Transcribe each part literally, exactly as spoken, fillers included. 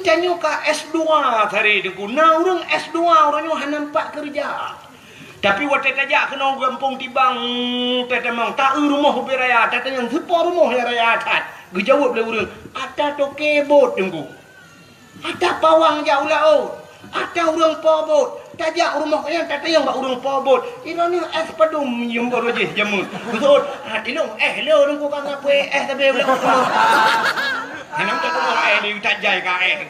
Tanyoe ka S dua sare Teungku. Na ureuëng S dua, ureuëng nyoe hana pat keureuja. Tapi watée tajak keunoe gampông Tibang, tatamong, ta-eu rumoh ubé raya, tatanyong, "Soe po rumoh nyang raya that?" Geujaweueb lé ureuëng, "Ata toke bot, Teungku. Ata pawang jak u laôt. Ata ureuëng po bot." Tajak u rumoh nyan, tatanyong bak ureuëng po bot, "Droeneuh éh padum nyoe baroe jih jameun?" Geuseuôt, "Ah, ilôn éh lôn, Teungku, ka ngabri éh sabé u laôt." Hana meutuah éh, di utak jai ka éh.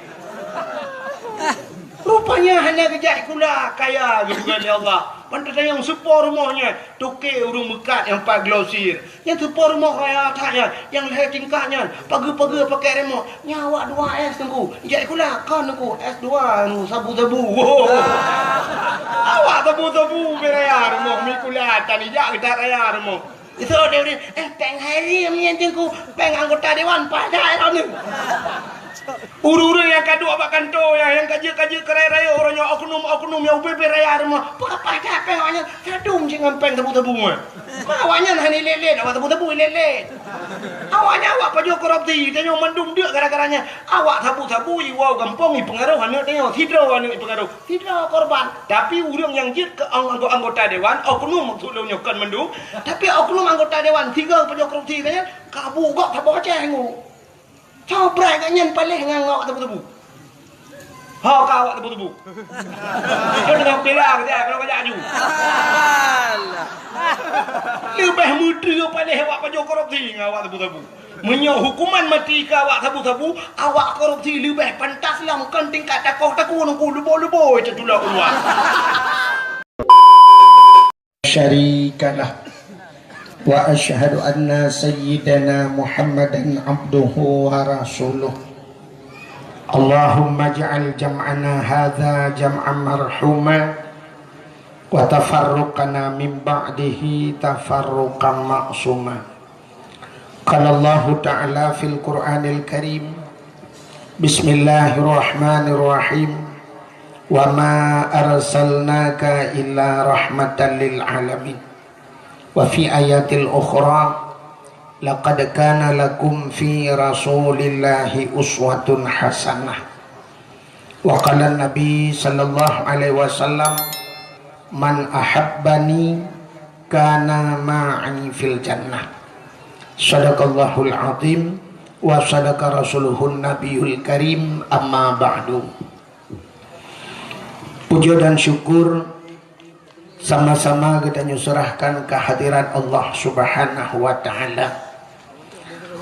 Rupanya hana geujak sikula, kaya geupeugah lé Allah. Ban tatanyong, "Soe po rumoh nyan?" Toke ureuëng meukat nyang pat glosir. "Nyan soe po rumoh raya that nyan, nyang lhée tingkat nyan, pageue-pageue pakai remok?" "Nyan awak dua S, Teungku. Jak sikula kon, Teungku, S dua, anu, sabu-sabu." Awak sabu-sabu ubé raya rumoh, meusikula tan ijak geudat raya rumoh. Geuseuôt lé ureuëng, "Eh, péng hai riyeum nyan, Teungku, péng anggota dewan, paih that droeneuh." Ureuëng-ureuëng nyang ka duek bak kantô nyan, nyang ka jeuet-ka jeuet keu rayeuk-rayeuk, uroe nyoe oknum-oknum nyang ubé-bé raya rumoh, peue ka paih that péng awaknyan, sadum cit ngon péng sabu-sabu nyan. Ma awaknyan hana ilét-lét, awak sabu-sabu ilét-lét. Awaknyan awak pajoh korupsi, tanyoe mandum deuk gara-gara nyan. Awak sabu-sabu iwoe gampông ipeungaroh aneuëk tanyoe, sidroe aneuëk ipeungaroh. Sidroe korban, tapi ureuëng nyang jeuet keu ang-, anggo-, anggota dewan, oknum maksud lôn nyoe kon mandum, tapi oknum anggota dewan sigoe pajoh korupsi nyan, ka bu gob saboh Aceh ngu. Soe brat gobnyan paléh ngon awak tebu-tebu. Ho ka awak tebu-tebu. Nyoe teungoh bela keu jak, kalau kajak aju. Leubeh meutreue paléh awak pajoh korupsi ngon awak tebu-tebu. Meunyoe hukuman maté keu awak sabu-sabu, awak korupsi leubeh pantas lom kon tingkat takoh taku nungku luboi-luboi teutulak u luwa. Syarikalah. Wa asyhadu anna sayyidana Muhammadan abduhu wa rasuluh. Allahumma ja'al jam'ana hadza jam'an marhuma wa tafarruqana min ba'dihi tafarruqan ma'suma. Qala Allahu ta'ala fil Qur'anil Karim, bismillahirrahmanirrahim, "Wa ma arsalnaka illa rahmatan lil alamin." Wa fi ayatil ukhra, "Laqad kana lakum fi Rasulillahi uswatun hasanah." Wa qala Nabi sallallahu alaihi wasallam, "Man ahabbani kana ma'i fil jannah." Sadaqallahul azim wa sadaqa rasuluhun nabiyul karim, amma ba'du. Puja dan syukur sama-sama geutanyoe seurahkan keu hadirat Allah Subhanahu wa Ta'ala.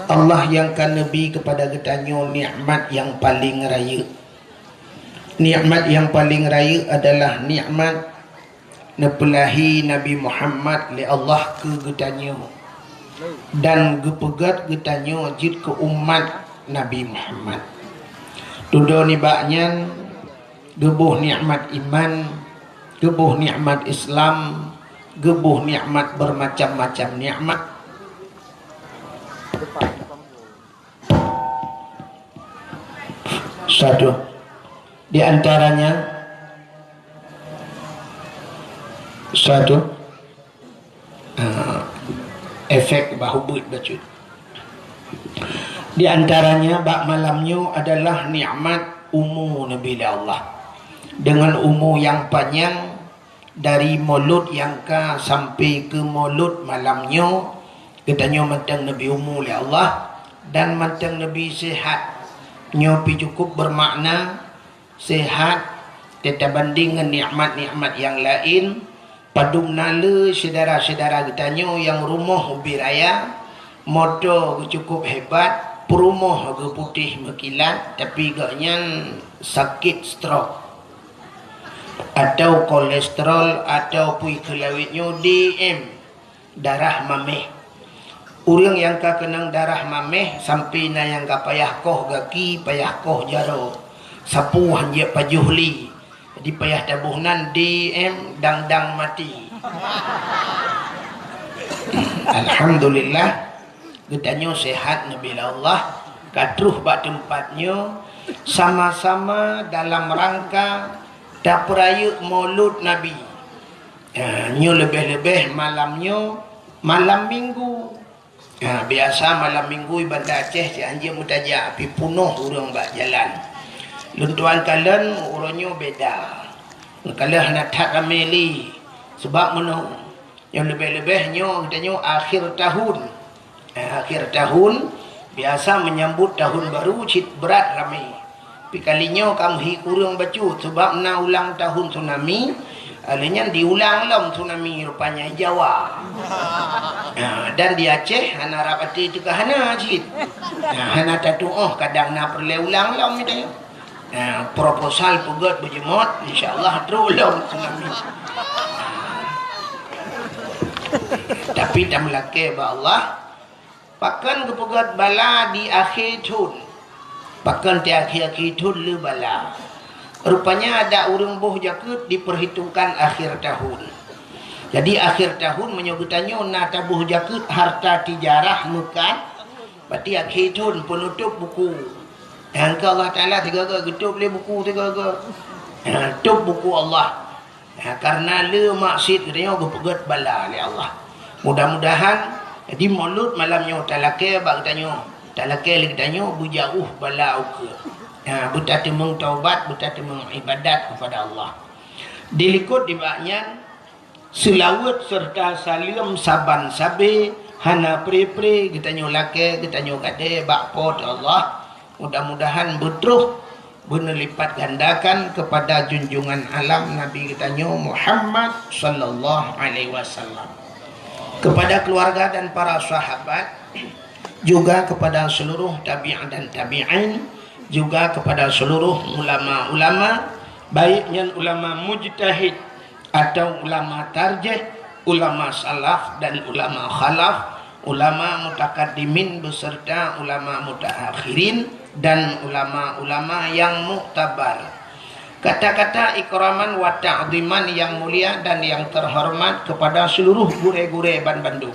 Allah nyang ka neubri keupada geutanyoe nikmat nyang paleng rayeuk. Nikmat nyang paleng rayeuk adalah nikmat neupeulahé Nabi Muhammad lé Allah keu geutanyoe dan geupeugét geutanyoe jeuet keu umat Nabi Muhammad. Dudoe nibak nyan, geuboh nikmat iman, geuboh nikmat Islam, geuboh nikmat bermacam-macam nikmat. Satu. Di antaranya, satu, ah, efek bah ubeut bacut. Di antaranya, bak malam nyoe adalah nikmat umu Nabi lé Allah. Dengan umu nyang panyang, dari Maulud nyang ka sampai keu Maulud malam nyoe, geutanyoe mantong neubri umu lé Allah dan mantong neubri sehat. Nyoe pi cukup bermakna, sehat teutabanding ngon nikmat-nikmat nyang laén. Padum na le syedara-syedara geutanyoe nyang rumoh ubé raya, moto geuh cukup hebat, peurumoh geuh putéh meukilat, tapi gobnyan sakét stroke. Atau kolesterol, atau pui keulawét nyoe D M, darah maméh. Ureuëng nyang ka keunong darah maméh, sampai na nyang ka payah koh gaki, payah koh jaroe, sapeue han jeuet pajoh lé. Jadi payah taboh nan D M dang-dang maté. Alhamdulillah, geutanyoe sehat neubri lé Allah, ka troh bak teumpat nyoe, sama-sama dalam rangka tapeurayeuk Maulud Nabi. Ha, nyoe leubeh-leubeh malam nyoe, malam Minggu. Ha, biasa malam Minggu di Banda Aceh cit han jeuet meutajak, pi punoh ureuëng bak jalan. Lôn tuan kalon uroe nyoe beda. Lôn kalon hana that ramé lé. Sabab meunoe, nyoe leubeh-leubeh nyoe geutanyoe akhir tahun. Eh, akhir tahun, biasa menyambut tahun baru cit brat ramé. Tapi kali nyoe ka meuhi kureueng bacut, sabab na ulang tahun tsunami, lheueh nyan diulang lom tsunami rupanya di Jawa. Ha, dan di Aceh hana rab até teuka hana cit. Ha, hana tatuoh kadang na peureulée ulang lom itu. Ha, proposal peugét beujeuet, insya Allah trok lom tsunami. Tapi tameulakée bak Allah, pakon geupeugét bala di akhé thon. Pakon di akhé-akhé thon le bala. Rupanya adak ureuëng boh jakeuet diperhitungkan akhir tahun. Jadi akhir tahun meunyoe geutanyoe na taboh jakeuet harta tijarah meukat, berarti akhé thon peunutôb buku. Nyang keu Allah Taala sigoe-goe geutôb lé buku sigoe-goe. Ha, tôb buku Allah. Ha, karena le maksiet geutanyoe geupeugét bala lé Allah. Mudah-mudahan, jadi mulod malam nyoe talakée bak geutanyoe, talakée lé geutanyoe beujauh bala ukeue. Ha, beutateumeung taubat, beutateumeung ibadat kepada Allah. Dilikot dibak nyan, seulaweuet serta saleuem saban sabe hana pre-pre geutanyoe lakée, geutanyoe gadée bak Po teu Allah. Mudah-mudahan beutroh beuneulipat gandakan kepada junjungan alam Nabi geutanyoe Muhammad sallallahu alaihi wasallam, kepada keluarga dan para sahabat, juga kepada seluruh tabi'in dan tabi'in, juga kepada seluruh ulama-ulama, baik nyan ulama mujtahid atau ulama tarjih, ulama salaf dan ulama khalaf, ulama mutakaddimin beserta ulama mutaakhirin dan ulama-ulama yang muktabar. Kata-kata ikraman wa ta'ziman yang mulia dan yang terhormat kepada seluruh gurée-gurée banbandum.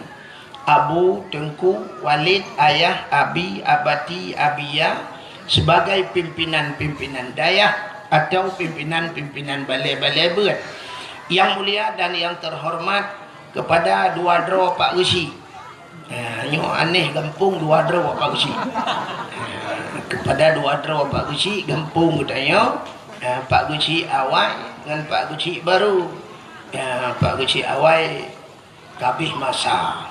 Abu, Teungku, Walid, Ayah, Abi, Abati, Abiya, sebagai pimpinan-pimpinan dayah atau pimpinan-pimpinan balée-balée beuet. Yang mulia dan yang terhormat kepada dua droe Pak Geuchik. Ha, nyoe aneh gampông dua droe Pak Geuchik. Ha, kepada dua droe Pak Geuchik gampông geutanyoe, ha, Pak Geuchik awai ngon Pak Geuchik barô. Ha, Pak Geuchik awai ka abéh masa.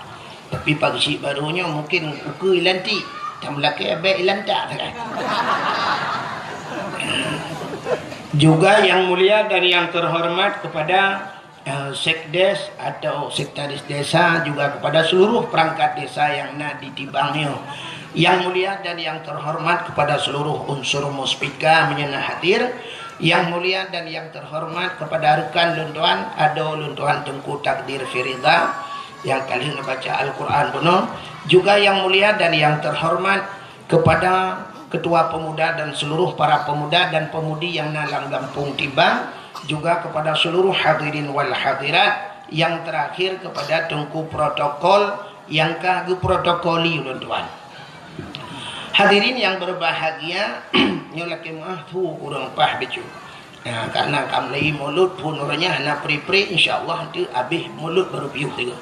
Tapi Pak Geuchik barô nyoe mungkin ukeue ilantik, tameulakée bék ilantak sagai. Juga yang mulia dan yang terhormat kepada, eh, sekdes atau sekretaris desa, juga kepada seluruh perangkat desa yang na di Tibang nyoe. Yang mulia dan yang terhormat kepada seluruh unsur Muspika meunyoe na hadir, yang mulia dan yang terhormat kepada rekan lôn tuan, adoe lôn tuan Teungku Takdir Firida, nyang ka lheueh neubaca Al-Quran bunoe, juga yang mulia dan yang terhormat kepada Ketua Pemuda dan seluruh para pemuda dan pemudi yang na lam gampông Tibang, juga kepada seluruh hadirin wal hadirat, yang terakhir kepada Teungku Protokol nyang ka geuprotokoli ulôn tuan. Hadirin yang berbahagia, nyoe lakée meuáh thu kureueng paih bacut. Nah, karena ka mulai mulod phon uroe nyan hana pre-pre, insya Allah nanti abéh mulod baru piôh tiga.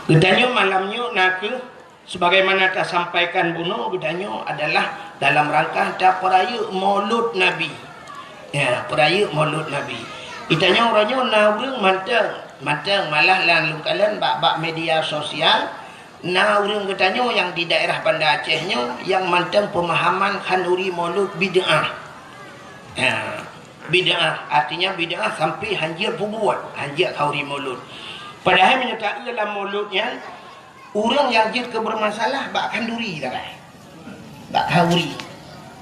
Geutanyoe malam nyoe na kheueh sebagaimana tasampaikan bunoe geutanyoe adalah dalam rangka tapeurayeuk mulod Nabi. Ya, peurayeuk mulod Nabi. Geutanyoe uroe nyoe na ureuëng mantong, mantong malah lam lungkalan bak-bak media sosial, na ureuëng geutanyoe nyang di daerah Banda Aceh nyoe nyang mantong pemahaman khanduri mulod bid'ah. Ya, bid'ah, artinya bid'ah sampai hanjeuet peubuet, hanjeuet khanduri mulod. Padahai meunyoe taeu lam mulod nyan, ureuëng nyang jeuet keu bermasalah bak khanduri sagai. Bak khanduri.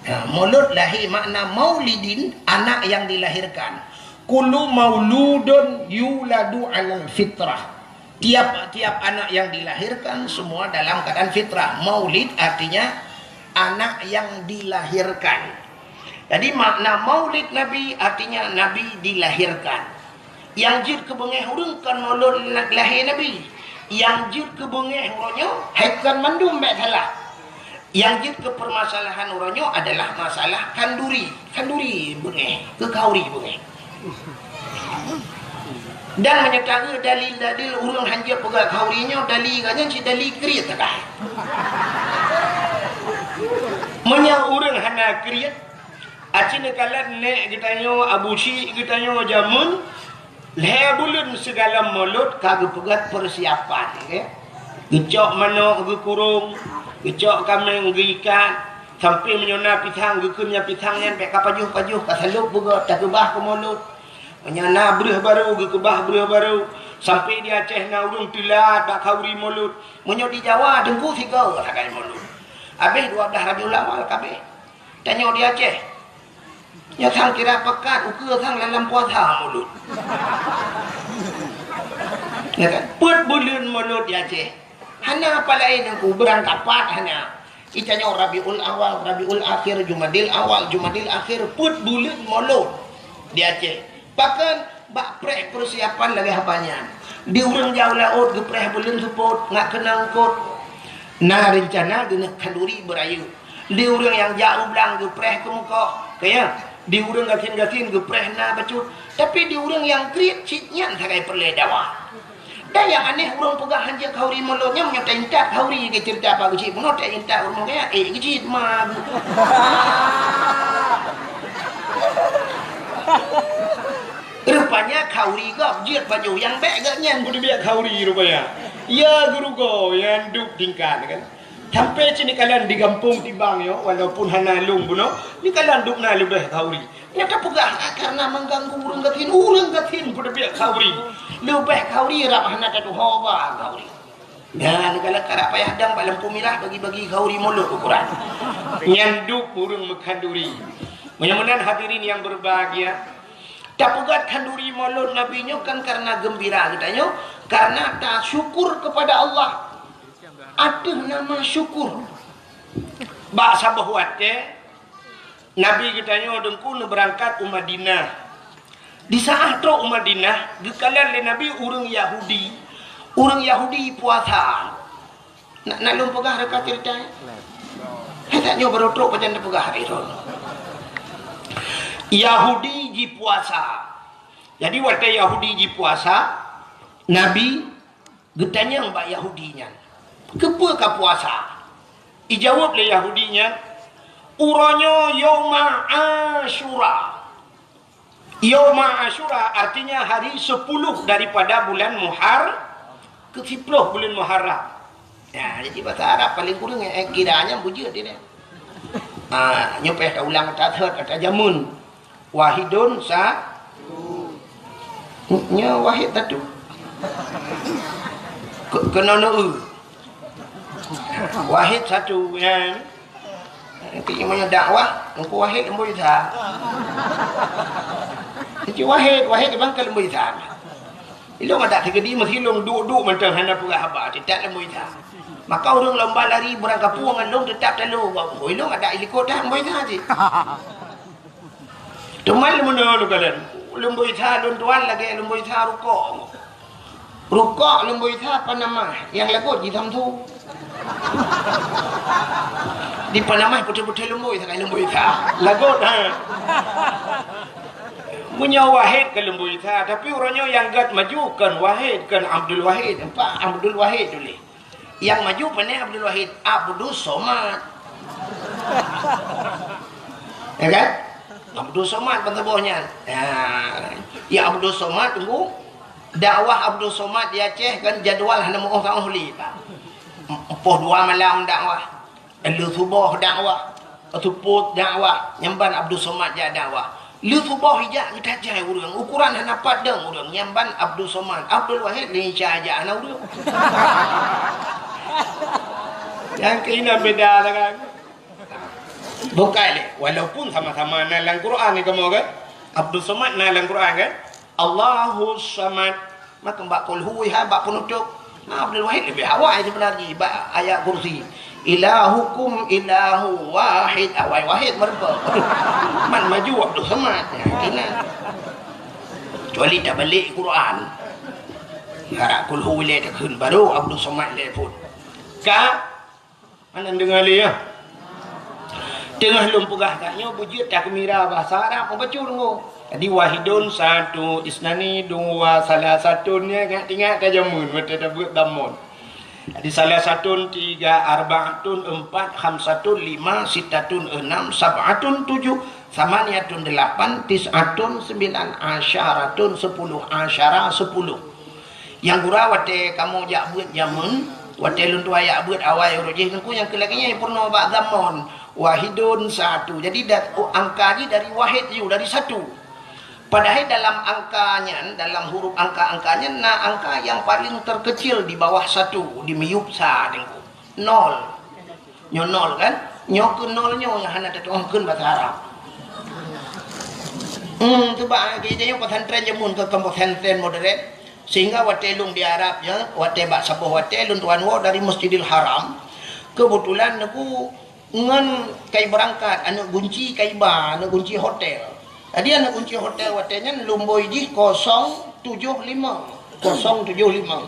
Ha, mulod lahé makna maulidin, anak yang dilahirkan. Kullu mauludun yuladu alal fitrah. Tiap-tiap anak yang dilahirkan semua dalam keadaan fitrah. Maulid artinya anak yang dilahirkan. Jadi makna maulid Nabi artinya Nabi dilahirkan. Nyang jeuet keu beungéh ureuëng kon mulod lahé Nabi. Nyang jeuet keu beungéh uroe nyoe hai kon mandum bék salah. Nyang jeuet keu permasalahan uroe nyoe adalah masalah khanduri. Khanduri beungéh, keu khanduri beungéh. Dan meunyoe taeu dalil-dalil ureuëng hanjeuet peugah khanduri nyoe, dalil geuh nyan cit dalil kriet sagai. Meunyoe ureuëng hana kriet, Aci neukalon nèk geutanyoe, abu chik geutanyoe jameun, lhèe buleuen sigohlom mulod ka geupeugöt peusiapan, oke? Geucok manok geukurong, geucok kaméng geuikat, sampoe meunyoe na pisang geukheun nyang pisang nyan bèk ka pajoh-pajoh, ka salôb beugöt, takeubah keu mulod. Meunyoe na breueh barô geukeubah breueh barô, sampoe di Aceh na ureueng teulat bak khauri mulod. Meunyoe di Jawa teungku sigoe sagai mulod. Abéh dua blah Rabiul Awal ka abéh. Tanyoe di Aceh, nyoe sang kira pakat ukeue sang lam puasa mulod. Ya kan? Peuet buleuen mulod di Aceh. Hana apa laén teungku, beurangkapat hana. Itanyoe Rabiul Awal, Rabiul Akhir, Jumadil Awal, Jumadil Akhir, peuet buleuen mulod di Aceh. Bahkan bak preh peusiapan lagèe haba nyan. Di ureueng jak u laôt geupreh buleuen seupôt, ngat keunong eungkôt. Na reuncana geuneuk khanduri beurayeuk. Di ureueng nyang jak u blang geupreh keu mukoh, keu ya. Di ureueng gasien-gasien geupreh na bacut. Tapi di ureueng nyang kriet cit nyan sagai peureulèe dawa. Dan nyang aneh ureueng peugah hanjeuet khauri mulod nyan meunyoe taintat khauri keu ceurita Pak Geuchik bunoe taintat ureueng kaya, eh, Geuchik ma. Rupanya khauri gob jeuet baju nyang bèk geuh nyan peudubiet khauri rupanya. Ya geurugoe nyan duek tingkat kan. Sampoe cit neukalon di gampông tibang nyoe, walaupun hana lôn bunoe, neukalon duek na leubeh khauri. Nyan tapeugah, ah, karena mengganggu ureueng gasien, ureueng gasien peudubiet khauri. Leubeh khauri rab hana tatuho ba khauri. Nyan neukalon karap payah dang bak lampu mirah bagi-bagi khauri mulod ukuran. Nyan duek ureueng meukhanduri. Meunyoe meunan hadirin yang berbahagia, tapeugah khanduri mulod Nabi nyoe kan karena geumbira geutanyoe, karena tasyukur kepada Allah. Ateueh nama syukur. Bak saboh watèe, Nabi geutanyoe teungku neubeurangkat u Madinah. Di saat trok u Madinah, geukalon lé Nabi ureueng Yahudi. Ureueng Yahudi puasa. Na, na lôn peugah reuka ceurita nyan? Hai that nyoe barô trok pajan tapeugah hai droe. Yahudi jipuasa. Jadi watèe Yahudi jipuasa, Nabi geutanyong bak Yahudi nyan, "Keupeue ka puasa?" Ijaweueb lé Yahudi nyan, "Uroe nyoe Yauma Asyura." Yauma Asyura artinya hari sepuluh daripada bulan Muhar-, keu siploh bulan Muharram. Ya, jadi bahasa Arab paling kurang, eh, kira nyan beujeuet dia. Ah, nyoe payah taulang, tathot, tajameun. Wahidun sa-, nyoe wahid satu. Ke-, keunoe neu-eu. Wahid satu, ya. Tapi meunyoe dakwah, Teungku Wahid leumbôi sa. Teungku Wahid, Wahid bang ka leumbôi sa. Ilôn adak sigeudi meusilông duek-duek mantong hana peugah haba, teutab leumbôi sa. Maka ureueng lomba lari beurangkapeue ngon lôn teutab talo. Ilôn adak ilikot dah leumbôi sa cit. Teuma leumono lôn kalon, leumbôi sa lôn tuan lagèe leumbôi sa rukok. Rukok leumbôi sa panamah, nyang lagot jisamsu. Di panamah putih-putih leumbôi sagai leumbôi sa. Lagot, ha. Meunyoe Wahid ka leumbôi sa, tapi uroe nyoe nyang gèt maju kon Wahid, kon Abdul Wahid. Nampak? Abdul Wahid tuléh. Nyang maju pane Abdul Wahid, Abdus Somad. Ya kan? Abdus Somad ban saboh nyan. Ya. Ya Abdus Somad tunggu. Dakwah Abdus Somad di Aceh kan jadwal hana meuoh ka oh lé, Pak. Poh dua malam dakwah. Lheuh suboh dakwah. Seupôt dakwah, nyan ban Abdul Somad jak dakwah. Lheuh suboh ijak geutajai ureueng, ukuran hana pat dong ureueng, nyan ban Abdul Somad. Abdul Wahid lé Isa jak hana ureueng. Nyang keunan beda lah kan. Bukai lé, walaupun sama-sama na lam Quran ni kamoe kan. Abdul Somad na lam Quran kan. Allahus Samad. Maka bak Qul Hu ha, bak penutup. Nah, Abdul Wahid leubeh awai seubeuna jih bak ayat kursi. Ilahukum ilahu wahid. Awai wahid meureumpok. Man maju Abdul Samad. Ya, kena. Kecuali tabalek Quran. Harap Qul Hu lé takheun, baru Abdul Samad lé pun. Ka Hana deungoe lé, ya. Teungoh lôn peugah gata nyoe beujeuet takmira bahasa Arab meubacut deungoe. Jadi wahidun satu, isnani dua, salah satun nyan ingat-ingat tajameun watèe tabeuet damon. Jadi salasatun tiga, arba'atun empat, khamsatun lima, sittatun enam, sab'atun tujuh, samaniyatun delapan, tis'atun sembilan, asyaratun sepuluh, asyara sepuluh. Nyang gura watée kamoe jak beuet jameun, watée lôn tuan jak beuet awai uroe jih, teungku nyang keu lagée nyan peurunoe bak dhamon, wahidun satu. Jadi da-, angka jih dari wahid ju, dari satu. Padahai dalam angka nyan, dalam huruf angka-angka nyan na angka nyang paling terkecil di bawah satu, di miyueb sa teungku. Nol. Nyoe nol kan? Nyoe keu nol nyoe nyang hana tatu'oh kheun basa Arab. Hmm, tu bah, kita nyoe pesantren jameun keu, keu pesantren modern. Sehingga watée lôn di Arab nyoe, watée bak saboh watée lôn tuan woe dari Masjidil Haram. Kebetulan teungku ngon kai beurangkat, aneuk gunci kai ba, aneuk gunci hotel. Jadi aneuk gunci hotel watée nyan lumboi jih kosong tujoh limong. Kosong tujoh limong.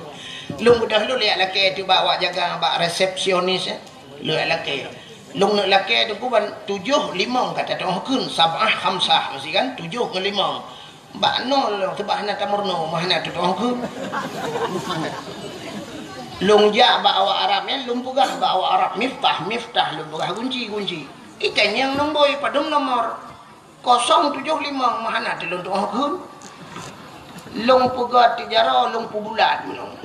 Lôn beudôh lôn lheueh lakée teuh bak awak jaga, bak resepsionis, eh. Lheueh lakée. Lôn neuk lakée teungku ban tujoh limong ka tatu'oh kheun, sab'ah khamsah, meusti kan? Tujoh ngon limong. Bak nol, seubab hana tameurunoe, meuhana tatu'oh kheun. Lôn jak bak awak Arab nyan, lôn peugah bak awak Arab, miftah, miftah, lôn peugah gunci, gunci. Itanyong nombor, padum nomor? Kosong tujoh limong, meuhana teuh lôn tu'oh kheun. Lôn peugah tijaroe, lôn peubulat meunoe.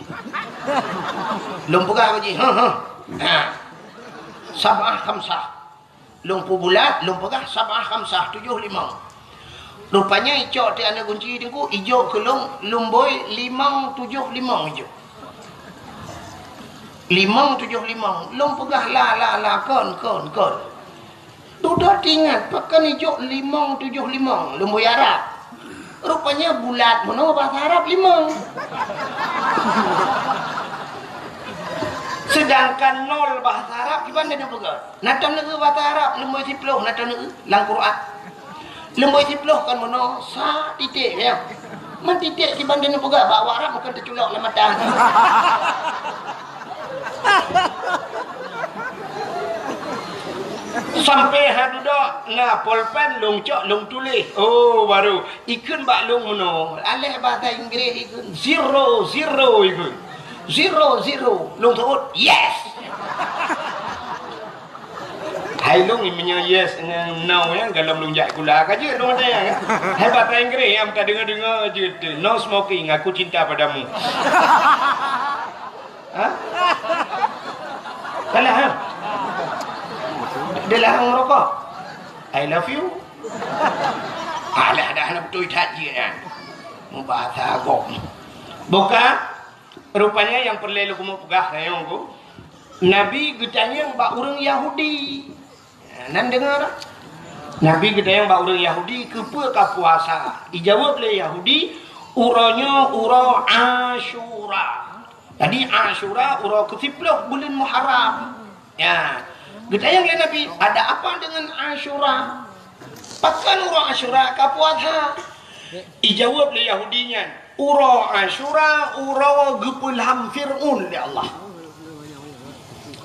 Lôn peugah bak jih, heh, heh. Ha. Sab'ah khamsah. Lôn peubulat, lôn peugah sab'ah khamsah, tujoh limong. Rupanya icok teuh aneuk gunci teungku, ijok keu lôn, lumboi limong tujoh limong ijok. Limong tujoh limong, lôn peugah la, la, la, kon, kon, kon. Dudoe teuingat, pakon ijok limong tujoh limong, lumboi Arab. Rupanya bulat meunoe bahasa Arab limong. Sedangkan nol bahasa Arab kiban teuh neupeugah. Na taneuk bahasa Arab, lumboi siploh na taneuk lam Quran. Lumboi siploh kan meunoe, sa titik, ya. Man titik kiban teuh neupeugah, bak awak Arab mungken teuculok lam mata. Sampai ha dudoe na polpen lôn cok lôn tuléh. Oh, baru ikheun bak lôn meunoe. Aléh bahasa Inggris ikheun zero, zero ikheun. Zero, zero. Lôn seuôt, yes. Hai lôn meunyoe yes ngon no nyan, golom lôn jak sikula ka jeuet lôn watée nyan. Hai bahasa Inggris nyang tadeungoe-deungoe jeuet teuh, "No smoking, aku cinta padamu." Ha? Salah, ha? Dia larang merokok. "I love you." Alah, dah hana beutôi that jih nyan. Mubahasa agam. Buka, rupanya nyang peureulée lôn keumeung peugah rayeuk ku, Nabi geutanyong bak ureuëng Yahudi. Nan deungoe dak? Nabi geutanyong bak ureuëng Yahudi, "Keupeue ka puasa?" Ijaweueb lé Yahudi, "Uroe nyoe uroe Asyura." Jadi Asyura uroe keusiploh buleuen Muharram. Ya. Geutanyong lé Nabi, "Ada apa dengan Asyura? Pakon uroe Asyura ka puasa?" Ijaweueb lé Yahudi nyan, "Uroe Asyura uroe geupeulham Fir'aun lé Allah."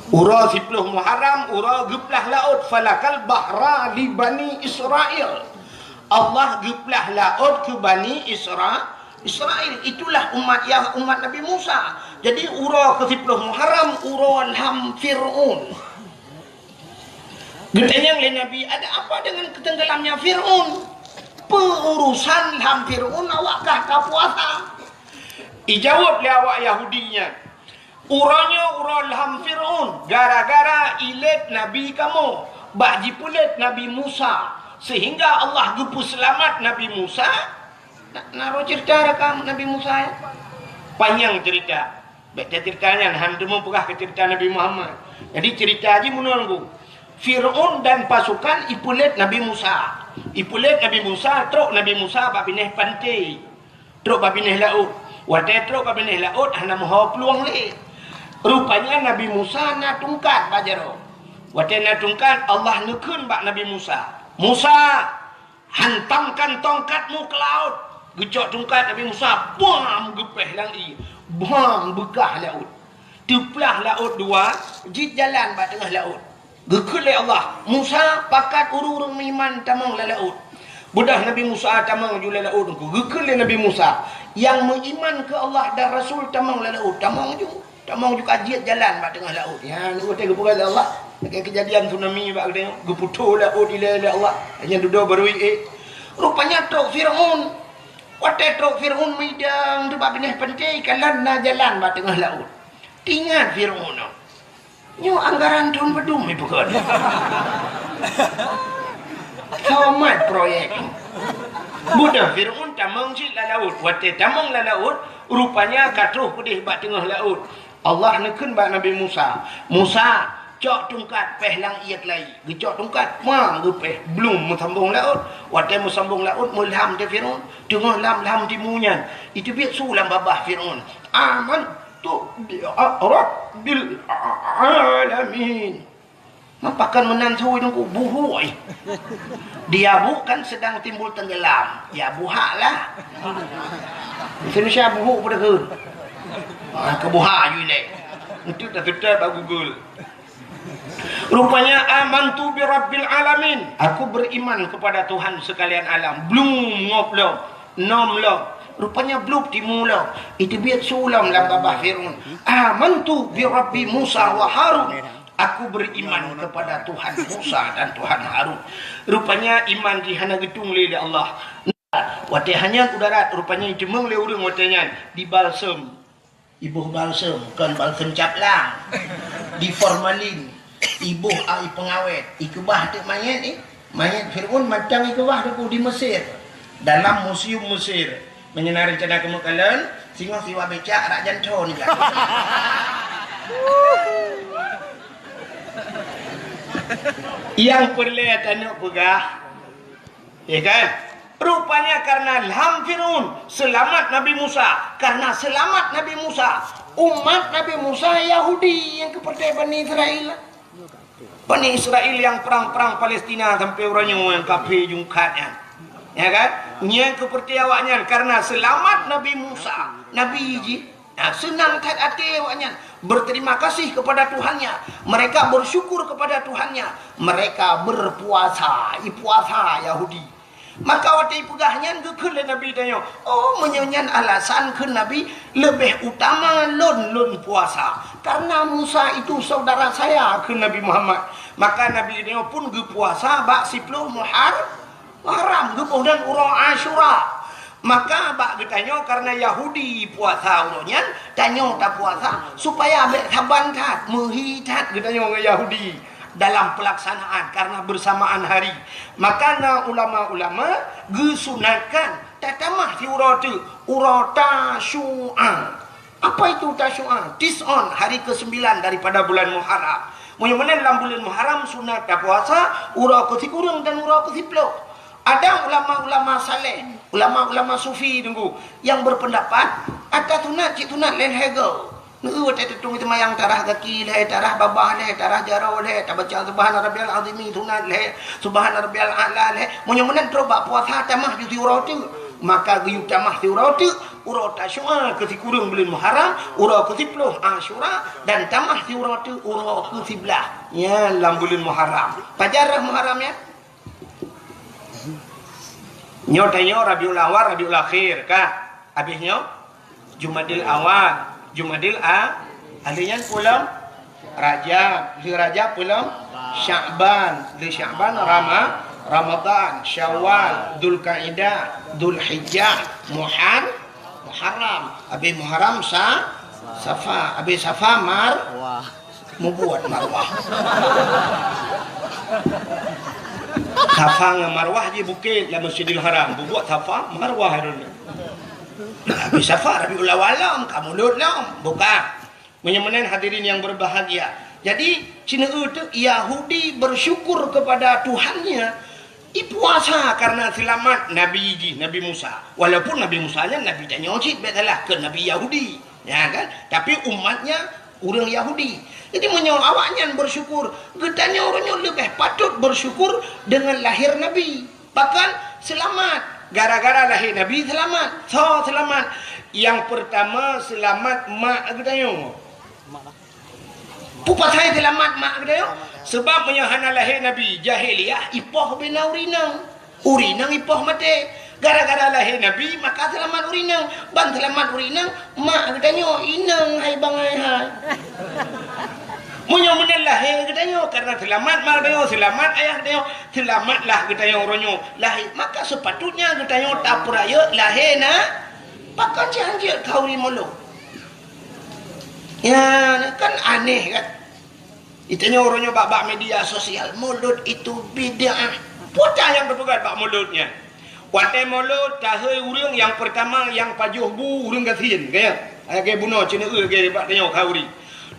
Uroe siploh Muharram, uroe geuplah laôt, "Falakal bahra li Bani Israil." Allah geuplah laôt keu Bani Isra-, Israil. Itulah umat Yah-, umat Nabi Musa. Jadi, uroe keusiploh Muharram, uroe lham Fir'aun. Geutanyong lé Nabi, "Ada apa dengan ketenggelamnya Fir'aun? Peu urusan lham Fir'aun awak kah ka puasa?" Ijaweueb lé awak Yahudi nyan, "Uroe nyoe uroe lham Fir'aun, gara-gara ilét nabi kamoe, bak jipeulét Nabi Musa, sehingga Allah geupeuseulamat Nabi Musa." Na, na roh cerita rakam Nabi Musa, ya? Panyang cerita. Bék tacerita nyan, han teumeupeugah keu cerita Nabi Muhammad. Jadi cerita jih meunoe, Bu. Fir'aun dan pasukan ipeulét Nabi Musa. Ipeulét Nabi Musa, trok Nabi Musa bak binéh panté. Trok bak binéh laôt. Watée trok bak binéh laôt, hana meuho plueng lé. Rupanya Nabi Musa na tungkat bak jaroe. Watée na tungkat, Allah neukheun bak Nabi Musa, "Musa, hantamkan tongkatmu ke laut." Geucok tungkat Nabi Musa, bam, geupéh lam ié. Bam, beukah laôt. Teuplah laôt dua, jeuet jalan bak teungoh laôt. Geukheun lé Allah, "Musa, pakat ureuëng-ureuëng meuiman tamong lam laôt." Beudôh Nabi Musa tamong ju lam laôt. Geukheun lé Nabi Musa, "Nyang meuiman keu Allah dan Rasul tamong lam laôt." Tamong ju. Tamong juga jeuet jalan bak teungoh laôt. Nyan watèe geupeugah lé Allah. Lagèe keujadian tsunami bak geutanyoe, geuputôh laôt ilèe lé Allah. Nyan dudoe barô ék. Rupanya trok Fir'aun. Watèe trok Fir'aun meudang teubak binéh pantai, kalon na jalan bak teungoh laôt. Teuingat Fir'aun nyoe. Nyoe anggaran thôn padum ipeugah. Somat proyek. Beudôh Fir'aun tamong cit lam laôt. Watèe tamong lam laôt, rupanya ka troh keudéh bak teungoh laôt. Allah neukheun bak Nabi Musa, "Musa, cok tungkat, péh lam ié keulayi." Geucok tungkat, ma geupéh, blum meusambong laôt. Watèe meusambong laôt, meulham teuh Fir'aun. Teungoh lham-lham timu nyan, iteubiet su lam babah Fir'aun, "Amantu bi rabbil alamin." Meupakan meunan su Teungku, buhuk, eh. Di Abu kan sedang timbul tenggelam. Ya, buhak lah. Indonesia buhuk pada ke? Ah, kebuhak you leh. Itu dah tetap bak Google. Rupanya, "Amantu bi rabbil alamin." Aku beriman kepada Tuhan sekalian alam. Blum ngop lom, nom lom. Rupanya blum timu lom. Iteubiet su lom lam babah Fir'aun. "Amantu bi rabbi Musa wa Harun." Aku beriman kepada Tuhan Musa dan Tuhan Harun. Rupanya iman jih hana geutung lé, lé Allah. Watèe hana u darat, rupanya iteumeung lé ureueng watèe nyan dibalsem. Iboh balsem, kon balsem cap lang. Di formalin, iboh ai peungawét, ikeubah teuk manyét, eh. Manyét Fir'aun macam ikeubah teuk di Mesir. Dalam museum Mesir. Meunyoe na reuncana keumeuk kalon, singoh siwa becak rak janto nibak. Nyang peureulèe tanyoe peugah, ya kan? Rupanya karena lham Fir'aun, seulamat Nabi Musa. Karena seulamat Nabi Musa, umat Nabi Musa Yahudi nyang keupeurtée Bani Israel. Bani Israel nyang prang-prang Palestina sampai uroe nyoe nyang kafé jungkat nyan. Ya kan? Nyang keupeurtée awaknyan karena seulamat Nabi Musa, Nabi jih. Nah, seunang that até awaknyan, berterima kasih kepada Tuhannya. Mereka bersyukur kepada Tuhannya. Mereka berpuasa. Ipuasa Yahudi. Maka watée ipeugah nyan geukheun lé Nabi tanyoe, "Oh, meunyoe nyan alasan," kheun Nabi, "leubeh utama lôn, lôn puasa. Karena Musa itu saudara saya," kheun Nabi Muhammad. Maka Nabi tanyoe pun geupuasa bak siploh Muhar-, Muharram geuboh dan uroe Asyura. Maka bak geutanyoe karena Yahudi puasa uroe nyan, tanyoe tapuasa supaya bék saban that, meuhi that geutanyoe ngon Yahudi dalam pelaksanaan karena bersamaan hari. Maka na ulama-ulama geusunatkan tatamah siuroe teuk, uroe Tasyu'a. Apa itu Tasyu'a? Tis'on, hari kesembilan daripada bulan Muharram. Meunyoe meunan lam buleuen Muharram sunat tapuasa uroe keusikureueng dan uroe keusiploh. Ada ulama-ulama saleh, ulama-ulama sufi Teungku, yang berpendapat ata sunat cit sunat lhèe-lhèe goe. Neu watée teutung seumayang tarah gaki lhèe, tarah babah lhèe, tarah jaroe lhèe, tabaca Subhana Rabbiyal Azimi sunat lhèe, Subhana Rabbiyal A'la lhèe. Meunyoe meunan trok bak puasa tamah ju siuroe teuk, maka geuyue tamah siuroe teuk, uroe Tasyu'a keusikureueng buleuen Muharram, uroe keusiploh Asyura, dan tamah siuroe teuk uroe keusiblaih nyan lam buleuen Muharram. Pajan rhah Muharram nyan? Nyoe tanyoe Rabiul Awal, Rabiul Akhir, ka? Habéh nyoe Jumadil Awal, Jumadil A-, lheueh nyan peue lom? Rajab, lheueh Rajab peue lom? Sya'ban, lheueh Sya'ban Rama-, Ramadan, Syawal, Dzulkaidah, Dzulhijjah, Muhar-, Muharram, habéh Muharram Sa-, Safa, habéh Safa Mar-, Mubuet Marwah. Safa ngon Marwah jih bukét lam Masjidil Haram. Mubuet Safa, Marwah droeneuh. Habéh Safa, Rabiul Awal lom, ka Mulod lom. Bukan. Meunyoe meunan hadirin yang berbahagia. Jadi, sineuk teuk Yahudi bersyukur kepada Tuhannya, ipuasa karena seulamat Nabi jih, Nabi Musa. Walaupun Nabi Musa nyan Nabi tanyoe cit, bék salah, keu Nabi Yahudi. Ya kan? Tapi umatnya ureuëng Yahudi. Jadi meunyoe awaknyan bersyukur, geutanyoe uroe nyoe leubeh patut bersyukur dengan lahir Nabi. Bahkan seulamat. Gara-gara lahé Nabi seulamat. Soe seulamat? Nyang peurtama seulamat mak geutanyoe. Peue pasai seulamat mak geutanyoe? Sebab meunyoe hana lahé Nabi, jahiliyah ipoh bina ureuëng inong. Ureuëng inong ipoh maté. Gara-gara lahé Nabi, maka seulamat ureueng inong. Ban seulamat ureueng inong, mak geutanyoe inong hai bangai hai. Meunyoe meunan lahé geutanyoe, karena seulamat mak geutanyoe, seulamat ayah geutanyoe, seulamatlah geutanyoe uroe nyoe lahé, maka seupatutnya geutanyoe tapeurayeuk lahé na. Pakon cit hanjeuet khauri mulod? Ya, kan aneh kan? Geutanyoe uroe nyoe bak, bak media sosial, mulod itu bid'ah. Peue nyang teupeugah bak mulod nyan? Watée mulod, tahôi ureueng nyang peurtama nyang pajoh bu ureueng gasien, ka nyan? Lagée bunoe, ceuneuk lagée bak tanyoe khauri.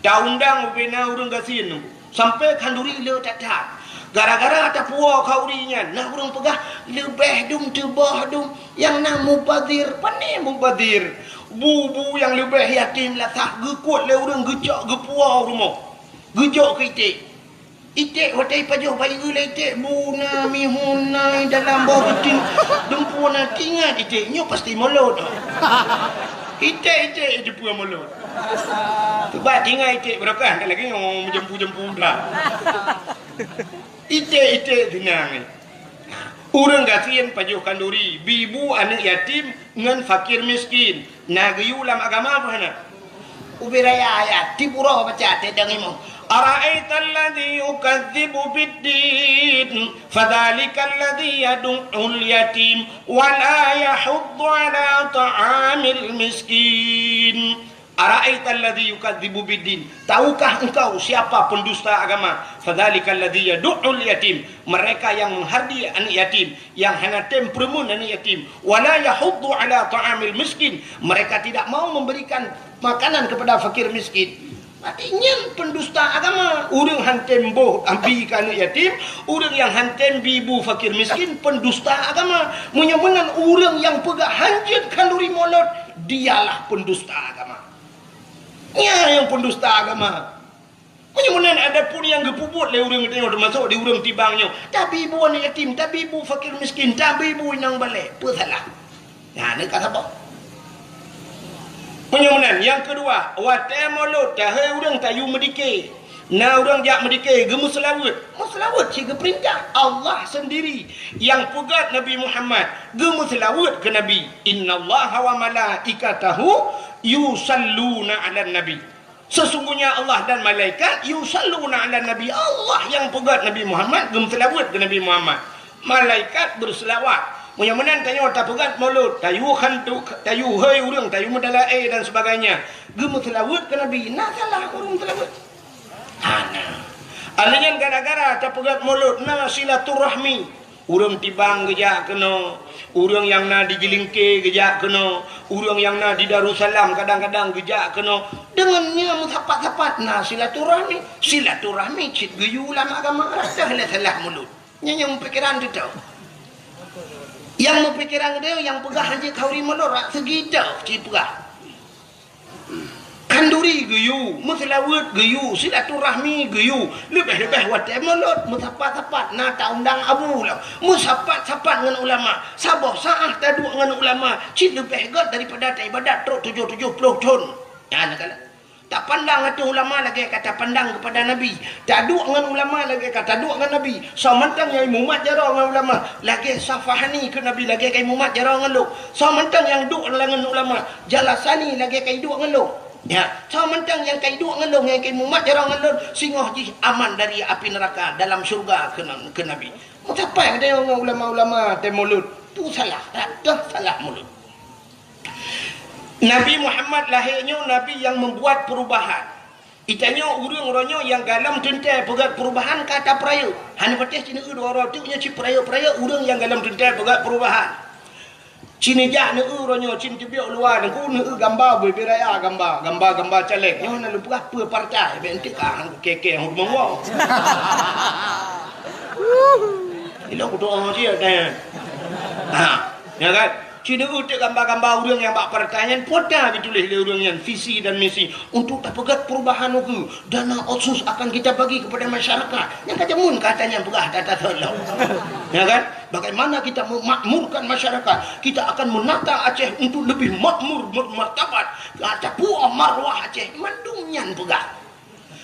Taundang ubena ureueng gasien, sampai khanduri le that-that. Gara-gara tapuwoe khauri nyan, na ureueng peugah, leubeh dum teuboh dum, nyang na mubazir. Pane mubazir? Bu-bu nyang leubeh yatim lasah geukot lé ureueng geucok geupuwoe u rumoh. Geujok keu iték. Iték watée ipajoh bayeue lé iték, bu na mihun na dalam boh geuting, dumpeue na, tingat iték nyoe pasti mulod. Iték-iték jipeu mulod. Sebab tingat iték barokah, kan lagée nyoe meujempu-jempu dah. Iték-iték sinang. Ureueng gasien pajoh khanduri, bi bu aneuëk yatim ngon fakir miskin. Na geuyue lam agama peue hana? Ubé raya ayat, tiep uroe baca teudeungoe. Ara'aital ladzi yukadzibu biddin, fadzalikal ladzi yadu'ul yatim, wa la yahuddu ala ta'amil miskin. Ara'aital ladzi yukadzibu biddin. Tahukah engkau siapa pendusta agama? Fadzalikal ladzi yadu'ul yatim. Mereka yang menghardi anak yatim, yang hana tem peureumeun anak yatim. Wa la yahuddu ala ta'amil miskin. Mereka tidak mau memberikan makanan kepada fakir miskin. Berarti nyan pendusta agama. Ureueng han tem boh abi keu anak yatim, ureueng nyang han tem bi bu fakir miskin, pendusta agama. Meunyoe meunan ureueng nyang peugah hanjeuet khanduri mulod, dialah pendusta agama. Nyan nyang pendusta agama. Meunyoe meunan, adapun nyang geupeubuet lé ureueng geutanyoe, teumasok di ureueng Tibang nyoe, tabi bu aneuk yatim, tabi bu fakir miskin, tabi bu inong balek, peue salah? Nyan ka saboh. Meunyoe meunan, nyang keudua, watée mulod, tahôi ureueng tayue meudike. Na ureueng jak meudike, geumeuseulaweuet. Meuseulaweuet cit geupeurintah Allah sendiri nyang peugét Nabi Muhammad, geumeuseulaweuet keu Nabi. "Innallaha wa malaikatahu yusalluna 'alan nabi." Sesungguhnya Allah dan malaikat yusalluna 'alan nabi. Allah nyang peugét Nabi Muhammad, geumeuseulaweuet keu Nabi Muhammad. Malaikat beuseulaweuet. Meunyoe meunan tanyoe tapeugét mulod, tayue khantu, tayue hôi ureueng, tayue meudalaé dan sebagainya. Geumeuseulaweuet keu Nabi, na salah ureueng seulaweuet? Hana. Alheuh nyan gara-gara tapeugét mulod na silaturahmi. Ureueng Tibang geujak keunoe, ureueng nyang na di Jilingke geujak keunoe, ureueng nyang na di Darussalam kadang-kadang geujak keunoe. Deungon nyan meusapat-sapat na silaturahmi. Silaturahmi cit geuyue lam agama, rasa lé salah mulod. Nyan nyang meupikéran teuh. Nyang meupikéran teuh nyang peugah hanjeuet khanduri mulod, rak seugi teuh cit peugah. Khanduri geuyue, meuseulaweuet geuyue, silaturahmi geuyue, leubeh-leubeh watée mulod, meusapat-sapat na taundang abu lom, meusapat-sapat ngon ulama. Saboh saát taduek ngon ulama cit leubeh gét daripada taibadat trok tujoh tujoh ploh thon. Nyan ka lheueh. Tapandang ateueh ulama lagée ka tapandang keupada Nabi. Taduek ngon ulama lagée ka taduek ngon Nabi. Soe mantong nyang imumat jaroe ngon ulama, lagée safahani keu Nabi, lagée ka imumat jaroe ngon lôn. Soe mantong nyang duek ngon ulama, jalasani lagée ka iduek ngon lôn. Ya, soe mantong nyang ka iduek ngon lôn, nyang ka imumat jaroe ngon lôn, singoh jih aman dari api neuraka, dalam syeuruga keu, keu Nabi. Meusapat geutanyoe ngon ulama-ulama tapeumulod, tu salah, rata salah mulod. Nabi Muhammad lahé nyoe nabi nyang meubuat peurubahan. Geutanyoe ureueng uroe nyoe nyang galom teuntée peugét peurubahan ka tapeurayeuk. Hana patéh ci neueu dua uroe teuk nyoe ci peurayeuk-peurayeuk ureueng nyang galom teuntée peugét peurubahan. Ci neujak neueu uroe nyoe, ci teubiet u luwa, neueu gamba bubé raya, gamba, gamba-gamba caleg. Nyoe na lôn peugah peue partai, bèk enteuk ka keu-keu hom monggo. Ilok kutoe cit, eh. Ha, ya kan? Ci neueu teuk gamba-gamba ureueng nyang bak partai nyan, peue ta geutuléh lé ureueng nyan visi dan misi untuk tapeugét perubahan ukeue. Dana otsus akan kita bagi kepada masyarakat. Nyang ka jameun kata nyan peugah data thon lom. Ya kan? Bagaimana kita memakmurkan masyarakat? Kita akan menata Aceh untuk lebih makmur, bermartabat. Ka tapuwoe marwah Aceh, mandum nyan peugah.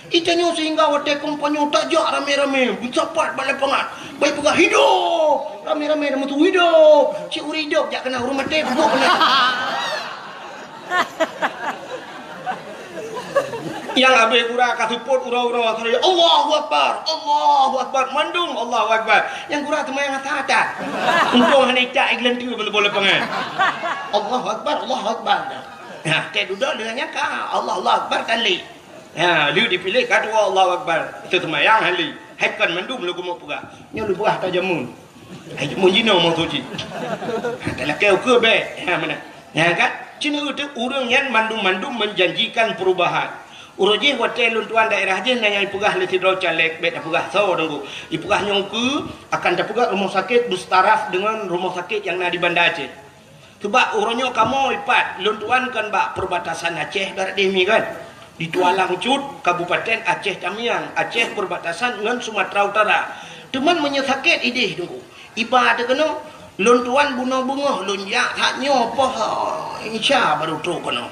Itanyoe sehingga watée kampanye tajak ramé-ramé, meusapat bak lapangan. Bai peugah, "Hidup!" Ramé-ramé na meusu, "Hidup!" Cit ureuëng hidup jak keunan, ureuëng maté peubuet keunan. Nyang habéh gura ka seupôt uroe-uroe, "Allahu Akbar, Allahu Akbar," mandum Allahu Akbar. Nyang gura seumayang asa that. Untông hana icak igeuleuntui bak lapangan. "Allahu Akbar, Allahu Akbar." Nah, teuh dudoe deungon nyang ka, "Allahu Akbar," tan lé. Ha, lheueh dipiléh ka dua Allahu Akbar. Teuseumayang hali. Hai kon mandum lôn keumeung peugah. Nyoe lôn peugah ata jameun. Hai jameun jinoe meutuji. Ha, talakée ukeue bék. Ha, meunan. Nyan kan? Cina ureuëng nyan mandum-mandum menjanjikan perubahan. Uroe jih watée lôn tuan daerah jih na nyang ipeugah lé sidroe caleg, bék tapeugah soe teungku. Ipeugah nyoe ukeue akan tapeugah rumoh sakét beustaraf deungon rumoh sakét nyang na di Banda Aceh. Sabab uroe nyoe kamoe ipat, lôn tuan kan bak perbatasan Aceh barat deh mi kan. Di Tualang Cut, Kabupaten Aceh Tamiang, Aceh perbatasan ngon Sumatera Utara. Teuma meunyoe sakét ideh teungku, iba teuh keunoe, lôn tuan bunoe beungoh lôn jak that nyoe poh, insya baru trok keunoe.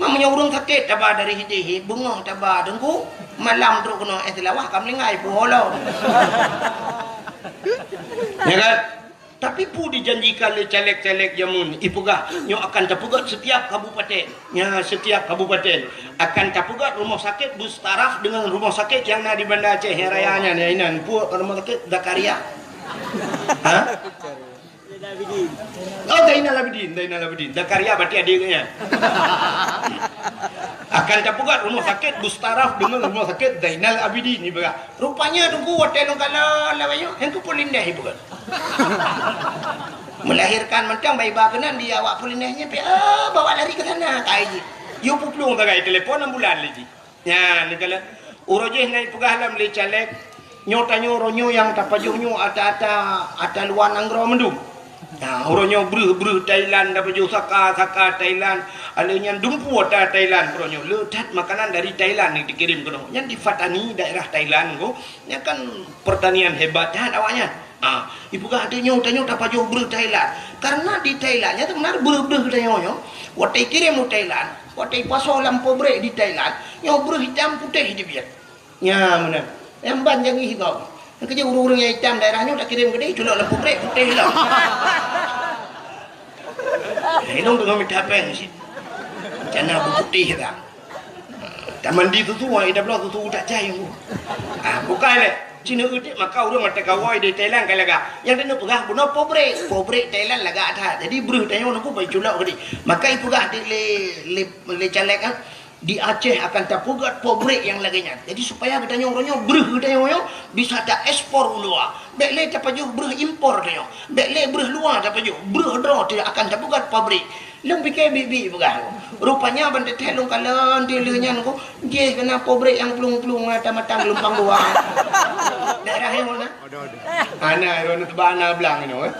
Ma meunyoe ureuëng sakét taba dari ideh, beungoh taba teungku, malam trok keunoe, eh, Seulawah ka meuninggai puholo. Ya kan? Tapi peue dijanjikan lé caleg-caleg jameun, ipeugah nyoe akan tapeugét setiap kabupaten. Nya, setiap kabupaten akan tapeugét rumoh sakét beustaraf deungon rumoh sakét nyang na di Banda Aceh nyang raya nyan, ya inan. Peue rumoh sakét Zakaria? Ha? Oh, Zainal Abidin, Zainal Abidin. Zakaria berarti adik nyan. Akan tapeugét rumoh sakét beustaraf deungon rumoh sakét Zainal Abidin ipeugah. Rupanya teungku watée lôn kalon lawét nyoe, nyang keupeue lindeh ipeugét. Melahirkan mantong bai ba keunan di awak pulineh nyan pih, ah, bawa lari ke sana, kai jih. Yue peuplueng sagai telepon ambulan lé jih. Nyan, kala uroe jih na ipeugah lom lé caleg, nyoe tanyoe uroe nyoe nyang tapajoh nyoe ata-ata, ata luwa nanggroe mandum. Nah, uroe nyoe breuh-breuh Thailand tapajoh, saka-saka Thailand, alé nyan dumpeue ata Thailand uroe nyoe. Le that makanan dari Thailand nyang dikirém keunoe. Nyan di Fatani, daerah Thailand ko. Nyan kan pertanian hebat that awaknyan. Ah, ipeugah tanyoe, tanyoe tapajoh breuh Thailand. Karena di Thailand nyan sebenarnya breuh-breuh tanyoe nyoe, watée ikirém u Thailand, watée ipasoe lam pabrik di Thailand, nyoe breuh itam putéh dibiet. Nya meunan. Nyang ban jangi higoe. Nyang keujeuet ureuëng-ureuëng nyang itam daerah nyoe takirém keudeh, culok lam pabrik putéh lom. Hai lôn teungoh mita péng cit. Cana beuputéh dah. Tamandi susu, ai tabloe susu tak cai. Ah, bukai lé. Cina utik maka ureuëng mata gawai di Thailand ka lagak. Nyang keuneuk peugah bunoe pabrik. Pabrik Thailand lagak that. Jadi breuh tanyoe nunggu bai culok keudeh. Maka ipeugah di lé, lé, lé caleg, ah, di Aceh akan tapeugét pabrik nyang lagée nyan. Jadi supaya geutanyoe uroe nyoe breuh geutanyoe nyoe bisa taekspor u luwa. Bék lé tapajoh breuh impor tanyoe. Bék lé breuh luwa tapajoh. Breuh droe teuh akan tapeugét pabrik. Lôn pike biet-biet peugah. Rupanya ban teuthée lôn kalon di lheueh nyan ko, jih keunan pabrik nyang plueng-plueng mata-mata geulumpang dua. Daerah nyang mana? Hana, droeneuh teuba na blang inoe, eh.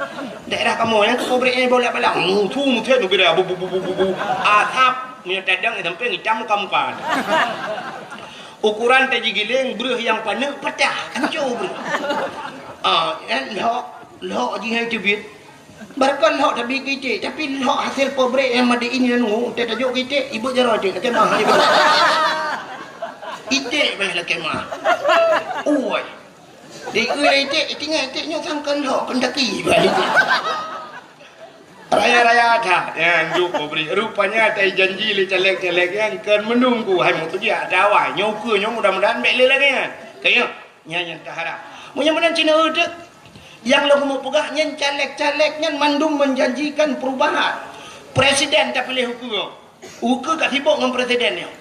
Daerah kamoe nyang pabrik nyang bolak-balak. Mutu mutet nubira bu, bu, bu, bu, bu, bu. Asap, meunyoe tadang sampai ngitam muka-muka. Ukuran taji giling, breuh nyang paneuk patah, hancô breuh. Ah, eh, lhok, lhok jih hai teubiet. Barangkon lhok tabi keu iték, tapi lhok hasil pabrik nyang made in nyan ngu, teuh tajok keu iték, ibeuet jaroe iték, lakée mah, ibeuet. Iték bah lakée mah. Ui. Di iték, iték nyoe sangkon lhok, Kentucky bah iték. Raya-raya that, nyan jok pabrik. Rupanya tai janji lé caleg-caleg nyan kon meununggu, hai meutujiak dawai. Nyoe ukeue nyoe mudah-mudahan bék lé lagée nyan. Kayém. Nyan nyang taharap. Meunyoe meunan Cina uteuk, nyang lôn keumeung peugah nyan caleg-caleg nyan mandum menjanjikan perubahan. Presiden tapiléh ukeue. Ukeue ka sibok ngon presiden nyoe.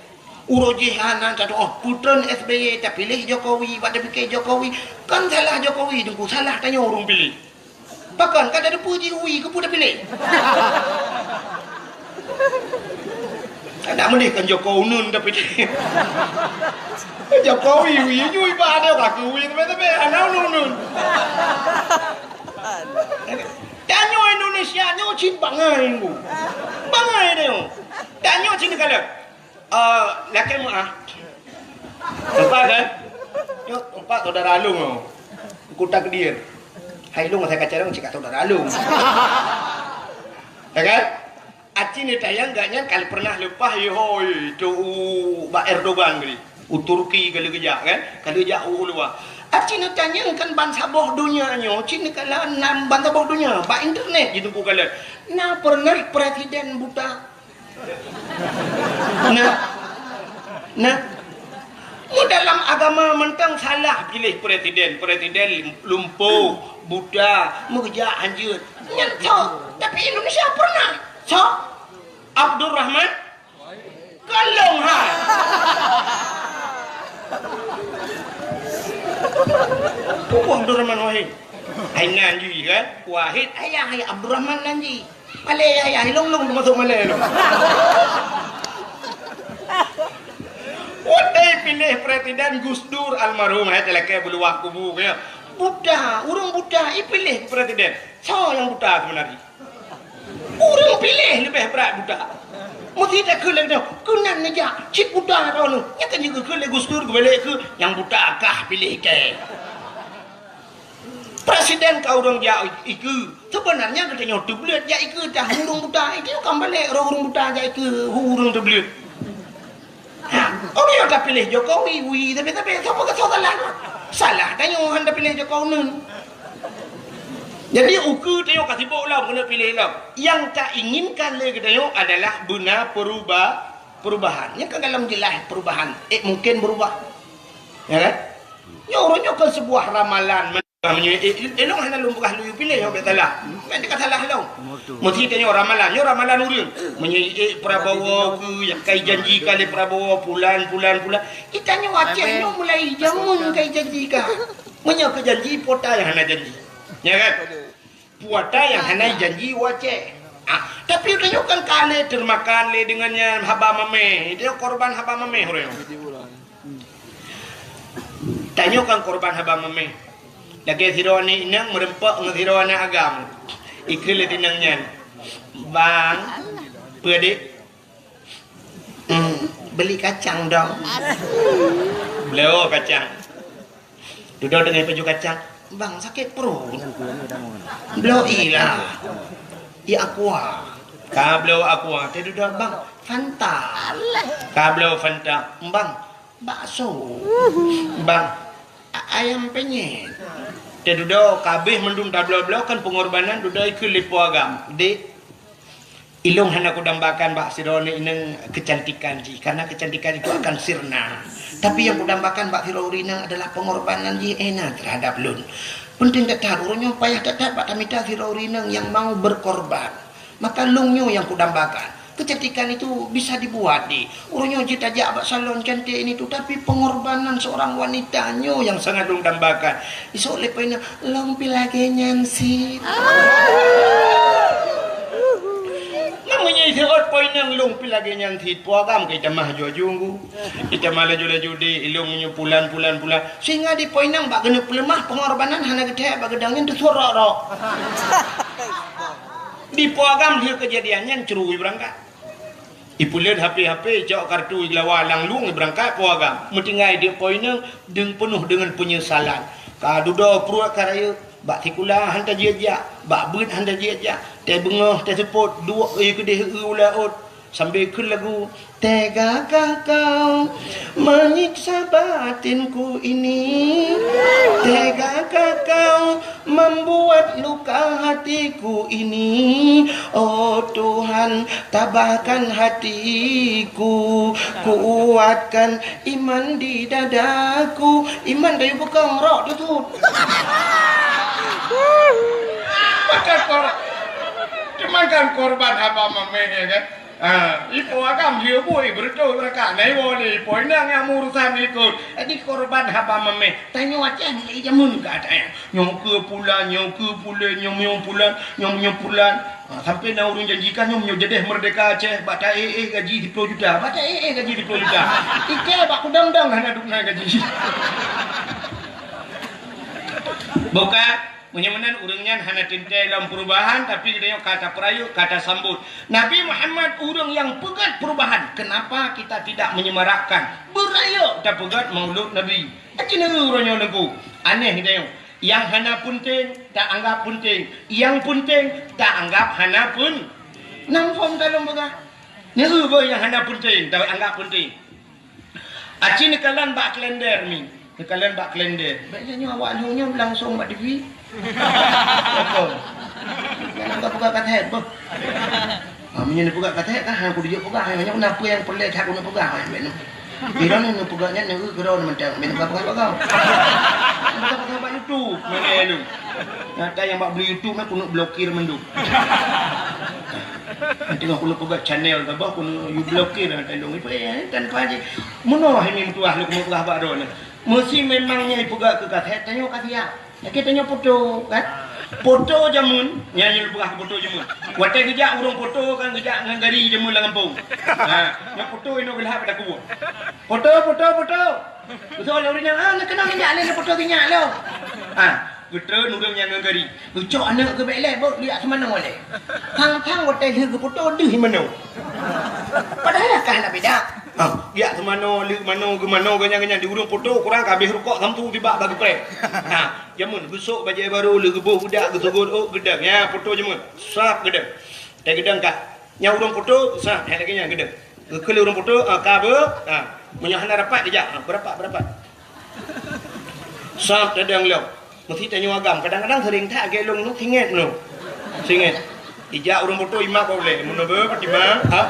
Uroe jih hana tatu'oh, putron S B Y tapiléh Jokowi, bak tapike Jokowi. Kan salah Jokowi teungku, salah tanyoe ureuëng piléh. Pakon ka tateupeue jih ui keupeue tapiléh? Kada meudeh kan Joko Unun tapiléh. Jokowi ui, ui ba ada ka ui teumé-teumé, hana unun-unun. Tanyoe Indonesia nyoe cit bangai, Bu. Bangai nyoe. Tanyoe cit kalon. Eh, lakée meu'ah. Empat kan? Nyoe empat saudara lôn nyoe. Kuta Kedir. Hai lôn asai kacarang cit ka saudara lôn. Ya kan? Aci ni tayang gak nyan kali pernah leupah ihoi tu bak Erdogan geuh. U Turki ka lheueh geujak kan? Ka lheueh jak u luwa. Aci neutanyong kan bansaboh donya nyoe, ci neukalon nan bansaboh donya, bak internet jiteumpu kalon. Na pernah presiden buta? Nah. Nah. Mu dalam agama mantong salah piléh presiden, presiden lumpoh, buta, meugeujak hanjeuet. Nyan so, tapi Indonesia pernah. So, Abdurrahman Kalong hai. Pupuh Abdurrahman Wahid. Hai nan jih kan? Wahid ayah, ayah Abdurrahman nan jih. Palé ayah, ayah ilong-long teumasuk malé tu. Watèe piléh presiden Gus Dur almarhum, hai talakèe beuluwah kubu ke. Buta, ureueng buta ipiléh presiden. Soe nyang buta seubeunarjih? Ureueng piléh leubeh brat buta. Meusti takheun lagèe nyoe, keunan neujak, cit buta droeneuh. Nyan ka jikheun lé Gus Dur geubalek keu nyang buta kah piléh kèe. Presiden ka ureueng jak ikeue. Seubeunarnya geutanyoe teubleuet jak ikeue dah ureueng buta. Itu kan balek roh ureueng buta jak ikeue ureueng teubleuet. Ha, oh, nyoe tapiléh Jokowi, wi, tapi, tapi, sapa kata salah? Salah tanyoe han tapiléh Jokowi nun. Jadi, ukeue tanyoe ka sibok lom keuneuk piléh lom. Nyang tainginkan lé geutanyoe adalah beuna peruba-, perubahan. Nyang ka galom jeulaih perubahan. Eh, mungkin berubah. Ya kan? Nyoe, nyoe kan sebuah ramalan. Meunyoe, eh, eh, ilong hana lôn peugah lôn piléh, nyoe bèk salah. Kan teuka salah lôn. Meusti tanyoe ramalan, nyoe ramalan ureueng. Meunyoe, eh, Prabowo keu nyang kai janji ka lé Prabowo, pulan, pulan, pulan. Itanyoe Aceh nyoe mulai jameun kai janji ka. Meunyoe keu janji, po ata nyang hana janji. Ya kan? Po ata nyang hana janji u Aceh. Ah, tapi tanyoe kan ka lé teumakan lé deungon nyan haba mamèh. Tanyoe korban haba mamèh ureueng. Tanyoe kan korban haba mamèh. Lagèe sidroe aneuk inong meureumpok ngon sidroe aneuk agam. Ikheun lé inong nyan, "Bang, peue, Dek?" "Hmm, beli kacang dong." Bloe kacang. Dudoe teungoh paju kacang, "Bang, sakét pruet." "Bloe ié lah. Ié Aqua." Ka bloe Aqua, teududoe, "Bang, Fanta." Ka bloe Fanta, "Bang, bakso." "Bang, a-, ayam penyet." Teududoe, ka abéh mandum tabloe-bloe kan pengorbanan, dudoe ikheun lé po agam, "Dek, ilong hana kudambakan bak sidroe inong kecantikan jih, karena kecantikan itu akan sirna. Tapi nyang kudambakan bak sidroe inong adalah pengorbanan jih, eh, na, terhadap lôn. Penting that-that, ureueng nyoe payah that-that bak tamita sidroe inong nyang mau berkorban. Maka lôn nyoe nyang kudambakan. Kecantikan itu bisa dibuat, Dek. Ureueng nyoe jeuet tajak bak salon cantik ini tu, tapi pengorbanan seorang wanita nyoe nyang sangat lôn dambakan." Isok lé po inong, "Lôn pih lagèe nyan cit." Meunyoe isok po inong, "Lôn pih lagèe nyan cit," po agam ka itamah aju-aju. Itamah laju-laju, "Dek, ilong nyoe pulan, pulan, pulan." Sehingga di po inong bak keuneuk peuleumah pengorbanan hana geuthèe bak geudong nyan teusurok-rok. Di po agam lheueh keujadian nyan ceurui beurangkat. Ipeuleuet HP-HP, icok kartu, igeulawa lam lueng, ibeurangkat po agam. Meutinggai di po inong deung peunoh deungon peunyesalan. Ka dudoe pruet ka rayeuk, bak sikula han tajak-jak, bak beuet han tajak-jak, teubeungoh teuseupôt, duek ie keudeh u laôt, sambil kheun lagu, "Tegakah Kau menyiksa batinku ini, tegakah Kau membuat luka hatiku ini. Oh Tuhan, tabahkan hatiku, kuatkan iman di dadaku." Iman dari bekong rok tu tu. Maka kor-, cuman kan korban haba mamèh, ya kan? Ah, ipo agam dia bui beureutoh rakan. Nah, iwoe lé ipo inong nyang meurusan ikot. Jadi korban haba mamèh. Tanyoe Aceh nilai jameun ka ada. Nyoe keu pulan, nyoe keu pulan, nyoe, nyoe pulan, nyoe, nyoe pulan. Ah, sampai na ureueng janjikan nyoe, nyoe jadeh merdeka Aceh, bak ta-éh-éh gaji siploh juta. Bak ta-éh-éh gaji siploh juta. Ike bak kudang-dang hana duk na gaji. Bukan. Meunyoe meunan ureueng nyan hana teuntèe lom perubahan, tapi geutanyoe ka tapeurayeuk, ka tasambot. Nabi Muhammad ureueng nyang peugèt perubahan. Kenapa kita tidak menyemarakkan? Beurayeuk tapeugèt Maulud Nabi. Aci neu uroe nyoe Teungku. Aneh geutanyoe. Nyang hana peunteng, taanggap peunteng. Nyang peunteng, taanggap hana peun-, nam phon ka lôn peugah. Neu beuh nyang hana peunteng, taanggap peunteng. Aci neukalon bak kalender mi. Neukalon bak kalender. Bèk nyoe awak lheueh nyoe langsong bak T V. Betul. Nyan ka peugah ka thèt, beuh. Ha, meunyoe neupeugah ka thèt, kan hana kudijok peugah. Nyoe na peue nyang peureulèe that keuneuk peugah, ha, bèk neu. Di droeneuh neupeugah nyan, neu keudroe mantong, bèk neupeugah-peugah bak YouTube. Neupeugah-peugah bak YouTube, mana lu? Nyata nyang bak beli YouTube, nah, keuneuk blokir mandum. Teungoh keuneuk peugah channel saboh, keuneuk you blokir, nah, tandong itu, eh, tanpa je. Meunoe hai meutuah lôn keuneuk peugah bak droeneuh. Meusi memang nyan ipeugah keu ka thèt, tanyoe ka siap. Lakèe tanyoe poto, kan? Poto jameun, nyan nyang peugah poto jameun. Watèe geujak ureueng poto kan geujak ngon gari jameun lam gampông. Ha, nyan poto inoe geulhah bak takue. Poto, poto, poto. Beutôi lé ureueng nyan, ah, neukeunong jak lé poto sinyak lom. Ha, geutreun ureueng nyan ngon gari. Geucok aneuk geuh bèk lé, beuh, liak seumanoe lé. Thang-thang watèe lheueh geupoto deuh manoe. Padahai ka hana beda. Ha, liak seumanoe, leuk manoe, geumanoe, ganyan-ganyan di ureueng poto, kurang ka abéh rukok sampoe tibak bak geupreh. Ha, jameun geusok bajèe barô, lheueh geuboh budak, geusogôt ôk, geudong. Ya, poto jameun. Sab geudong. Teuh geudong ka. Nyang ureueng poto, sab, hai lagèe nyan geudong. Geukheun lé ureueng poto, ah, ka beuh, ah, meunyoe hana rapat, geujak, ah, beurapat, beurapat. Sab tadong lom. Meusi tanyoe agam, kadang-kadang sering that lagèe lôn nyoe, singèt nyoe. Singèt. Ijak ureueng poto imak ka ulèe, meunoe beuh, Fatimah, ha?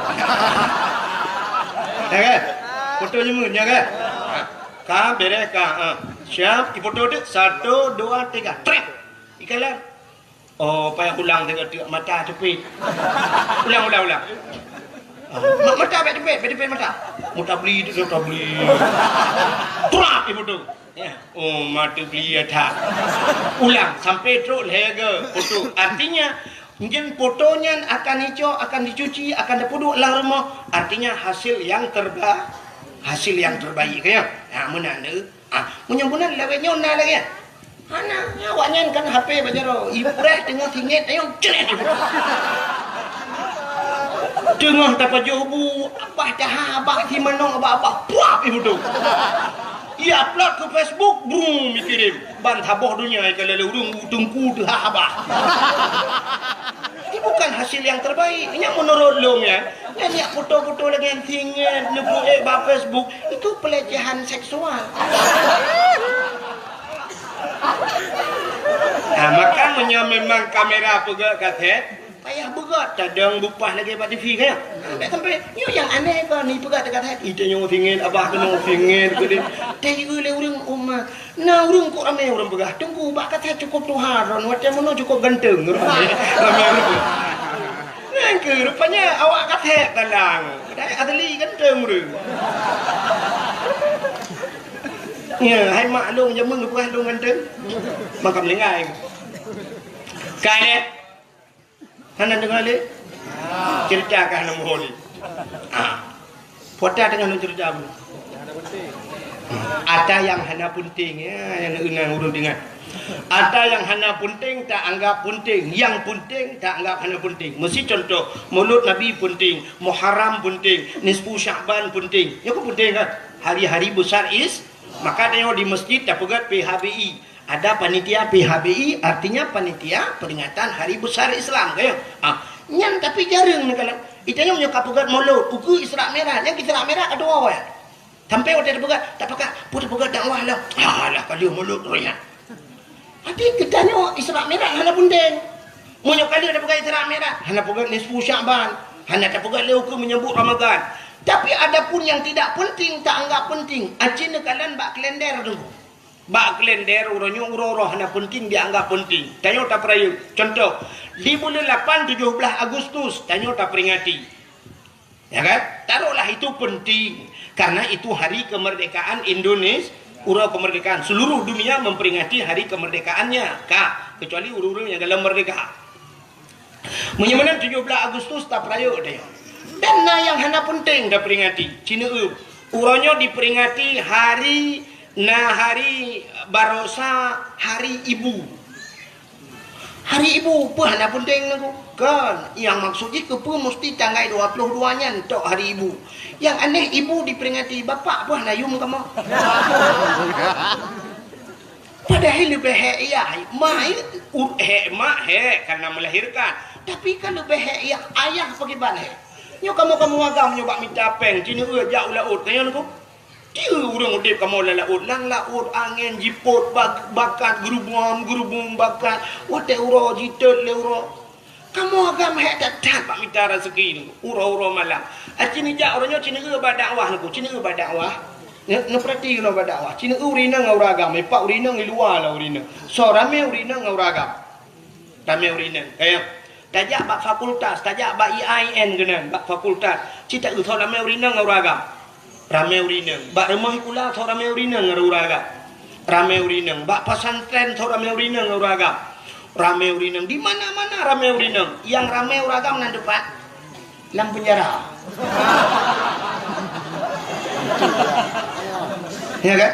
Ya kan? Poto jameun, ya kan? Ha. Ka, bèrèh ka, ha. Siap, ipoto teuk, satu, dua, tiga, trép. Ikalon. Oh, payah ulang teuk-teuk mata teupit. Ulang, ulang, ulang. Ah, ma-, mata bèk teupit, bèk teupit mata. Mata beli teuk, mata beli. Trap ipoto. Ya. Oh, mata beli ya that. Ulang sampai trok lhèe geuh poto. Artinya, nyan poto nyan akan icok, akan dicuci, akan dipeuduek lam rumoh. Artinya hasil yang terba-, hasil yang terbaik, kan ya? Ha, meunan deh. Ah, meunyoe meunan lawét nyoe na lagèe nyan. Hana, awak nyan kan H P bak jaroe. Ipreh teungoh singèt, ayo, cret. Teungoh tapajoh bu, abah taha, abah si manong, abah, abah, puap ibu tu. Ia upload ke Facebook, brum, ikirim. Ban saboh dunia ikalon lé ureueng, teungku teuha abah. Ini bukan hasil yang terbaik. Ini menurut lôn ya. Nyan jak foto-foto lagèe nyan singèt, neupeuék bak Facebook, itu pelecehan seksual. Nah, maka meunyoe memang kamera peugöt ka thèt, payah beugöt, tadong bupah lagèe bak T V kan. Nah, bèk sampai, nyoe nyang aneh kon, ipeugöt ka thèt, ita nyoe singèt, abah keunoe singèt, keudeh. Teuh jieu lé ureueng umat. Na ureueng kok ramé ureueng peugah, "Teungku, bak ka thèt cukôp tuha droen, watèe meunoe cukôp ganteng." Ramé, ramé ureueng. Nyan keuh rupanya awak ka thèt talang. Padahai asli ganteng ureueng. Ya, hai mak lôn jameun geupeugah lôn ganteng. Maka meuninggai. Ka lé. Hana deungoe lé? Ceurita ka hana muphom lé. Ah. Peue ata teungoh lôn ceurita bu? Ata nyang hana peunteng, ya, nyang ureueng deungoe. Ata nyang hana peunteng ta anggap peunteng, nyang peunteng ta anggap hana peunteng. Meusi contoh, Maulud Nabi peunteng, Muharram peunteng, Nisfu Sya'ban peunteng. Nyoe kan peunteng kan? Hari-hari besar is, maka tanyoe di masjid tapeugöt P H B I. Ada panitia P H B I, artinya panitia peringatan hari besar Islam, kan? Ah, nyan tapi jareueng neukalon. Ita nyoe meunyoe ka peugöt Maulud, ukeue Isra Mi'raj, nyan Isra Mi'raj ka tuwoe. Sampai watèe tapeugöt, tapeugöt, peue tapeugöt dakwah lah. Alah, ka lheueh Maulud roh nyan. Arti geutanyoe Isra Mi'raj hana peunteng. Meunyoe ka lheueh tapeugöt Isra Mi'raj, hana peugöt nisfu Sya'ban, hana tapeugöt lé ukeue menyambut Ramadan. Tapi adapun yang tidak penting, tak anggap penting. Aci neukalon bak kalender tu. Bak kalender uroe nyoe uroe-uroe hana peunteng dianggap peunteng. Tanyoe tapeurayeuk. Contoh, di buleuen lapan tujoh blaih Agustus, tanyoe taperingati. Ya kan? Taruhlah itu penting. Karena itu hari kemerdekaan Indonesia, uroe kemerdekaan. Seluruh dunia memperingati hari kemerdekaannya. Ka, kecuali ureueng-ureueng nyang galak merdeka. Meunyoe meunan tujoh blaih Agustus tapeurayeuk deh. Dan na nyang hana peunteng taperingati. Cineuk, uroe nyoe diperingati hari, na hari barosa hari ibu. Hari ibu peue hana peunteng nangku? Kan, nyang maksud jih keupeue musti tanggai dua ploh dua nyan tok hari ibu. Nyang aneh ibu diperingati, bapak peue hana yum kamoe? Padahai leubeh hék yah, ma, u-, hék mak hék karena melahirkan. Tapi kan leubeh hék yah ayah pakriban hék. Nyoe kamoe-kamoe agam nyoe bak mita péng, cineuk jak u laôt, nyan nangku. Tiep ureuëng udeb kamoe lam laôt, lam laôt angén jipot bak-, bakat geurubum-geurubum bakat, watée uroe jitot lé uroe. Kamoe agam hék that-that bak mita raseuki uroe-uroe malam. Aci neujak uroe nyoe ci neueu bak dakwah neuku, ci neueu bak dakwah. Neu-, neupeurati keunoe bak dakwah. Ci neueu ureuëng inong ngon ureuëng agam, ipak ureuëng inong i luwa lah ureuëng inong. Soe ramé ureuëng inong ngon ureuëng agam. Ramé ureuëng inong. Kayang. Tajak bak fakultas, tajak bak I A I N keunan, bak fakultas. Ci taeu soe ramé ureuëng inong ngon ureuëng agam. Ramé ureuëng inong. Bak rumoh sikula soe ramé ureuëng inong ngon ureuëng agam. Ramé ureuëng inong. Bak pesantren soe ramé ureuëng inong ngon ureuëng agam. Ramé ureuëng inong. Di mana-mana ramé ureuëng inong. Nyang ramé ureuëng agam nan teupat lam penjara. Ya kan?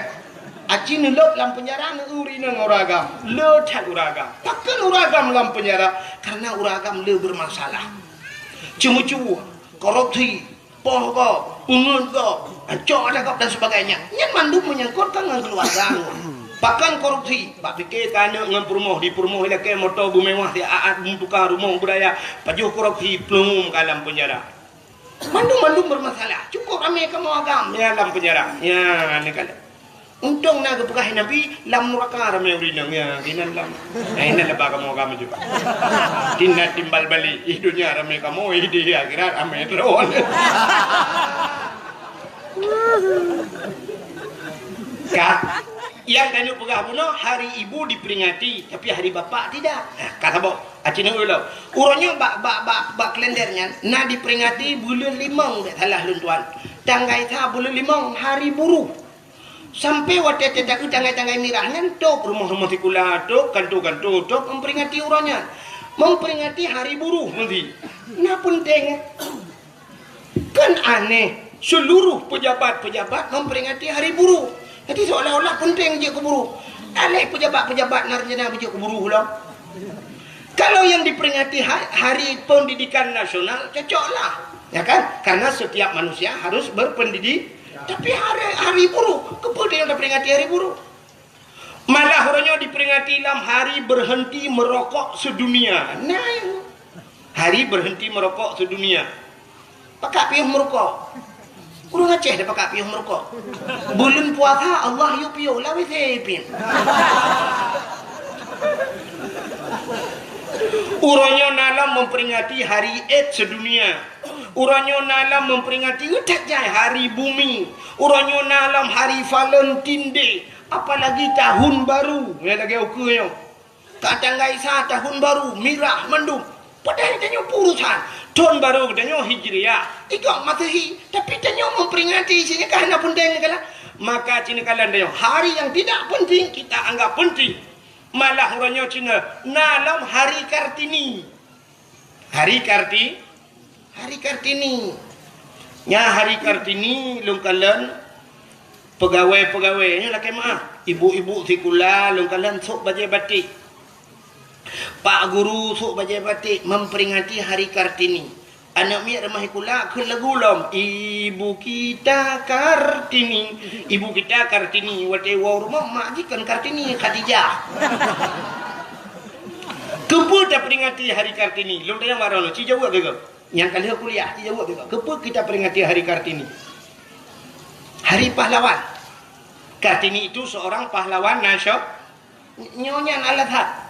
Aci neulôb lam penjara neueu ureuëng inong ngon ureuëng agam. Le that ureuëng agam. Pakon ureuëng agam lam penjara? Karena ureuëng agam le bermasalah. Ceumeucue, korupsi, poh gob, peungeut gob, ancok adat gob dan sebagainya. Nyan mandum menyangkut ka ngon keuluwarga. Pakon korupsi? Bak pike ka aneuk ngon peurumoh, di peurumoh ilakée moto beumewah, di aat beutuka rumoh beuraya, pajoh korupsi plueng ka lam penjara. Mandum-mandum bermasalah. Cukup ramé kamoe agam ya lam penjara. Ya, ni kan. Untông na geupeugah Nabi, lam nuraka ramé ureuëng inong, ya, keunan lam. Nah, inan leubeh kamoe agam ju. Tina timbal balik, ih dunia ramé kamoe, ih di akhirat ramé droe. Ka, nyang tanyoe peugah bunoe, hari ibu diperingati, tapi hari bapak tidak. Nah, ka saboh. Aci neueu lom. Uroe nyoe bak, bak, bak, bak kalender nyan na diperingati buleuen limong, bèk salah lôn tuan. Tanggai sa buleuen limong hari buruh. Sampai watèe teuka tanggai-tanggai mirah nyan, trôk rumoh-rumoh sikula, trôk kanto-kanto, trôk memperingati uroe nyan. Memperingati hari buruh meusi. Na peunteng. Kan aneh, seluruh pejabat-pejabat memperingati hari buruh. Jadi seolah-olah penting jeuet keu buruh. Alah pejabat-pejabat na rencana beujeuet keu buruh lom. Kalau yang diperingati ha-, Hari Pendidikan Nasional, cocoklah. Ya kan? Karena setiap manusia harus berpendidik. Tapi hari, hari buruh, kenapa dia yang diperingati hari buruh? Malah uroe nyoe diperingati lam hari berhenti merokok sedunia. Nah, hari berhenti merokok sedunia. Pakak piôh meurukok. Ureuëng Aceh dah pakak piôh meurukok. Buleuen puasa Allah yue piôh lawét sipin. Uroe nyoe na lom memperingati hari AIDS sedunia. Uroe nyoe na lom memperingati utak jai hari bumi. Uroe nyoe na lom hari Valentine Day. Apalagi tahun baru, ya, lagèe ukeue nyoe. Ka tanggai sa tahun baru, mirah mandum. Padahai tanyoe peurusan. Tahun baru tanyoe Hijriah, ikôt Masehi, tapi tanyoe memperingati isi nyan ka hana peunteng kala. Maka cina kala tanyoe, hari yang tidak penting kita anggap penting. Malah uroe nyoe cina na lom hari Kartini. Hari Karti-, hari Kartini. Nya hari Kartini lôn kalon pegawai-pegawai nyoe lakèe meu'ah. Ibu-ibu sikula lôn kalon sôk bajèe batik. Pak guru sôk bajèe batik memperingati hari Kartini. Aneuk miet rumoh sikula kheun lagu lom, "Ibu kita Kartini, ibu kita Kartini." Watèe woe rumoh mak jih kon Kartini, Khadijah. Keupeue taperingati hari Kartini? Lôn tanyong bak droeneuh, ci jaweueb lé gob. Nyang ka lheueh kuliah, ci jaweueb lé gob. Keupeue kita peringati hari Kartini? Hari Pahlawan. Kartini itu seorang pahlawan nasio-, nyoe nyan alasan.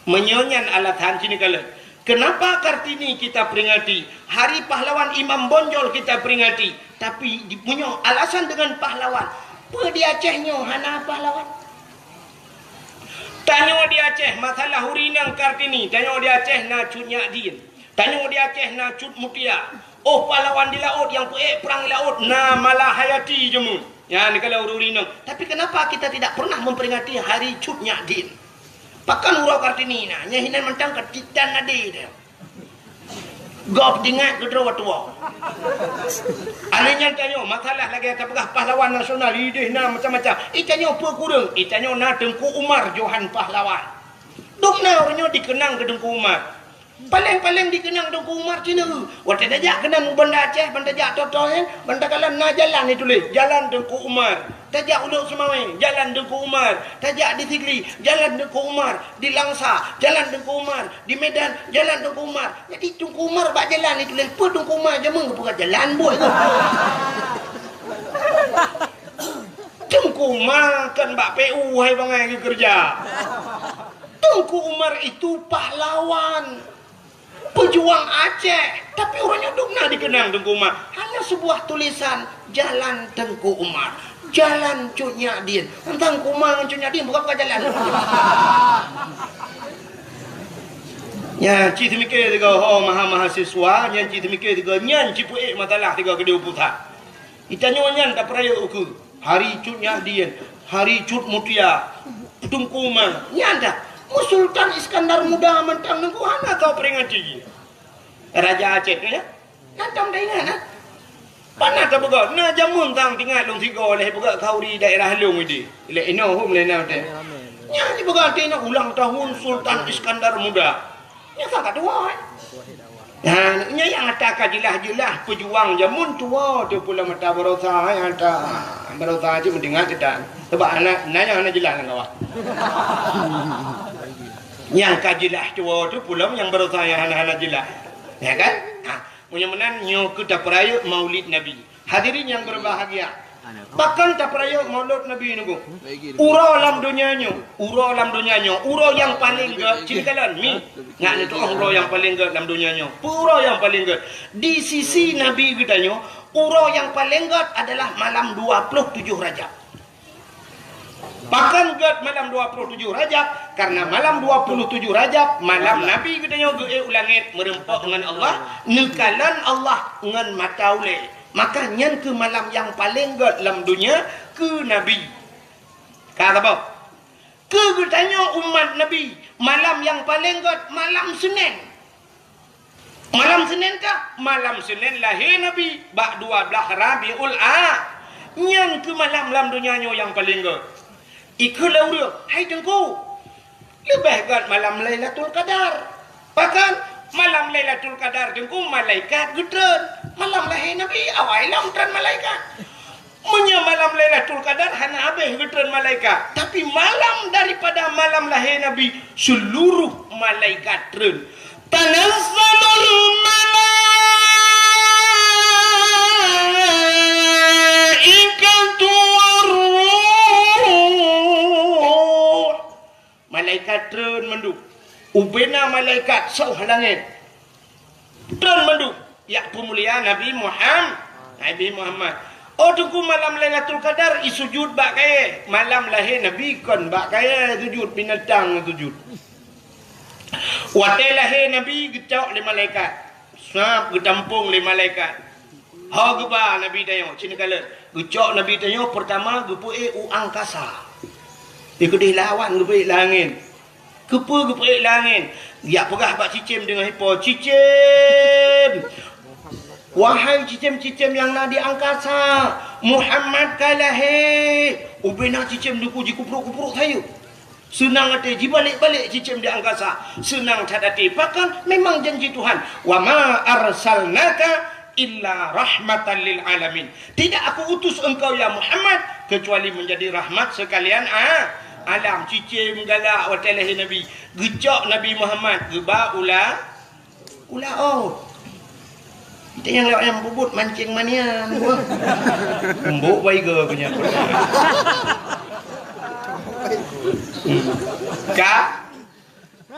Meunyoe nyan alasan, ci neukalon. Kenapa Kartini kita peringati? Hari Pahlawan Imam Bonjol kita peringati. Tapi di, meunyoe alasan dengan pahlawan, peue di Aceh nyoe hana pahlawan? Tanyoe di Aceh, masalah ureueng inong Kartini, tanyoe di Aceh na Cut Nyak Dien. Tanyoe di Aceh na Cut Mutia. Oh, pahlawan di laôt nyang peuék prang di laôt na Malahayati jameun. Nyan kalau ureueng inong. Tapi kenapa kita tidak pernah memperingati hari Cut Nyak Dien? Pakon uroe Kartini na, nyan hinan mantong ka titan ade teuh. Gob ingat keudroe tuwoe. Aneuëk nyan tanyoe, masalah lagèe tapeugah pahlawan nasional, ideh na macam-macam. Itanyoe peue kureueng, itanyoe na Teungku Umar Johan Pahlawan. Dum na ureueng nyoe dikenang keu Teungku Umar. Paleng-paleng dikenang Teungku Umar cina. Watèe tajak keunan u Banda Aceh, ban tajak Toto nyan, ban takalon na jalan dituléh, Jalan Teungku Umar. Tajak u Lhokseumawe, Jalan Teungku Umar. Tajak di Sigli, Jalan Teungku Umar. Di Langsa, Jalan Teungku Umar. Di Medan, Jalan Teungku Umar. Jadi Teungku Umar bak jalan dituléh, peue Teungku Umar jameun geupeugah jalan buet tu. Umar kan bak P U hai bangai geukeureuja. Teungku Umar itu pahlawan, pejuang Aceh, tapi uroe nyoe dum na dikeunang Teungku Umar. Hanya sebuah tulisan, "Jalan Teungku Umar, Jalan Cut Nyak Dien." Teuntang Teungku Umar ngon Cut Nyak Dien bukan, bukan jalan. Nyan cit teumikir tiga ho maha mahasiswa, nyan cit teumikir tiga nyan cit peuék masalah tiga keudeh pusat. Geutanyoe nyan tapeurayeuk ukeue. Hari Cut Nyak Dien, Hari Cut Mutia, Teungku Umar, nyan dah. Mu Sultan Iskandar Muda mantong Teungku hana tau peringati. Raja Aceh tu ya. Nyan tam dah ingat, ha? Pana ka peugah, na jameun tang tingat lôn sigoe lé peugah khauri daerah lôn idi. Lé inoe hom lé na teh. Nyan ji peugah teh na ulang tahun Sultan Iskandar Muda. Nyan sangat tuha, eh. Nah, nyan nyang ata ka jeulaih-jeulaih peujuang jameun tuha tu pula mata barosa, eh, ata barosa cit meudeungoe teutan. Sebab anak, na nyang hana jeulaih lam kawan. Nyang ka jeulaih tuha tu pula nyang barosa nyang hana-hana jeulaih. Ya kan? Ha, meunyoe meunan nyoe keu tapeurayeuk Maulid Nabi. Hadirin yang berbahagia, pakon tapeurayeuk Maulud Nabi nyoe? Uroe lam donya nyoe, uroe lam donya nyoe, uroe nyang paleng gét, sini kalon, mi. Ngat neutu'oh uroe nyang paleng gét lam donya nyoe. Peue uroe nyang paleng gét? Di sisi Nabi geutanyoe, uroe nyang paleng gét adalah malam dua puluh tujuh Rajab. Pakon gét malam dua puluh tujuh Rajab? Karena malam dua puluh tujuh Rajab, malam Nabi geutanyoe geuék u langét meureumpok ngon Allah, neukalon Allah ngon mata ulée. Maka nyan keuh malam nyang paleng gét lam donya keu Nabi. Ka saboh. Keu geutanyoe umat Nabi, malam nyang paleng gét malam Senin. Malam Senin kah? Malam Senin lahé Nabi bak dua blaih Rabiul A. Nyan keuh malam lam donya nyoe nyang paleng gét. Ikheun lé ureuëng, "Hai Teungku, leubeh gét malam Lailatul Qadar." Pakon? Malam Lailatul Qadar Teungku malaikat geutreun. Malam lahé Nabi awai lom treun malaikat. Meunyoe malam Lailatul Qadar hana habéh geutreun malaikat, tapi malam daripada malam lahé Nabi, seluruh malaikat treun. Tanazzalul malaikatu warruh. Malaikat treun mandum. Ubena malaikat soh langét. Treun mandum, yak peumulia Nabi Muham-, Nabi Muhammad. Oh Teungku, malam Lailatul Qadar isujud bak kayée. Malam lahé Nabi kon bak kayée sujud, binatang sujud. Watée lahé Nabi geucok lé malaikat. Sab geutampong lé malaikat. Ho geuba Nabi tanyoe, cit neukalon. Geucok Nabi tanyoe peurtama geupeuék u angkasa. Di keudeh lawan geupeuék langét. Keupeue geupeuék langét? Geujak peugah bak cicém deungon ipo, "Cicém! Wahai cicém-cicém nyang na di angkasa, Muhammad ka lahé!" Ubena cicém Teungku jikuprok-kuprok sayeuep. Seunang até jibalek-balek cicém di angkasa. Seunang that até. Pakon? Memang janji Tuhan. "Wa ma arsalnaka illa rahmatan lil alamin." Tidak Aku utus engkau, ya Muhammad, kecuali menjadi rahmat sekalian a-, alam. Cicém galak watée lahé Nabi. Geucok Nabi Muhammad, geuba u la-, u laôt. Kita nyang lewat nyang bubut mancing manian. Embok baiga punya. Ka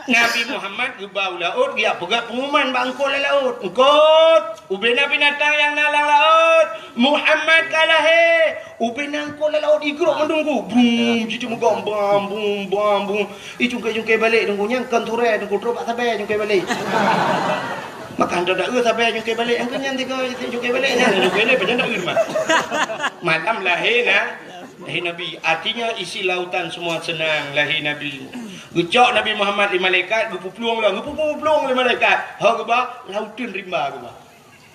Nabi Muhammad geuba u laôt, geujak peugah pengumuman bak eungkôt lam laôt. "Eungkôt, ubena binatang nyang na lam laôt, Muhammad ka lahé." Ubena eungkôt lam laôt igrok mandum Teungku. Brum, jitu meugom, bam, bum, bam, bum. Ih, cungkai-cungkai balek Teungku, nyan kon turée Teungku, trok bak sabe cungkai balek. Maka hantom da-eu sabe cungkai balek, nyang keu nyan tiga cungkai balek nyan, cungkai balek, panjang da-eu mah. Malam lahé na, lahé Nabi. Artinya isi lautan semua senang lahé Nabi. Geucok Nabi Muhammad lé malaikat, geupuplueng lom, geupuplueng lé malaikat. Ho geuba, lauteun rimba geuba.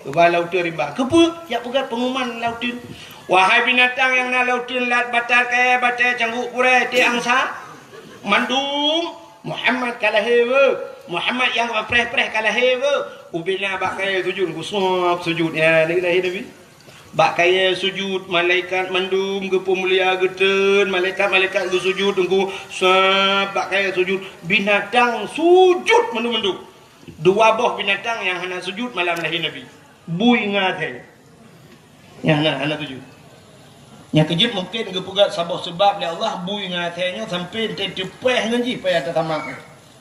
Geuba lauteun rimba. Keupeue? Jak peugah pengumuman lauteun. Wahai binatang nyang na lauteun, lat, batat, kayée, batée, cangguk, kurée, tiek, angsa, mandum, Muhammad ka lahé weuh. Muhammad nyang preh-preh ka lahé weuh. Ubena bak kayée sujud, geusuab sujud. Ya, ni lahé Nabi. Bak kayée sujud, malaikat mandum geupeumulia geutreun, malaikat-malaikat geusujud, Teungku, sab bak kayée sujud, binatang sujud mandum-mandum. Dua boh binatang nyang hana sujud malam lahé Nabi. Bui ngon asèe. Nyang hana, hana sujud. Nyang keujeuet mungken geupeugah saboh seubab lé Allah bui ngon asèe nyoe sampoe teupeue ngon jih payah tasamak.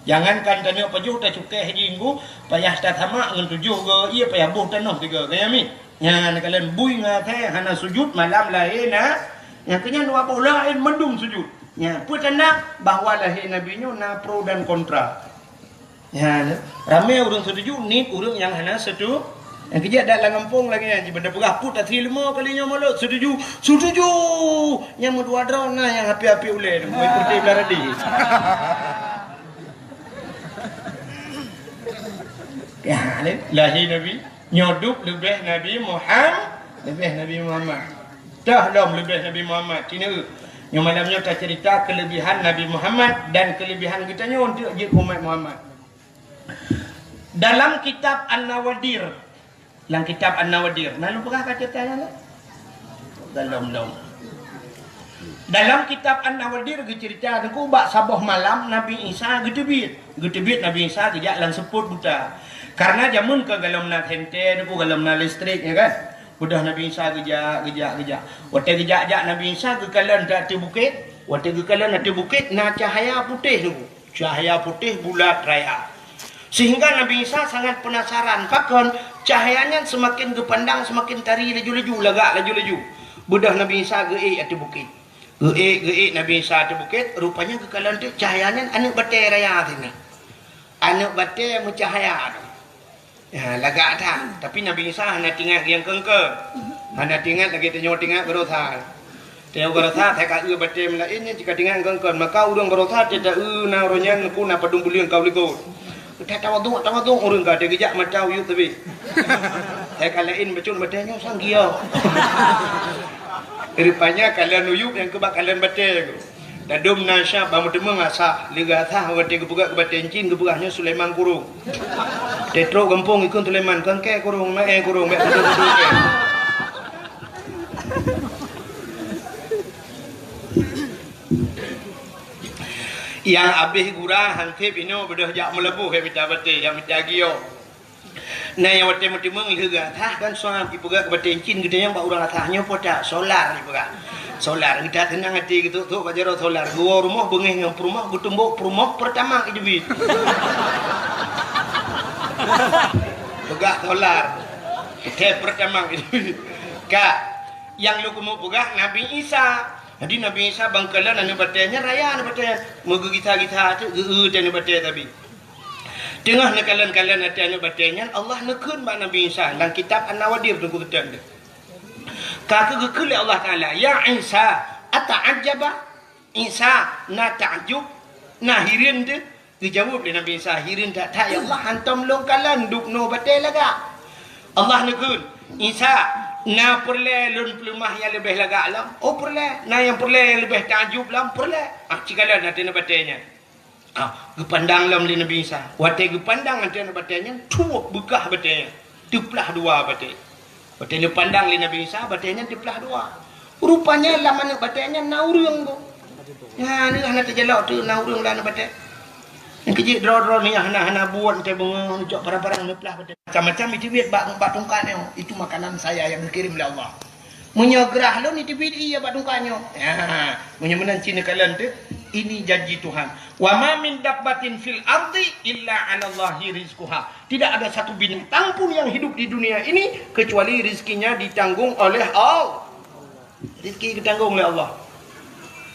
Jangankan taneuk pajoh, tacukéh jih ngon payah tasamak ngon tujoh go ié, payah boh tanoh tiga go. Nyan mi. Nyan kalon bui ngon asèe hana sujud malam lahé na. Nyang keunyan dua boh laén mandum sujud. Nyan peue tanda bahwa lahé Nabi nyoe na pro dan kontra. Ya, ramé ureuëng setuju, nit ureuëng nyang hana setu-, nyang keujak dak lam gampông lagée nyan, jipeugah put asri leumo kali nyoe mulod setuju, setuju. Nyang meudua droe na nyang api-api ulée, meuikoti belaradi. Ya, lahé Nabi, nyoe dup leubeh Nabi Muham-, leubeh Nabi Muhammad. Toh lom leubeh Nabi Muhammad. Cina, nyoe malam nyoe tacerita kelebihan Nabi Muhammad dan kelebihan geutanyoe untuk jeuet umat Muhammad. Dalam kitab An-Nawadir, lam kitab An-Nawadir, na lôn peugah ka cerita nyan? Belum, belum. Dalam kitab An-Nawadir geucerita teungku bak saboh malam Nabi Isa geuteubiet. Geuteubiet Nabi Isa geujak lam seupôt buta. Karena jameun ka golom na senter teungku, golom na listrik, ya kan? Udah Nabi Isa geujak, geujak, geujak. Watée geujak-jak Nabi Isa geukalon ateueh bukét. Watée geukalon ateueh bukét na cahaya putéh teungku. Cahaya putéh bulat raya. Sehingga Nabi Isa sangat penasaran, pakon cahaya nyan semakin geupandang semakin tari laju-laju, lagak laju-laju. Beudôh Nabi Isa geuék ateueh bukét. Geuék, geuék Nabi Isa ateueh bukét, rupanya geukalon teuk cahaya nyan aneuëk batée raya sinan. Aneuëk batée meucahaya tu. Ya, lagak that. Tapi Nabi Isa hana tingat nyang keungkeuen. Hana tingat lagée tanyoe tingat baroesa. Tanyoe baroesa, hai ka eu batée meulaén nyan jika tingat keungkeuen. Maka ureuëng baroesa teuta eu na uroe nyan ku na padum buleuen ka u likot. Ka tawaduk, tawaduk ureuëng ka teugeujak mata uyueb teubiet. Hai ka laén bacut batée nyoe sang giok. Rupanya kalon uyueb nyang keubak kalon batée. Dadum na syab bak meuteumé asah, lé geuasah watée geupeugah keu batée cin geupeugah nyoe Sulaiman Kurong. Teutrok gampông ikun Sulaiman, kangkée kurong, maé kurong, bék kudu-kudu kée. Nyang abéh gura hanseb inoe beudôh jak meulaboh, ya mita batée, ya mita giok. Na nyang watée meuteumé lheueh geuasah kan suam ipeugah keu batée cin geutanyoe bak ureuëng asah nyoe po that solar ipeugah. Solar geuta teunang até geutok-tok bak jaroe solar geuwoe rumoh beungéh ngon peurumoh geutumbok peurumoh peurtama iteubiet. Peugah solar. Teh peurtama iteubiet. Ka nyang lôn keumeung peugah Nabi Isa. Jadi Nabi Isa bangkalan aneuëk batée nyan raya aneuëk batée nyan meugeugisah-gisah teuk geu-eu teh aneuëk batée tabi. Teungoh neukalon-kalon ateueh aneuëk batée nyan, Allah neukheun bak Nabi Isa lam kitab An-Nawadir teungku teuntang deh. Ka keuh geukheun lé Allah Taala, "Ya Isa, ata'ajjaba?" Isa na takjub, na hireuen teuh. Geujaweueb lé Nabi Isa, "Hireuen that-that ya Allah, hantom lôn kalon dubnoe batée lagak." Allah neukheun, "Isa, na peureulée lôn peuleumah nyang leubeh lagak lom?" "Oh peureulée." "Na nyang peureulée nyang leubeh takjub lom?" "Peureulée." Ah, ci kalon ateueh aneuëk batée nyan. Ah, geupandang lom lé Nabi Isa. Watée geupandang ateueh aneuëk batée nyan, tuwoe beukah batée nyan. Teuplah dua batée. Watée geupandang lé Nabi Isa, batée nyan teuplah dua. Rupanya lam aneuëk batée nyan na ureuëng go. Nyan hana teujalok teuk na ureuëng lam aneuëk batée. Nyang keujeuet droe-droe nyan hana, hana buet teuh beungoh neucok parang-parang neuplah batée. Macam-macam iteubiet bak, bak tungkat nyoe. Itu makanan saya yang dikirim oleh Allah. Meunyoe grah lôn iteubiet ié bak tungkat nyoe. Ha, meunyoe meunan cit neukalon teuh, ini janji Tuhan. "Wa ma min dabbatin fil ardi illa 'alallahi rizquha." Tidak ada satu binatang pun yang hidup di dunia ini kecuali rezekinya ditanggung oleh Allah. Rezeki geutanggung oleh Allah.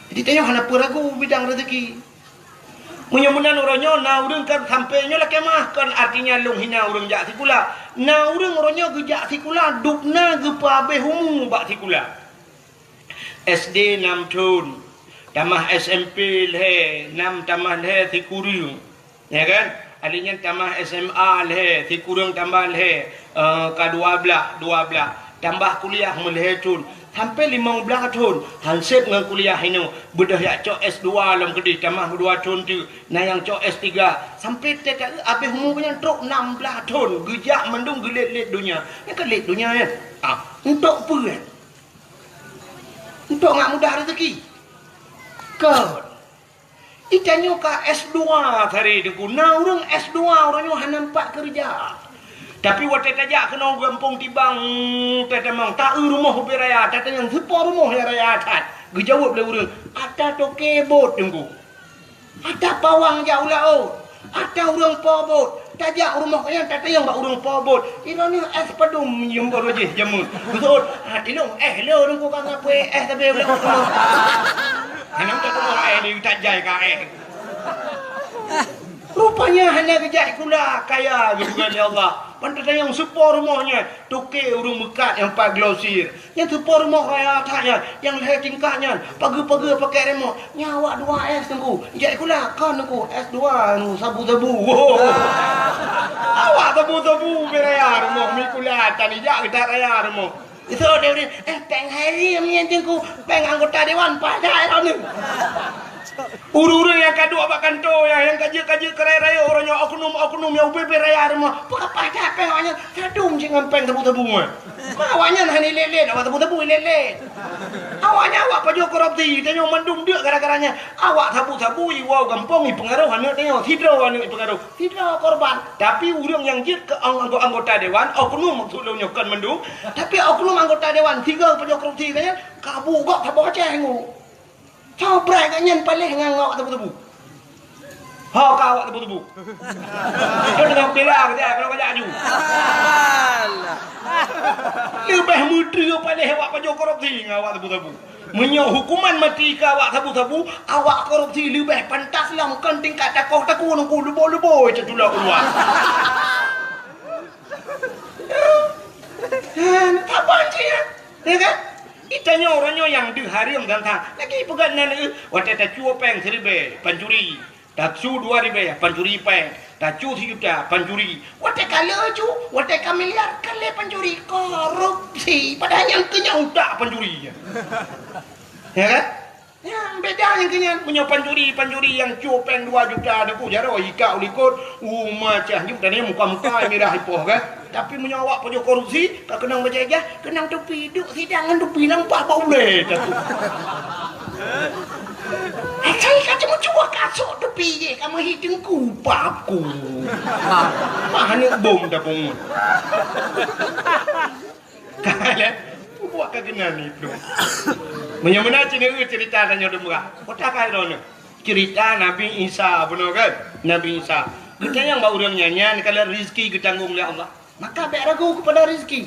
Jadi tanyoe hana peue ragu bidang rezeki. Meunyoe meunan uroe nyoe na ureuëng kan sampoe nyoe lakée meu'ah, kon artinya lôn hina ureuëng jak sikula. Na ureuëng uroe nyoe geujak sikula dubna geupeuabéh umu bak sikula. S D nam thon, tamah S M P lhée, nam tamah lhée sikureueng. Ya kan? Akhé nyan tamah S M A lhée, sikureueng tambah lhée, eh, ka dua blaih, dua blaih. Tambah kuliah meulhée thon, sampoe limong blaih thon. Hanseb ngon kuliah inoe, beudôh jak cok S dua lom keudeh, tamah dua thon teuk. Na nyang cok S tiga, sampoe teuka abéh umu nyan trok nam blaih thon. Geujak mandum geulét-lét donya. Nyan ka lét donya nyan. Ah, untuk peue nyan? Untuk ngat mudah rezeki. Kon. Itanyoe ka S dua tadi teungku. Na ureuëng S dua uroe nyoe hana nampak keureuja. Tapi watée tajak keunoe gampông Tibang, tatamong, ta-eu rumoh ubé raya, tatanyong, "Soe po rumoh nyang raya that?" Geujaweueb lé ureuëng, "Ata toke bot, Teungku. Ata pawang jak u laôt. Ata ureuëng po bot." Tajak u rumoh nyan, tatanyong bak ureuëng po bot, "Droeneuh éh padum nyang baroe jih jameun?" Geuseuôt, "Ah, tilông éh le, Teungku, ka ngapui éh sabe u laôt." Hana meutuah éh, di tajai ka éh. Rupanya hana geujak sikula, kaya geupeugah lé Allah. Ban tatanyong, "Soe po rumoh nyan?" "Toke ureuëng meukat nyang pat glosir. Nyan soe po rumoh raya that nyan, nyang lhée tingkat nyan, pageue-pageue pakèk remoh. Nyan awak dua éh, Teungku. Jak sikula, kon, Teungku, S dua, anu, sabu-sabu." Awak sabu-sabu ubé raya rumoh, meusikula tan ijak geutat raya rumoh. Geuseuôt lé ureuëng, "Éh, péng hareuem nyan, Teungku, péng anggota dewan, paih that droeneuh." Ureuëng-ureuëng nyang ka duek bak kantô nyan, nyang ka jeuet-ka jeuet keu raya-raya uroe nyoe, oknum-oknum nyang ubé-bé raya rumoh, peue ka paih that péng awaknyan, sadum cit ngon péng sabu-sabu nyan. Ma awaknyan hana ilét-lét, awak sabu-sabu ilét-lét. Awaknyan awak pajoh korupsi, tanyoe mandum deuk gara-gara nyan. Awak sabu-sabu iwoe gampông ipeungaroh aneuk tanyoe, sidroe aneuk ipeungaroh. Sidroe korban, tapi ureuëng nyang jeuet keu ang-, anggo-, anggota dewan, oknum maksud lôn nyoe kon mandum, tapi oknum anggota dewan sigoe pajoh korupsi nyan, ka bu gob saboh Aceh ngu. Soe brat gobnyan paléh ngon awak sabu-sabu. Ho ka awak sabu-sabu. Nyoe teungoh bela keu dia, kalau kajak aju. Leubeh meutreue paléh awak pajoh korupsi ngon awak sabu-sabu. Meunyoe hukuman mati keu awak sabu-sabu, awak korupsi leubeh pantas lom kon tingkat takoh takue nungku leubo-leubo teuh tulak u luwa. Hana saban cit nyan, ya kan? Di tanyoe uroe nyoe nyang deuh hareuem gata. Lagèe peugah nan, eh, watèe tacue péng siribèe, pancuri. Tacue dua ribèe, pancuri péng. Tacue sijuta, pancuri. Watèe ka lheueh ju, watèe ka miliar, ka lheueh pancuri. Korupsi. Padahai nyang keu nyan utak pancuri. Ya kan? Nyan beda nyang keu nyan. Meunyoe pancuri, pancuri nyang cue péng dua juta, na ku jaroe ika u likot, uma cah nyoe dan muka-muka mirah ipoh kan. Tapi meunyoe awak pajoh korupsi, ka keunong bajèe-jèe, keunong tupi, duek sidang ngon tupi nampak bak ulèe tatu. Asai ka cuma cuba kasok tupi jih, ka meuhi teungku paku. Mah aneuk bom tapong. Ka lé, buat ka keunan ni, Bro. Meunyoe meunan cit nyoe ceurita tanyoe dum bra. Kota ka droeneuh. Ceurita Nabi Isa, bunoe kan? Nabi Isa. Geutanyong bak ureueng nyan, nyan kalon rezeki geutanggong lé Allah. Maka bèk ragu keupada rezeki.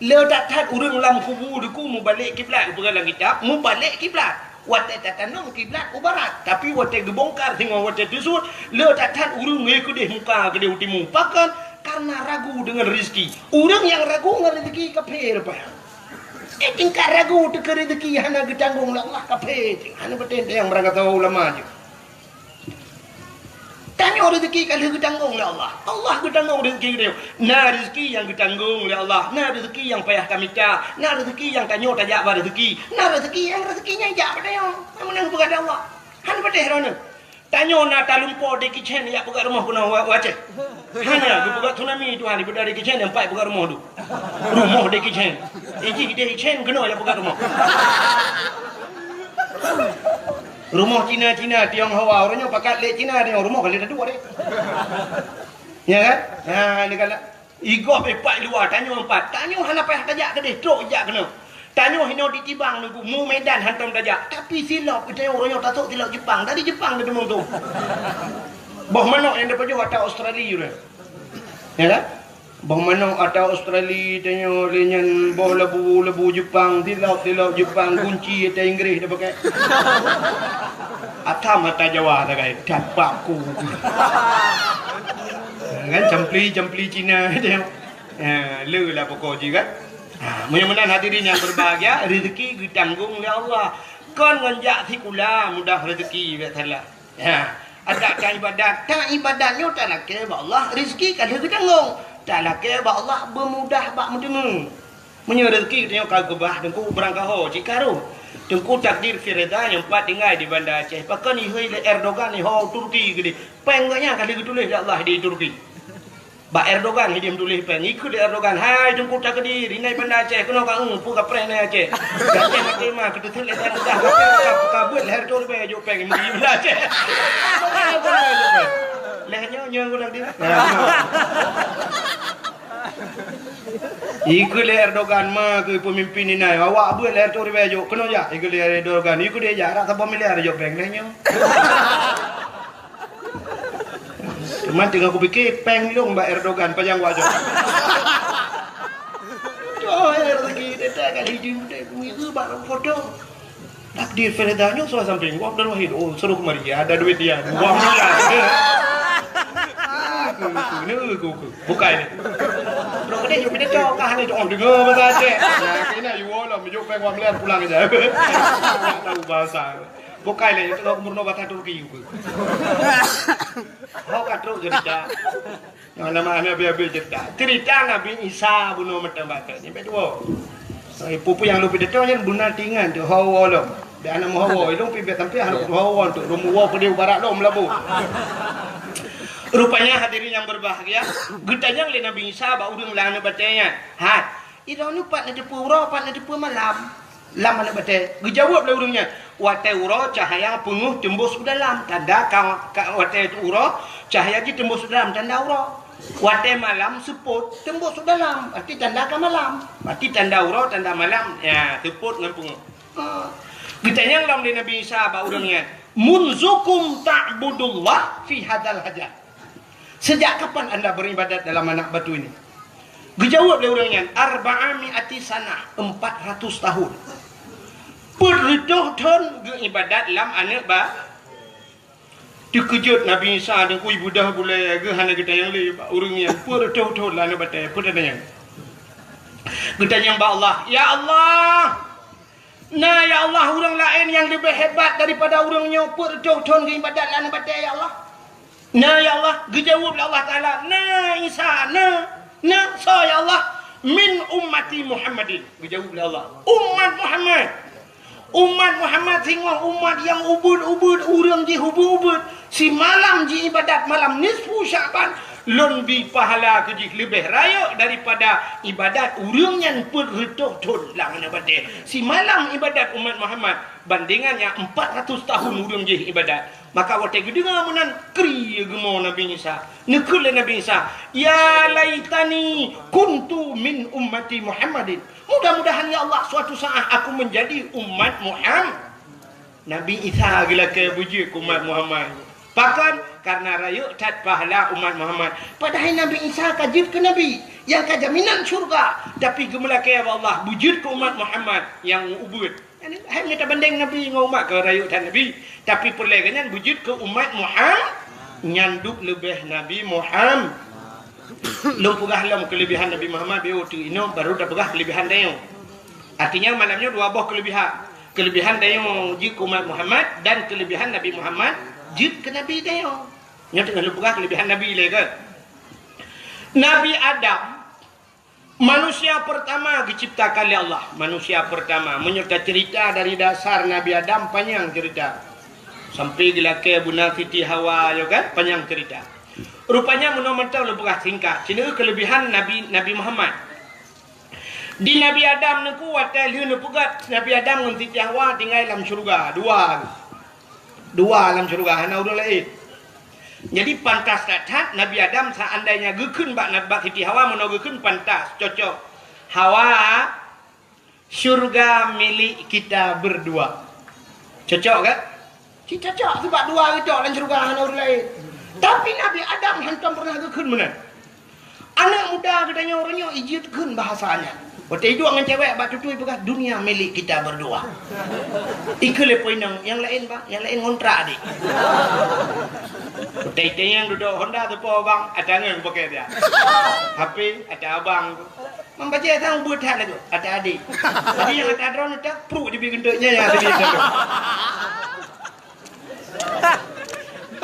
Le that-that ureueng lam kubu deuku mubalek kiblat, geupeugah lam kitab, mubalek kiblat. Watèe tatanom kiblat u barat, tapi watèe geubongkar singoh watèe teusut, le that-that ureueng ngieng keudeh muka keudeh u timu. Pakon? Karena ragu deungon rezeki. Ureueng nyang ragu ngon rezeki kafé rupa. Eh, tingkat ragu teuh keu rezeki hana geutanggong lé Allah, kafé. Hana patéh nyang beurangkat ulama jih. Tanyoe rezeki ka lheueh geutanggong lé Allah. Allah geutanggong rezeki geutanyoe. Na rezeki nyang geutanggong lé Allah, na rezeki nyang payah tamita, na rezeki nyang tanyoe tajak bak rezeki, na rezeki nyang rezeki nyan jak bak tanyoe. Nyang meunan geupeugah lé Allah. Hana patéh droeneuh. Tanyoe na talumpo Jackie Chan jak peugah rumoh keunoe u, u Aceh. Hana, geupeugah tsunami Tuhan, daripada Jackie Chan nyang pat peugah rumoh tu. Rumoh Jackie Chan. Ijih Jackie Chan keunoe jak peugah rumoh. Rumoh Cina-Cina, Tionghoa, ureueng nyoe pakat lé Cina, tanyoe rumoh ka lé taduek deh. Ya kan? Ha, ni kan. Igob ipat luwa, tanyoe empat. Tanyoe hana payah tajak keudeh, trok jak keunoe. Tanyoe hinoe di Tibang nunggu, mu Medan hantom tajak. Tapi silop, geutanyoe ureueng nyoe tasok silop Jepang. Dari Jepang geuteumong tu. Boh manok nyang tapajoh ata Australia tu. Ya kan? Boh manok ata Australia, tanyoe lé nyan boh labu, labu Jepang, silop, silop Jepang, gunci ata Inggris tapakai. Atam ata Jawa takai, dapat ku. Kan campli, campli Cina tanyoe. Ha, le lah pokok jih kan. Ha, meunyoe meunan hadirin yang berbahagia, rezeki geutanggong lé Allah. Kon ngon jak sikula mudah rezeki, bèk salah. Ha, adak ta ibadat, ta ibadat nyoe talakèe bak Allah, rezeki ka lheueh geutanggong. Talakèe bak Allah beumudah bak meuteumé. Meunyoe rezeki geutanyoe ka geubah, Teungku beurangkaho cit ka rhot. Teungku takdir Fireza nyang pat tinggai di Banda Aceh. Pakon ihôi lé Erdogan iho Turki keudeh. Péng gobnyan ka lheueh geutuléh lé Allah di Turki. Bak Erdogan hidéh meutuléh péng. Ikheun lé Erdogan, "Hai Teungku Takdir, inan Banda Aceh, keunoe ka eu, peue kapreh inan Aceh. Aceh maté ma, keuteuseut lé Banda Aceh, ka, ka beuet lhèe reutôh ribèe jok péng di Banda Aceh." Lhèe nyoe, nyoe Teungku Takdir. Nah, nyoe. Ikeu lé Erdogan ma keu peumimpin inan, awak beuet lé Ertugrul Ribèe jok, keunoe jak, ikeu lé Erdogan, ikeu lé jak, rata saboh miliar jok péng lé nyoe. Cuman teungoh kupike, péng lôn bak Erdogan, pajan wajok. Toh, ya, rezeki, dia tak akan izin, dia, dia, bak foto. Takdir Firda nyoe suah sampéng, Abdul Wahid, oh, suruh kemari, ada duit dia, dua miliar. Bukai ni. Bro, kena jumpa dia tu, kah ni, oh, dengar bahasa Aceh. Nah, kena, you all, you peng wam lian pulang aja. Tak tahu bahasa. Bukai lah, you tengok murno bahasa Turki, you. Kau kat teruk jadi dah. Nyang nama aneuk habéh-habéh cerita. Cerita Nabi Isa bunoe meuteumbakat. Nyang kedua. Hai, peue-peue nyang lôn pidato nyan beuna tingan tu, hawa lom. Bèk hana meuhawa, ilong pi bèk sampai hana hawa tu. Lôn meuwoe keudéh barat lom labu. Rupanya hadirin yang berbahagia, geutanyong lé Nabi Isa bak ureueng lam aneuk batèe nyan. Hai, Idong nyoe pat neuteupeue uroe, pat neuteupeue malam lam aneuk batèe. Geujaweueb lé ureueng nyan, "Watèe uroe cahya peungeuh teumbôh u dalam, tanda ka, ka watèe uroe cahya jih teumbôh u dalam, tanda uroe. Watèe malam seupôt teumbôh u dalam, berarti tanda ka malam. Berarti tanda uroe, tanda malam, ya, seupôt ngon peungeuh." Ha. Geutanyong lom lé Nabi Isa bak ureueng nyan, "Munzukum ta'budullah fi hadzal hajar?" Sejak kapan anda beribadat dalam anak batu ini? Geujaweueb lé ureueng nyan, "Arba'a mi'ati sanah, empat ratus tahun." Peuet reutôh thon geuibadat lam aneuk ba-, teukeujot Nabi Isa deungon ibudah bulèe geuh hana geutanyong lé bak ureueng nyan. Peuet reutôh thon lam aneuk batèe, peue tanyong? Geutanyong bak Allah, "Ya Allah, na ya Allah ureueng laén nyang leubeh hebat daripada ureueng nyoe peuet reutôh thon geuibadat lam aneuk batèe, ya Allah?" "Na, ya Allah," geujaweueb lé Allah Taala, "Na, Isa, na, na, soe, ya Allah?" "Min ummati Muhammadin," geujaweueb lé Allah. "Umat Muhammad. Umat Muhammad singoh umat nyang ubeuet-ubeuet, ureueng jih ubeuet-ubeuet. Simalam jiibadat malam nisfu Sya'ban, lôn bi pahala keu jih leubeh rayeuk daripada ibadat ureueng nyan peuet reutôh thon lam aneuk batèe. Simalam ibadat umat Muhammad bandingan nyang empat ratus tahun ureueng jih ibadat." Maka watèe geudeungoe meunan, kri geumo Nabi Isa. Neukheun lé Nabi Isa, "Ya laitani kuntu min ummati Muhammadin." Mudah-mudahan, ya Allah, suatu saat aku menjadi umat Muhammad. Nabi Isa geulakèe beujeuet keu umat Muhammad. Pakon? Karena rayeuk that pahala umat Muhammad. Padahai Nabi Isa ka jeuet keu nabi nyang ka jaminan syurga, tapi geumeulakèe bak Allah beujeuet keu umat Muhammad nyang ubeuet. Hai meutabandeng Nabi ngon umat ka rayeuk that Nabi, tapi peureulèe geuh nyan beujeuet keu umat Muhammad, nyan duek leubeh Nabi Muhammad. Lôn peugah lom keulebihan Nabi Muhammad, beu teungoh baru tapeugah keulebihan tanyoe. Artinya malam nyoe dua boh keulebihan. Keulebihan tanyoe jeuet keu umat Muhammad dan keulebihan Nabi Muhammad jeuet keu Nabi tanyoe. Nyoe teungoh lôn peugah keulebihan Nabi lé kan. Nabi Adam Manusia pertama geuciptakan lé Allah. Manusia pertama, meunyoe taceurita dari dasar Nabi Adam, panyang ceurita. Sampai geulakèe beuna Siti Hawa, yo kan, panyang ceurita. Rupanya meunoe mantong lôn peugah singkat. Sineuk keulebihan Nabi, Nabi Muhammad. Di Nabi Adam neuku watèe lheueh neupeugöt Nabi Adam ngon Siti Hawa tinggai lam syeuruga. Dua. Dua lam syeuruga, hana ureueng laén. Jadi pantas that-that Nabi Adam seandainya geukheun bak, bak Siti Hawa, meunoe geukheun pantas, cocok. Hawa, syurga milik kita berdua. Cocok kan? Ci cocok, sebab dua geucok lam syeuruga, hana ureueng laén. Tapi Nabi Adam hantom pernah geukheun meunan. Aneuk muda geutanyoe uroe nyoe ijeuet kheun bahasa nyan. Watèe iduek ngon cewek bak tutui peugah, "Dunia milik kita berdua." Ikheun lé po inong, "Nyang laén, Bang, nyang laén ngontrak, Dik." Watèe itanyong dudoe Honda teupo, "Bang, ata ngon pakè dia." H P, "Ata abang." Mambajèe sang ubeuet that lagoe, "Ata adik." Jadi nyang ata droeneuh tak pruet jibi geunteuk nyan nyang tadi.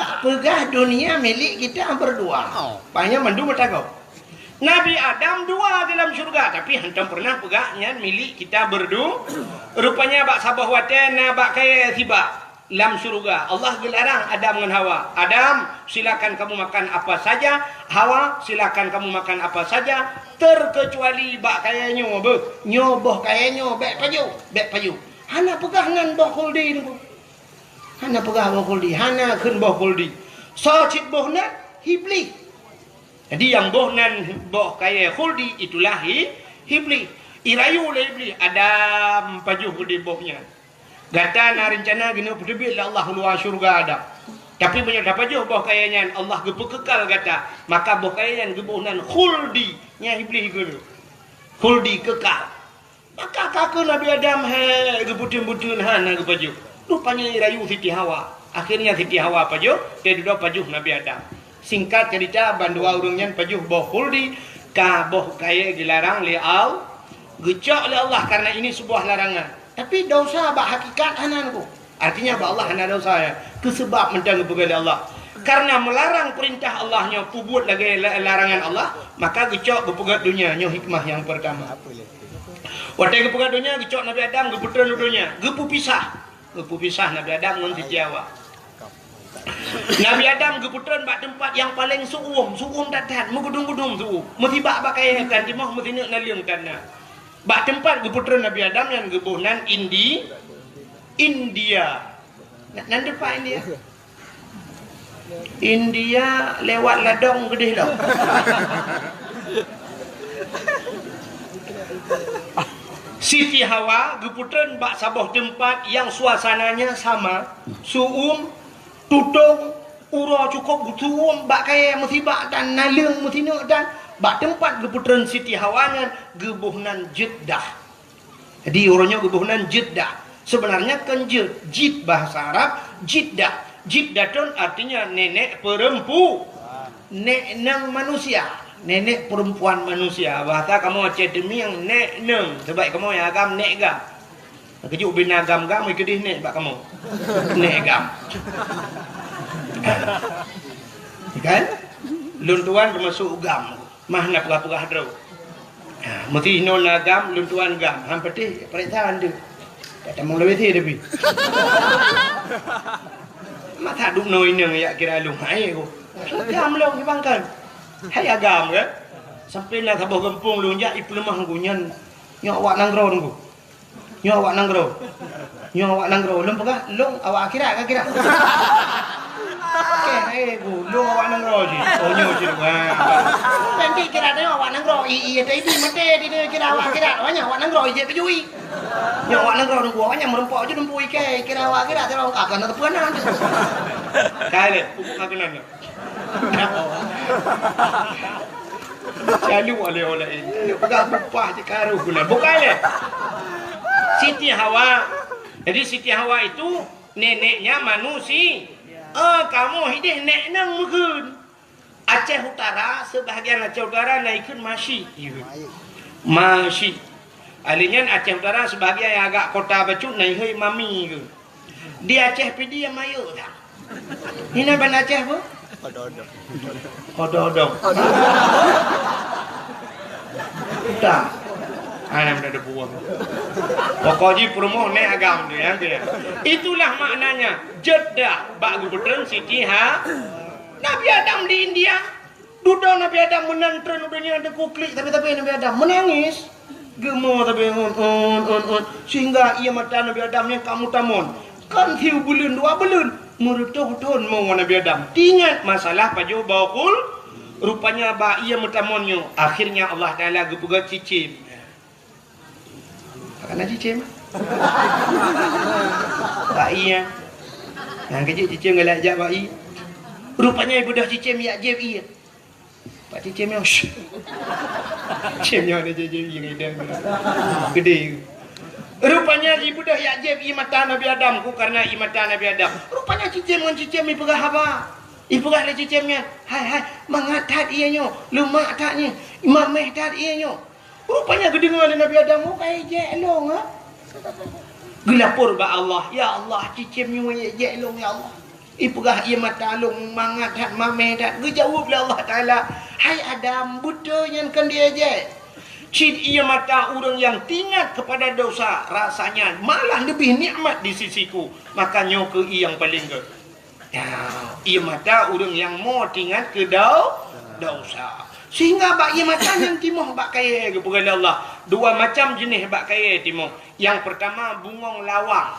Bak peugah dunia milik kita berdua. Oh. Banyak mandum meutakot. Nabi Adam dua di dalam syurga, tapi hantom pernah peugah nyan milik kita berdu-, rupanya bak saboh watèe na bak kayèe sibak lam syurga. Allah geularang Adam ngon Hawa, "Adam, silakan kamu makan apa saja. Hawa, silakan kamu makan apa saja, terkecuali bak kayèe nyoe beuh. Nyoe boh kayèe nyoe, bèk pajoh, bèk pajoh." Hana peugah nan boh khuldi nyoe. Hana peugah boh khuldi, hana kheun boh khuldi. Soe cit boh nan? Iblih. Jadi nyang boh nan boh kayèe khuldi, itulah i-, Iblih. Irayu lé Iblih, "Adam, pajoh keudeh boh nyan. Gata na reuncana keuneuk peuteubiet lé Allah u luwa syeuruga Adam. Tapi meunyoe tapajoh boh kayèe nyan, Allah geupeukekal gata, maka boh kayèe nyan geuboh nan khuldi." Nyan Iblih geukheun, "Khuldi, kekal." Maka ka keuh Nabi Adam, he, geubeuteun-beuteun hana geupajoh. Rupanya irayu Siti Hawa. Akhirnya Siti Hawa pajoh, teududoe pajoh Nabi Adam. Singkat cerita, bandua ureuëng nyan pajoh boh khuldi, ka boh kayèe geularang lé Allah, geucok lé Allah karena ini sebuah larangan. Tapi dosa bak hakikat hana nyan. Artinya bak Allah hana dosa, ya. Keu seubab mantong geupeugah lé Allah. Karena melarang perintah Allah nyoe peubuet lagèe la-, larangan Allah, maka geucok geupeugöt donya, nyoe hikmah nyang pertama. Watèe geupeugöt donya, geucok Nabi Adam, geupeutrön u donya, geupeupisah. Geupeupisah Nabi Adam ngon Siti Hawa. Nabi Adam geupeutrön bak teumpat nyang paleng su'uem, su'uem that-that, meugudum-gudum su'uem. Meusibak bak kayèe tan timoh, meusineuk naleueng tan na. Bak teumpat geupeutrön Nabi Adam nyan geuboh nan Indi-, India. Na-, nan teumpat India. India lewat ladong geudeh lom. Siti Hawa geupeutrön bak saboh teumpat nyang suasananya sama, su'uem, tutong, uroe cukôp geusu'uem bak kayèe meusibak dan naleueng meusineuk dan bak teumpat geupeutrön Siti Hawa nyan geuboh nan Jeddah. Jadi, uroe nyoe geuboh nan Jeddah. Sebenarnya kon Jed, Jid bahasa Arab, Jiddah. Jiddatun artinya nenek perempu-, nek neng manusia, nenek perempuan manusia. Bahasa kamoe Aceh Teumieng, nek neng. Sebab kamoe nyang agam, nek gam. Keujeuet ubé na gam-gam, keudeh nek bak kamoe. Nek gam. Kan? Lôn tuan teumasuk gam. Mah na peugah-peugah droe. Ha, meusti inoe na gam, lôn tuan gam. Han patéh, paréksa han deuh. Tak tamong lawét he tapi. Masa dum noe inong yak kira lôn hai ko. Gam lôn di bangkan. Hai agam kan? Sampai na saboh gampông lôn jak ipeuleumah ngku nyan. Nyoe awak nanggroe ngku. Nyoe awak nanggroe. Nyoe awak nanggroe. Lôn peugah, lôn awak akhirat ka kira. Oke, eh, bu, lôn awak nanggroe cit. Oh, nyoe cit, ha. Nanti kira tengok awak nanggroe. I, i, tadi mati di dia kira awak akhirat. Awak nyan awak nanggroe, ijak keujui. Nyoe awak nanggroe nunggu, awak nyan meureumpok je nunggu ikai. Kira awak akhirat, kira awak akan ada peunan. Kali, bukan kenal. Lalu oleh-oleh ini. Peugah bupah je karu guna. Bukan leh. Siti Hawa. Jadi Siti Hawa itu neneknya manusia. Eh, kamoe hideh nek nang meukeun. Aceh Utara, sebahagian Aceh Utara na ikheun Masyik. Masyik. Ahli nyan Aceh Utara sebahagian nyang agak kota bacut na ihôi Mami ke. Di Aceh Pidie mayok dah. Hina ban Aceh apa? Odong-odong. Odong-odong. Dah. Anak dah ada buang. Pokok ji perumoh nek agam tu ya, tu ya. Itulah maknanya Jeddah bak gubernur Siti ha. Nabi Adam di India. Dudoe Nabi Adam meunan treun u donya teuku klik tapi-tapi Nabi Adam meunangis. Geumo tapi un, un, un, un. Sehingga ié mata Nabi Adam nyang ka meutamon. Kan siubeuleueng dua beuleueng, meureutoh thon mo Nabi Adam. Teuingat masalah pajoh boh khul, rupanya bak ié meutamon nyoe, akhirnya Allah Taala geupeugah cicém. Pakana cicém? Bak ié. Nah, kejut cicém galak jak bak ié. Rupanya ibeudôh cicém yak jép ié. Pak cicém nyoe. Cicém nyoe ada jép ié ngai dah. Gede. Rupanya ibeudôh yak jép ié mata Nabi Adam ku karena ié mata Nabi Adam. Rupanya cicém ngon cicém ipeugah haba. Ipeugah lé cicém nyan, "Hai, hai, mangat that ié nyoe, lumak that nyoe, mameh that ié nyoe." Rupanya geudeungoe lé Nabi Adam, "Oh, ka ijek lôn, ha?" Geulapor bak Allah, "Ya Allah, cicém nyoe ijek lôn, ya Allah. Ipeugah ié mata lôn mangat that, mameh that." Geujaweueb lé Allah Taala, "Hai Adam, beutôi nyan kon diejek. Cit ié mata ureuëng nyang teuingat kepada dosa, rasanya malah leubeh nikmat di sisi-Ku. Maka nyoe keuh ié nyang paleng gét." Ya, ié mata ureuëng nyang mo teuingat keu dau-, dosa. Sehingga bak ié mata nyan timoh bak kayèe geupeugah lé Allah. Dua macam jeunèh bak kayèe timoh. Nyang pertama bungong lawang.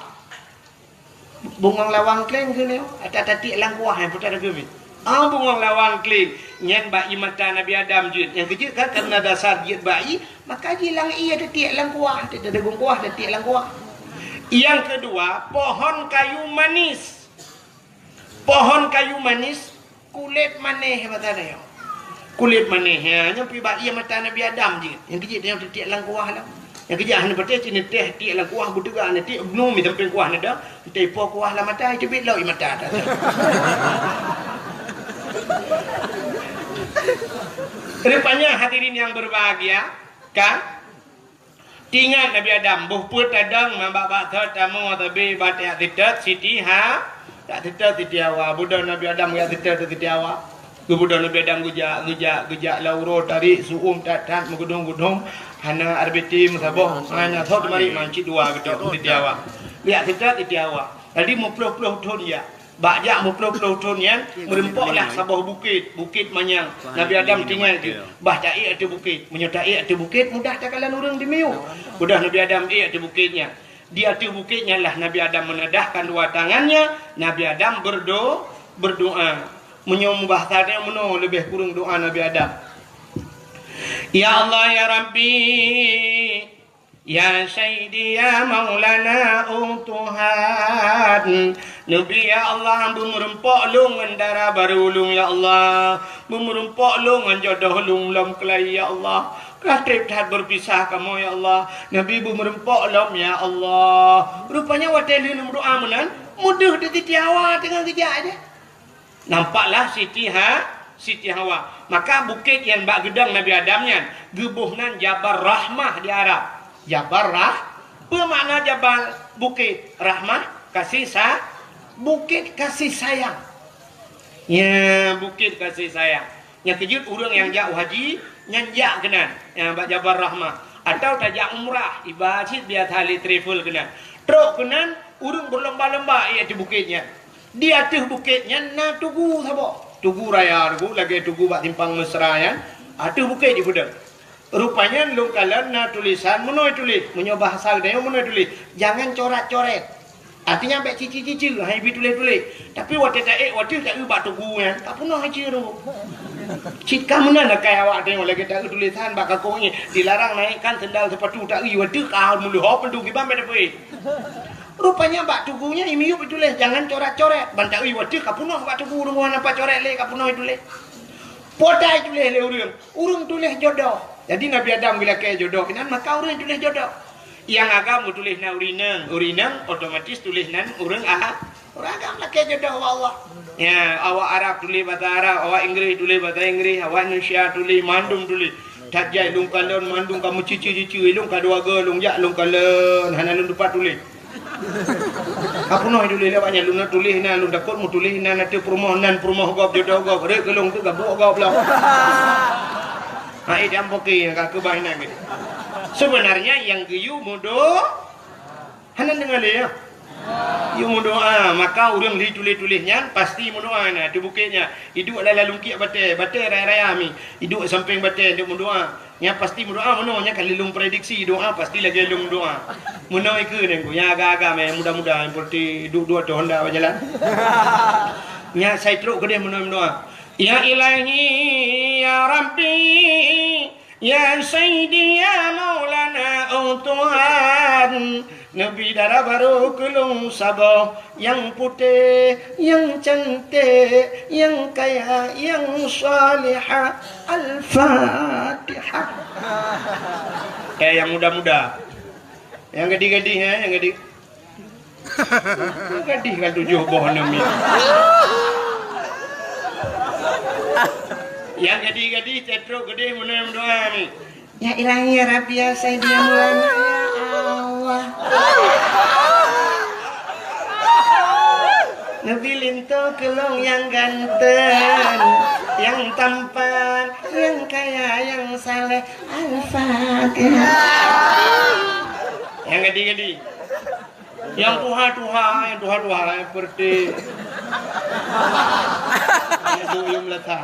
Bungong lawang kleng keuh nyoe, ata tatiek lam kuah nyang putar keuh. Ah, bungong lawang klik. Nyan ba'i mata Nabi Adam jeuet. Nyang keujeuet kan, karena dasar jeuet ba'i, maka jilang ié teutiek lam kuah, teudagong kuah, teutiek lam kuah. Nyang keudua, pohon kayu manis. Pohon kayu manis, kulét manéh mata nyoe. Kulét manéh, ya, nyoe pi ba'i mata Nabi Adam jeuet. Nyang keujeuet nyoe teutiek lam kuah lah. Nyang keujeuet hana patéh cit neutéh tiek lam kuah, beuteuga neutéh, bnu mi sampéng kuah neuda, teuipo kuah lam mata, teubiet lom ie mata. Rupanya hadirin yang berbahagia, kan? Teuingat Nabi Adam, boh peuet tadong, mambak-bak thot tamoe, tapi bak tajak seutôt Siti Ha-, jak seutôt Siti Hawa. Beudôh Nabi Adam jak seutôt Siti Hawa. Geubeudôh Nabi Adam geujak, geujak, geujak lam uroe tarék, su'um that-that, meugeudong-geudong, hana R B T meusaboh, hana thot marit man cit dua geutôk Siti Hawa. Jak seutôt Siti Hawa. Jadi meuploh-ploh thon jak. Bak jak meuploh-ploh thon nyan, meurumpok lah saboh bukét, Bukét Manyang. Nabi Adam tinggai di, bah taék ateueh bukét. Meunyoe taék ateueh bukét, mudah takalon ureuëng di miyueb. Mudah Nabi Adam ék ateueh bukét nyan. Di ateueh bukét nyan lah Nabi Adam meunadahkan dua tangannya, Nabi Adam berdo-, berdoa. Meunyoe mubahasa nyan meunoe leubeh kureueng doa Nabi Adam. Ya Allah, ya Rabbi, ya Sayyidi, ya Maulana, oh Tuhan, Nabi, ya Allah, beumeureumpok lôn ngon dara barô lôn, ya Allah, beumeureumpok lôn ngon jodoh lôn lom keulayi, ya Allah. Ka treb that beupisah kamoe, ya Allah. Nabi beumeureumpok lom, ya Allah. Rupanya watée lheueh meudoa meunan, meudeuh di Siti Hawa teungoh geujak aja. Nampaklah Siti Ha-, Siti Hawa. Maka bukét nyang bak geudong Nabi Adam nyan geuboh nan Jabal Rahmah di Arab. Jabal Rah-, peue makna Jabal? Bukét. Rahmah, kasih sa-, bukét kasih sayang. Ya, bukét kasih sayang. Nyang keujeuet ureuëng nyang jak haji, nyan jak keunan, nyang bak Jabal Rahmah. Atawa tajak umrah, iba cit biasa lé travel keunan. Trok keunan, ureuëng beulomba-lomba ék ateueh bukét nyan. Di ateueh bukét nyan na tugu saboh. Tugu raya tugu, lagée tugu bak simpang Mesra nyan, ateueh bukét jipeudong. Rupanya lôn kalon na tulisan meunoe tuléh, meunyoe bahasa geutanyoe meunoe tuléh, "Jangan corat-coret." Artinya bék cici-cici, hai bi tuléh-tuléh. Tapi watée taék, watée taeu bak tugu nyan, ka peunoh ici tu. Cit ka meunan akai awak tanyoe lagée taeu tulisan bak kakong nyan, "Dilarang naikkan sendal sepatu," taeu watée ka meuleuho peuntu kiban bék tapeuék. Rupanya bak tugu nyan imiyueb ituléh, "Jangan coret-coret." Ban taeu watée ka peunoh bak tugu, ureuëng hana pat coret lé, ka peunoh ituléh. Potai tuléh lé ureuëng, ureuëng tuléh jodoh. Jadi Nabi Adam geulakée jodoh inan, maka ureuëng tuléh jodoh. Nyang agam geutuléh nan ureuëng inong, ureuëng inong otomatis tuléh nan ureuëng a-, ureuëng agam lakée jodoh bak Allah. Ya, awak Arab tuléh basa Arab, awak Inggréh tuléh basa Inggréh, awak Indonesia tuléh, mandum tuléh. That jai lôn kalon mandum ka meucici-cici, lôn ka dua go lôn jak lôn kalon, hana lôn tupat tuléh. Ka peunoh tuléh lé awak nyan, lôn tuléh nan, lôn takot meutuléh nan ateueh peurumoh nan, peurumoh gob, jodoh gob, rhot keu lôn tu gabuek gob lom. Hai dan poke ka keubah inan geuh. Sebenarnya nyang geuyue meudo-, hana deungoe lé, ya. Yue meudoa, maka ureuëng li tuléh-tuléh nyan pasti meudoa na, di bukét nyan. Iduek lam lalungkiek batée, batée raya-raya mi. Iduek sampéng batée, iduek meudoa. Nyan pasti meudoa meunoe, nyan ka lheueh lôn prediksi doa pasti lagée lôn doa. Meunoe ikeue nyan ku, nyang agam-agam, nyang muda-muda, nyang peureute duek-duek ateueh honda bak jalan. Nyan sai trok keudeh meunoe meudoa. Ya Ilahi, ya Rabbi, ya Sayyidi, ya Maulana, oh Tuhan. Neubi dara barô keu lôn saboh, nyang putéh, nyang canték, nyang kaya, nyang salihah. Al-Fatihah. Eh, nyang muda-muda. Nyang gadih-gadih, eh, nyang gadih. Gadih kan tujoh boh aneuk miet. Nyang gadih-gadih, cetrok gadih, meunoe meudoa ni. Ya Ilahi, ya Rabbi, ya Sayyidi, ya Maulana, ya Allah. Neubi linto keu lôn nyang ganteng, nyang tampan, nyang kaya, nyang saleh. Al-Fatihah. Nyang gadih-gadih. Nyang tuha-tuha, nyang tuha-tuha, nyang peureute. Nyang duek yum lata.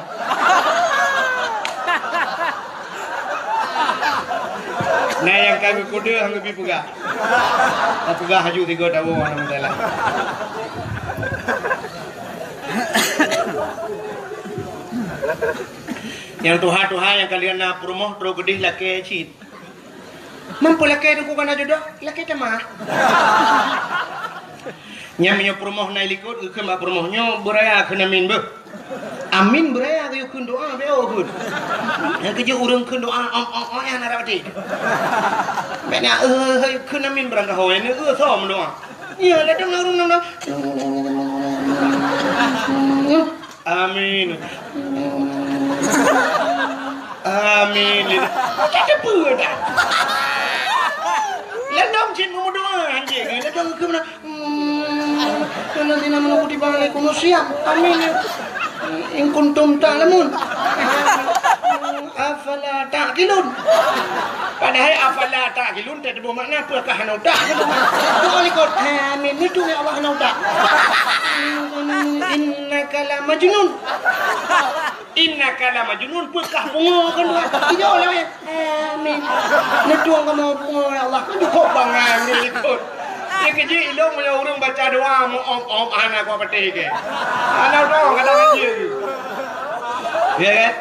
Nah, nyang ka geukudeue han geubi peugah. Ka peugah haju tiga tahun, alhamdulillah. Nyang tuha-tuha nyang ka lheueh na peurumoh trok keudeh lakée cit. Mampu lakée teungku kana jodoh, lakée tamah. Nyan meunyoe peurumoh na i likot, geukheun bak peurumoh nyoe, beuraya kheun amin beuh. Amin beuraya geuyue kheun doa, beu kheun. Nyang keujeuet ureuëng kheun doa, ong, ong, ong, nyang na rot até. Bèk na, eh, eh, kheun amin beurangkaho, eh, eh, som doa. Ya, ladang na ureuëng na. Amin. Amin. Kita teupeue dah. Ladang cit meumeudoa anjing. Ladang ke mana? Hmm, alladzina amanu kutiba alaikumus siyam. Amin. In kuntum ta'lamun. Afala ta'qilun. Padahai afala ta'qilun teuboh makna peue kah hana utak. Doa likot. Amin. Itu ya Allah hana utak. Innaka la majnun. Innaka la majnun, peukah pungo kan doa. Ijo lah ya. Amin. Neutueng kamoe pungo ya Allah. Cukup bangai ni ikut. Dia kejik ilong punya urang baca doa mu om om ana gua petik ke. Ana doa kata dia. Ya kan?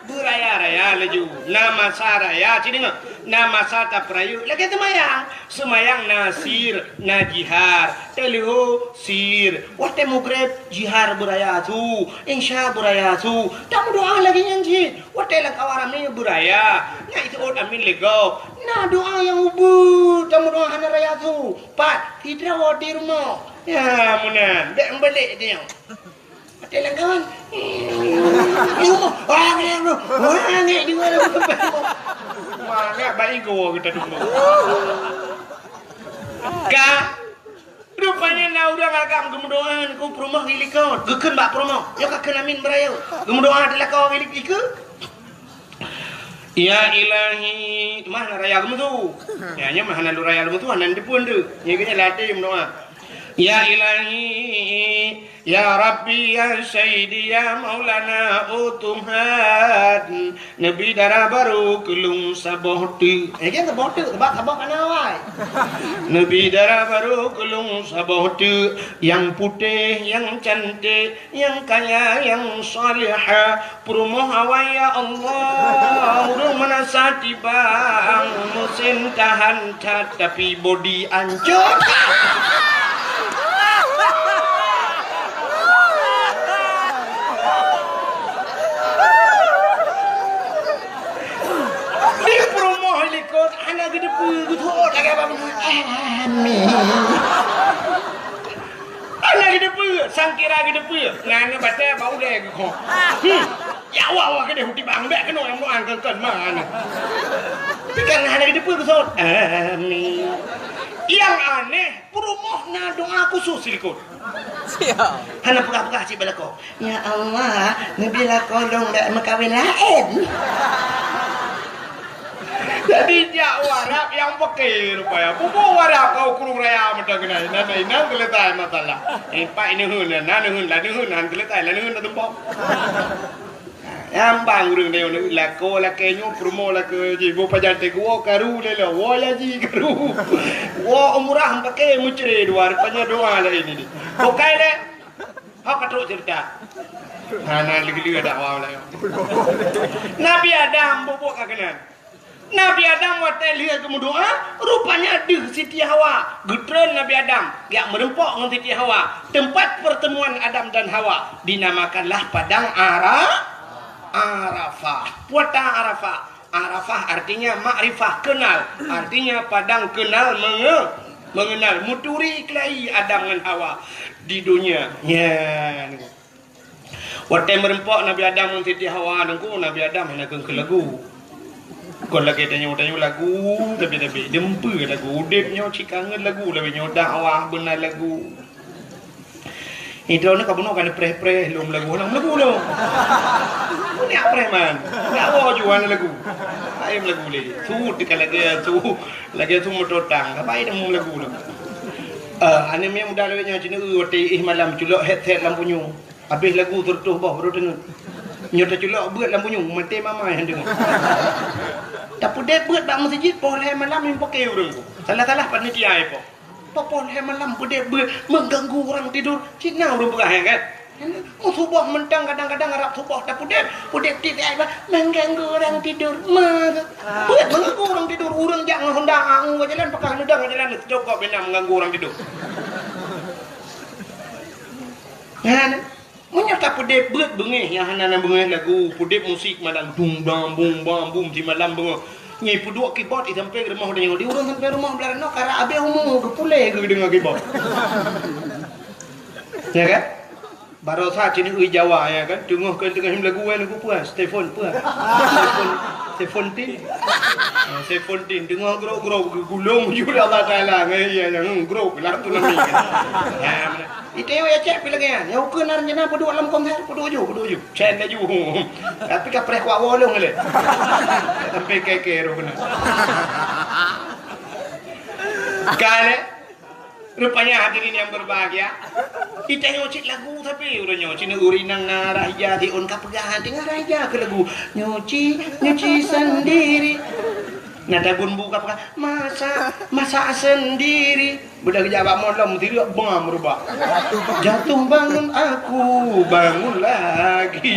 Beuraya-raya laju. Na masa raya, sini ngah. Na masa tapeurayeuk lagèe seumayang. Seumayang na sir, na jihar. Teuleuho sir. Watèe mugreb jihar beuraya su, insya beuraya su. Tameudoa lagèe nyan cit. Watèe lam kawan ramè beuraya. Na iseuôt amin lé gob. Na doa nyang ubeut tameudoa hana raya su. Pat, sidroe di rumoh. Ya, meunan. Bèk meubalek dia. Ada langgawan. Ilmu. Wah, ngek, bro. Wah, ngek, di mana, bro? Wah, ngek, baik gua kita dulu. Ka. Rupanya na urang agam geumeudoa ngon peurumoh di likot. Geukheun bak peurumoh. Nyoe ka kheun amin beuraya. Geumeudoa di lakoe di likot. Ya Ilahi, mah na raya geumeusu. Ya, nyoe mah hana lôn raya geumeusu, hana deupeue deuh. Nyoe geunya latih meudoa. Ya Ilahi, ya Rabbi, ya Sayyidi, ya Maulana, oh Tuhan, neubi dara barô keu lôn saboh teuk. Eh, kan saboh teuk, sabab saboh kana awai. Neubi dara barô keu lôn saboh teuk, nyang putéh, nyang cantik, nyang kaya, nyang salihah, peurumoh awai ya Allah, ureueng meunasah tibang, meusén tahan that, tapi bodi ancô that. Di peurumoh likot hana geuteupeue, geuthot lagèe apa? Amin. Hana geuteupeue, sangkira geuteupeue. Nyan batèe bak ulèe geukhok. Hmm. Ya Allah, Allah keudeh uti bang bèk keunoe nyang doa keukon mana. Tapi kan hana geuteupeue geusot. Amin. Nyang aneh, peurumoh na doa khusus silikot. Siap. Hana peugah-peugah cit bak lakoe. Ya Allah, neubi lakoe lôn bèk meukawen laén. Jadi jak warak nyang peuke rupaya. Bubu warak kau kurung raya meuta keunan. Nan inong geuleutai masalah. Empat neuheun, nan neuheun, lah neuheun, nan geuleutai, lah neuheun, lah tumpok. Nyang bang ureueng nyoe lakoe lakèe nyoe peurumoh lakèe jih. Boh pajan teuguwoe karu lé lo. Woe ya ji karu. Woe umrah meupaké meucre dua rupanya doa laén ini. Bukai lé. Hok ka trok ceurita. Hana lé-lé dakwah laén. Nabi Adam bubuk ka keunan. Nabi Adam watèe lheueh geumeudoa, rupanya deuh Siti Hawa. Geutreun Nabi Adam, jak meureumpok ngon Siti Hawa. Teumpat pertemuan Adam dan Hawa dinamakanlah Padang Ara-, Arafah. Puata Arafah. Arafah artinya makrifah, kenal. Artinya padang kenal menge-, mengenal. Meuturi keulayi Adam ngon Hawa di donya. Nyan. Watèe meureumpok Nabi Adam ngon Siti Hawa nungku, Nabi Adam hana kheun keu lagu. Kon lagèe tanyoe-tanyoe lagu, tapi-tapi deumpeu lagu. Udép nyoe cit kangen lagu, lagèe nyoe dakwah beuna lagu. Idroe nyoe ka bunoe ka neupreh-preh lom lagu, lom lagu lom. Nyak preh man. Dakwah juan lagu. Laén lagu lé. Su teuka lagèe su, lagèe su mototang. Apa idam lagu lom. Eh, aneuk miet muda lawét nyoe cina eu watèe ih malam culok headset lam punyueng. Habéh lagu seureutôh boh baru teungeut. Nyoe teuculok beuet lam punyueng, maté mama nyang deungoe. Tapeudeh beuet bak meuseujid, poh lhèe malam nyang paké ureueng. Salah-salah panitia ipoh. Poh lhèe malam peudeh beuet mengganggu orang tidur. Cit na ureueng peugah nyan kan? Meusuboh mantong kadang-kadang rab suboh tapeudeb, peudeb tieb ai bah, mengganggu orang tidur. Meusuboh mengganggu orang tidur, ureuëng jak ngon honda, angu jalan, pakah neudang jalan, cokop bina mengganggu orang tidur. Nyan, meunyoe tapeudeb beuet beungéh nyang hana na beungéh lagu, peudeb musik malam dung bam bum bam bum di malam beungoh. Nyi peuduek keyboard i sampoe rumoh tanyoe. Di ureuëng sampoe rumoh blah noe karap abéh umu geupulé geudeungoe keyboard. Ya kan? Barosa cit neu Jawa ya kan. Teungoh kan teungoh lagu wan lagu peue? Stefon peue? Stefon Seventeen. Ah, Seventeen teungoh grok-grok geugulong ju Allah Taala ngai ya yang grok lah tu nami. Ya, mana? Ite yo ya cek pih lagée nyan. Nyang ukeue na rencana peuduek lam konser, peuduek ju, peuduek ju. Cen laju. Tapi ka preh kuak wolong le. Tapi keke roh beuna. Kale, rupanya hadirin yang berbahagia, ite yo cit lagu tapi ureuëng nyoe cit ureuëng nyang na raja di on ka peugah hati ngon raja ke lagu. Nyuci, nyuci sendiri. Nah, dagun bu ka peugah, masak, masak sendiri. Beudah geujak bak molom, tireuk bam rubah. Jatuh bangun aku, bangun lagi.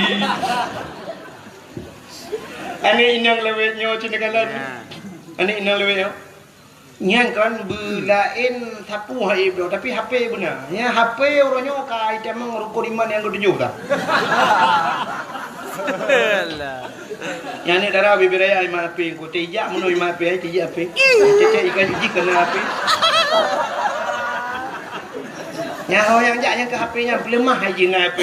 Aneuk inong lewet nyoe cit neukalon. Ya. Aneuk inong lewet nyoe. Nyan kan beulaén sapu hai bloe, tapi H P beuna. Nya H P uroe nyoe ka itamong rukon iman nyang ketujoh dah. Alah. Nyan ni dara bibir raya iman H P ku tijak meunoe iman H P ai tijak H P. Cecek ikan jiji kena H P. Nyan ho nyang jak nyang ke H P nyan peuleumah ai jih ngon H P.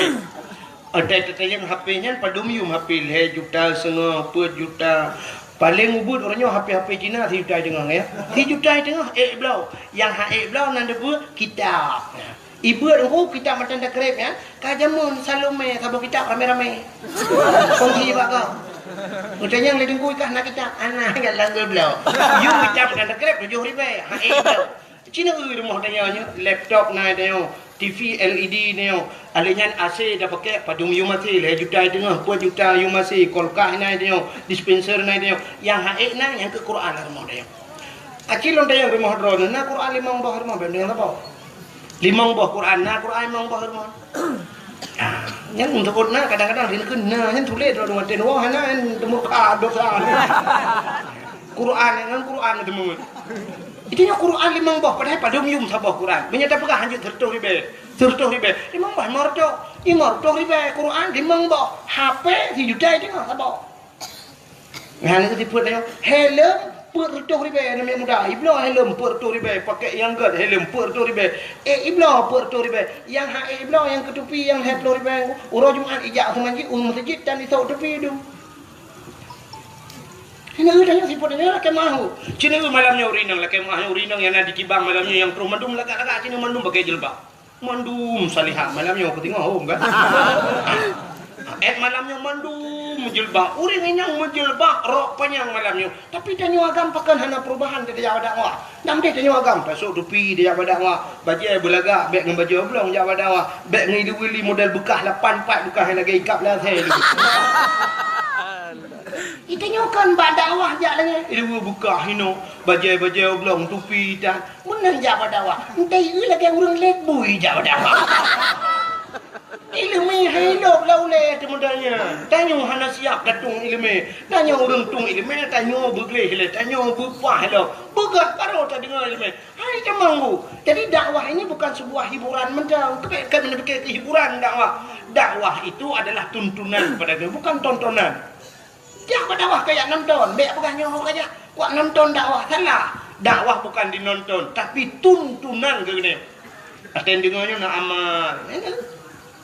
Ada tetayang H P nyan padum yum H P lhée juta seungoh, peuet juta. Paléng ubeuet uroe nyoe H P-H P Cina sijuta teungoh ya. Sijuta teungoh ék bloe. Nyang ha ék bloe nan deubeuet kitab. Ibuet engku kitab matan takrib nyan, ka jameun Salome saboh kitab ramé-ramé. Kongsi bak kau. Mutanyong lé teungku ikah na kitab, ana gat langgur bloe. Yum kitab matan takrib tujoh ribée, ha ék bloe. Cina eu rumoh tanyoe nyoe, laptop na tanyoe, T V L E D tanyoe, alé nyan A C tapakée padum yum A C lhée juta teungoh, peuet juta yum A C, kulkas na tanyoe, dispenser na tanyoe, nyang ha ék na nyang keu Quran rumoh tanyoe. Aci lôn tanyong rumoh droeneuh na Quran limong boh rumoh, bèk deungon saboh. Limong boh Quran, na Quran limong boh rumoh. Ah, nyan untuk na kadang-kadang rin keu na, nyan tuléh droeneuh watèe nyoe hana nyan teumurka dosa. Quran nyan Quran teumeuet. Itu nyoe Quran limong boh, padahai padum yum saboh Quran. Meunyoe tapeugah hanjeuet seureutôh ribèe, seureutôh ribèe, limong boh lima reutôh, lima reutôh ribèe Quran limong boh. H P sijuta teungoh saboh. Nyan keuh sifeuet nyoe, helm peuet reutôh ribèe aneuk muda. Ibloe helm peuet reutôh ribèe, pakèk nyang gèt helm peuet reutôh ribèe. Ék ibloe peuet reutôh ribèe. Nyang ha ék ibloe nyang keu tupi nyang lhèe ploh ribèe. Uroe Jumat ijak u meuseujid, u meuseujid tan isok tupi dum. Hana eu tanyoe sifeuet nyoe lakèe meu'ah. Cit nyoe malam nyoe ureueng inong lakèe meu'ah nyoe ureueng inong nyang na di Kibang malam nyoe nyang troh mandum lagak-lagak cit nyoe mandum pakai jilbab. Mandum salihah malam nyoe keuteungoh hom kan. Èt malam nyoe mandum meujilbab. Ureueng inong meujilbab rok panyang malam nyoe. Tapi tanyoe agam pakon hana perubahan di tajak bak dakwah. Nam deh tanyoe agam tasok tupi tajak bak dakwah. Bajèe beulagak bèk ngon bajèe oblong jak bak dakwah. Bèk ngon ileue-ileue model beukah lapan pat beukah nyang lagèe ikab lasèe tu. Itanyoe kon bak dakwah jak lagèe ileue beukah inoe. Bajèe-bajèe oblong tupi tan. Meunan jak bak dakwah. Entah ieu lagèe ureueng lét bui jak bak dakwah. Ileumèe hai lôb lam ulèe teuh model nyan. Tanyoe hana siap datong ileumèe. Tanyoe ureueng tueng ileumèe, tanyoe beugleh lé, tanyoe beupah lom. Beugöt barô tadeungoe ileumèe. Hai tamong bu. Jadi dakwah ini bukan sebuah hiburan mantong. Keubiet kami neupike keu hiburan dakwah. Dakwah itu adalah tuntunan kepada kami, bukan tontonan. Jak bak dakwah kajak nonton, bèk peugah nyoe kajak kuat nonton dakwah, salah. Dakwah bukan dinonton, tapi tuntunan keu geutanyoe. Até deungoe nyoe na amal.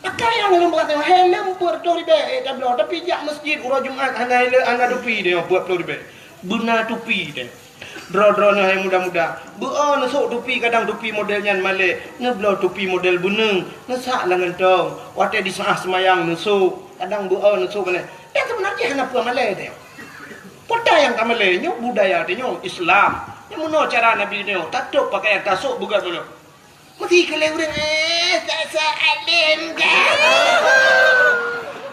Pakai nyang lôn peugah tanyoe, helm peuet reutôh ribèe, eh, tabloe, tapi jak meuseujid uroe Jumat hana helm, hana tupi tanyoe peuet ploh ribèe. Beuna tupi tanyoe. Droe-droe neuh hai muda-muda, beu-o neusok tupi kadang tupi model nyan malèe, neubloe tupi model beuneung, neusak lam gantong. Watèe di saat seumayang neusok, kadang beu-o neusok malèe. Dan seubeunajih hana peue malèe tanyoe. Peue nyang ka malèe nyoe budaya tanyoe Islam. Nyang meunoe cara Nabi nyoe, tatôb pakaian tasok beugöt meunoe. Meusti keu lé ureueng, eh, sa-sa além ka.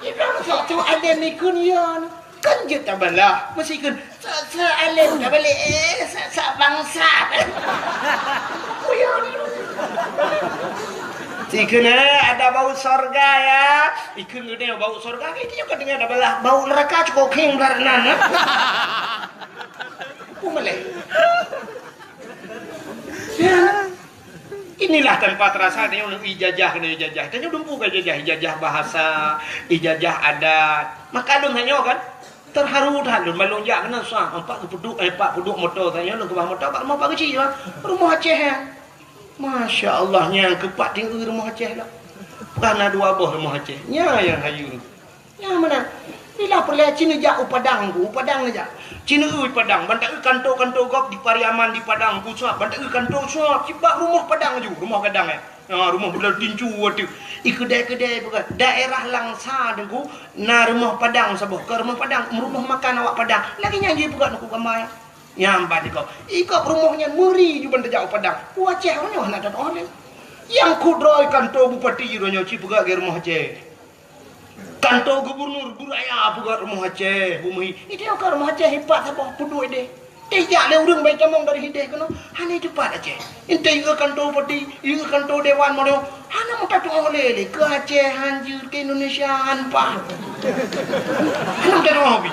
Ibrahim sok-sok além ikun yon. Kan jeuet tabalah, meusti keu sa-sa além tabalek, eh, sa-sa bangsat. Kuyon. Ikheun, "Eh, ada bau sorga ya." Ikheun geutanyoe bau sorga, itu juga dengan ada belah bau neraka cukup khing belah nan, eh. Apa malah? Ya. Inilah tanpa terasa tanyoe ijazah kena ijazah. Tanyoe dumpu ka ijazah, ijazah bahasa, ijazah adat. Maka lôn tanyoe kan, terharu that lôn, ban lôn jak keunan susah. Empat geupeuduk, eh, empat peuduk moto tanyoe, lôn keubah moto, bak rumoh Pak Geuchik, bang. Rumoh Aceh, ya. Masya Allah, nyang keupat tinggi rumoh Aceh lah. Bukan na dua boh rumoh Aceh. Nya nyang hayu. Nyang mana? Bila peureulèe ci neujak u Padang ku, u Padang neujak. Ci neueu Padang, ban taeu kanto-kanto gob di Pariaman di Padang ku suap, ban taeu kanto suap, cit bak rumoh Padang ju, rumoh gadang, eh. Ha, rumoh bulan tincu ateueh. I keudè-keudè peugah, daerah Langsa Teungku, na rumoh Padang saboh, ka rumoh Padang, rumoh makan awak Padang. Lagèe nyan jih peugah Teungku gamba nyan. Nyan ban ikop. Ikop rumoh nyan meuri ju ban tajak u Padang. U Aceh nyoe hana tatu'oh lé. Nyang kudroe kanto bupati uroe nyoe ci peugah lagèe rumoh Aceh. Kanto gubernur beuraya peugah rumoh Aceh, bumeuhi. Itu nyang ka rumoh Aceh ipat saboh peuduek deh. Tijak lé ureueng bai tamong dari hideh keunoe, hana teupat Aceh. Intai ieu kanto bupati, ieu kanto dewan mono, hana meuka tu'oh lé lé. Keu Aceh han jeuet, keu Indonesia han paih. Hana meuka tu'oh bi.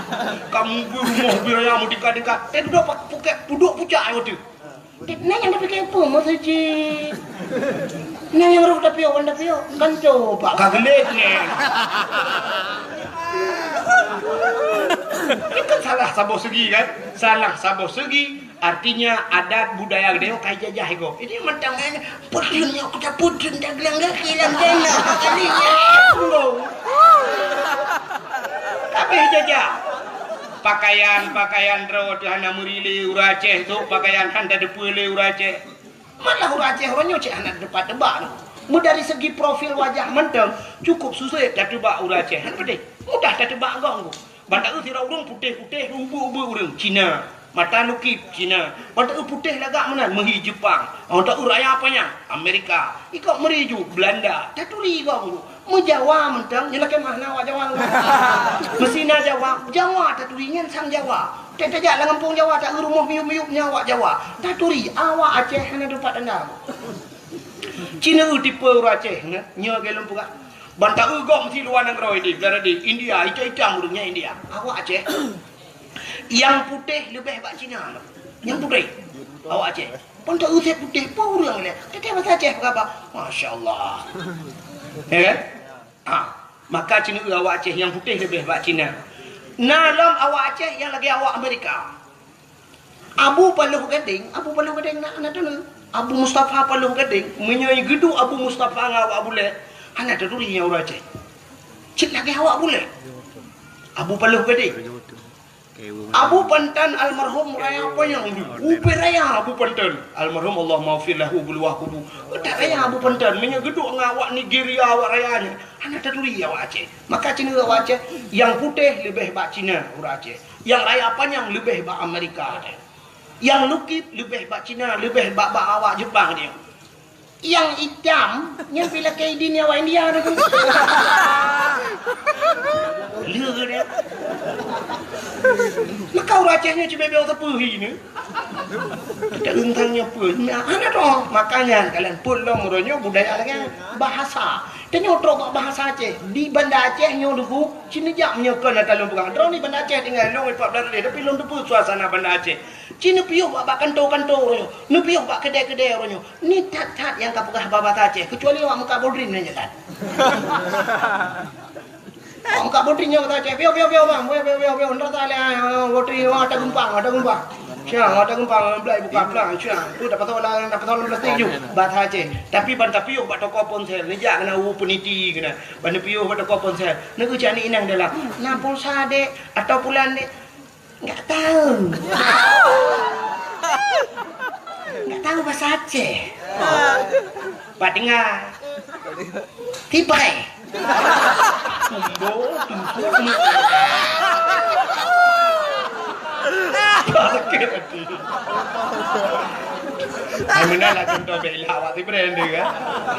Kamu beurumoh beuraya meutingkat-tingkat. Teuduek pak pukek puduk pucak ai watèe. Nyan nyang tapike peue meuseujid? Nyan nyang roh tapiôh, wan tapiôh. Kan coba ka geulet nyan. Itu kan salah saboh segi kan? Salah saboh segi, artinya adat budaya geutanyoe ka ijajah iko. Ini mantong nyan, putun nyok kita putun dagelang gaki lam dana. Kali nyan. Tapi jajah. Pakaian-pakaian droe teuh hana meuri lé ureueng Aceh, sôk pakaian han tateupeue lé ureueng Aceh. Malah ureueng Aceh uroe nyoe cit hana teupat teuba. Meudari segi profil wajah mantong cukup susah tateuba ureueng Aceh. Han peudeh. Mudah tateuba gong. Ban taeu sidroe ureueng putéh-putéh, ubeuek-ubeuek ureueng Cina. Mata lukip Cina. Ban taeu putéh lagak meunan meuhi Jepang. Ban taeu raya panyang Amerika. Ikok meuri ju Belanda. Taturi gong. Meujawa mantong, nyoe lakèe meuh na awak Jawa. Meusina Jawa, Jawa taturi nyan sang Jawa. Teuh tajak lam gampông Jawa, taeu rumoh miyup-miyup nyan awak Jawa. Taturi, awak Aceh hana teupat tanda. Cina eu tipe ureueng Aceh, nyoe, nyoe lagèe lôn peugah. Ban taeu gob meusi luwa nanggroe di, di India, itam-itam ureueng nyan India. Awak Aceh. Nyang putéh leubeh bak Cina lom. Nyang putéh. Awak Aceh. Pun tak usah putéh pun ureueng lé. Teuka bahasa Aceh peugah, masya Allah. Ya kan? Ha. Maka Cina awak Aceh nyang putéh leubeh bak Cina. Na lom awak Aceh nyang lagèe awak Amerika. Abu Paloh Gadeng, Abu Paloh Gadeng na, na teuh. Abu Mustafa Paloh Gadeng, meunyoe geuduek Abu Mustafa ngon awak Bulèe, hana taturi nyan ureueng Aceh. Cit lagèe awak Bulèe. Abu Paloh Gadeng. Abu Pantan almarhum raya panyang dulu. Upi raya Abu Pantan. Almarhum Allah maghfir lahu buluwah kubu. Utak raya Abu Pantan. Meunyoe geuduek ngon awak Nigeria, awak raya nyan. Hana taturi awak Aceh. Maka Cina awak Aceh, nyang putéh leubeh bak Cina ureueng Aceh. Nyang raya panyang leubeh bak Amerika. Nyang lukip leubeh bak Cina, leubeh bak, bak awak Jepang dia. Nyang itam, nyan pih lakèe idin awak India tu. Lé dia. Maka ureueng Aceh nyoe cibèe-bèe teupeuhi ni. Kita rentang nyoe pun. Nah, hana tu. Makanya kalian pun lom uroe nyoe budaya lagèe bahasa. Tanyoe trok bak bahasa Aceh. Di Banda Aceh nyoe dulu, cina jak meunyoe kon ata lôn peugah. Droeneuh di Banda Aceh tinggai lôn empat belas hari, tapi lôn teupeu suasana Banda Aceh. Ci neupiôh bak, bak kanto-kanto uroe nyoe, neupiôh bak keudè-keudè uroe nyoe. Ni that-that nyang ka peugah bahasa Aceh, kecuali awak meukat bodrin nyan that. Awak meukat bodrin nyoe bahasa Aceh, piôh, piôh, piôh, bang, piôh, piôh, piôh, piôh, ndak salah, ah, bodrin, oh, ata geumpang, ata geumpang. Siang, ata geumpang, belai buka pelang, siang. Tu dapat tahu lah, dapat tahu plastik ju, bahasa Aceh. Tapi ban tapiôh bak toko ponsel, neujak keunan u peniti keunan. Ban neupiôh bak toko ponsel, neugeucok aneuk inong dalam. Na pulsa, Dek, atau pulan, Dek? Enggak tahu. Enggak tahu bahasa Aceh. Pak dengar. Tipai. Tumbo, tumbo, tumbo. Sakit hati. Hai, meunan lah contoh bela awak tipai dia kan.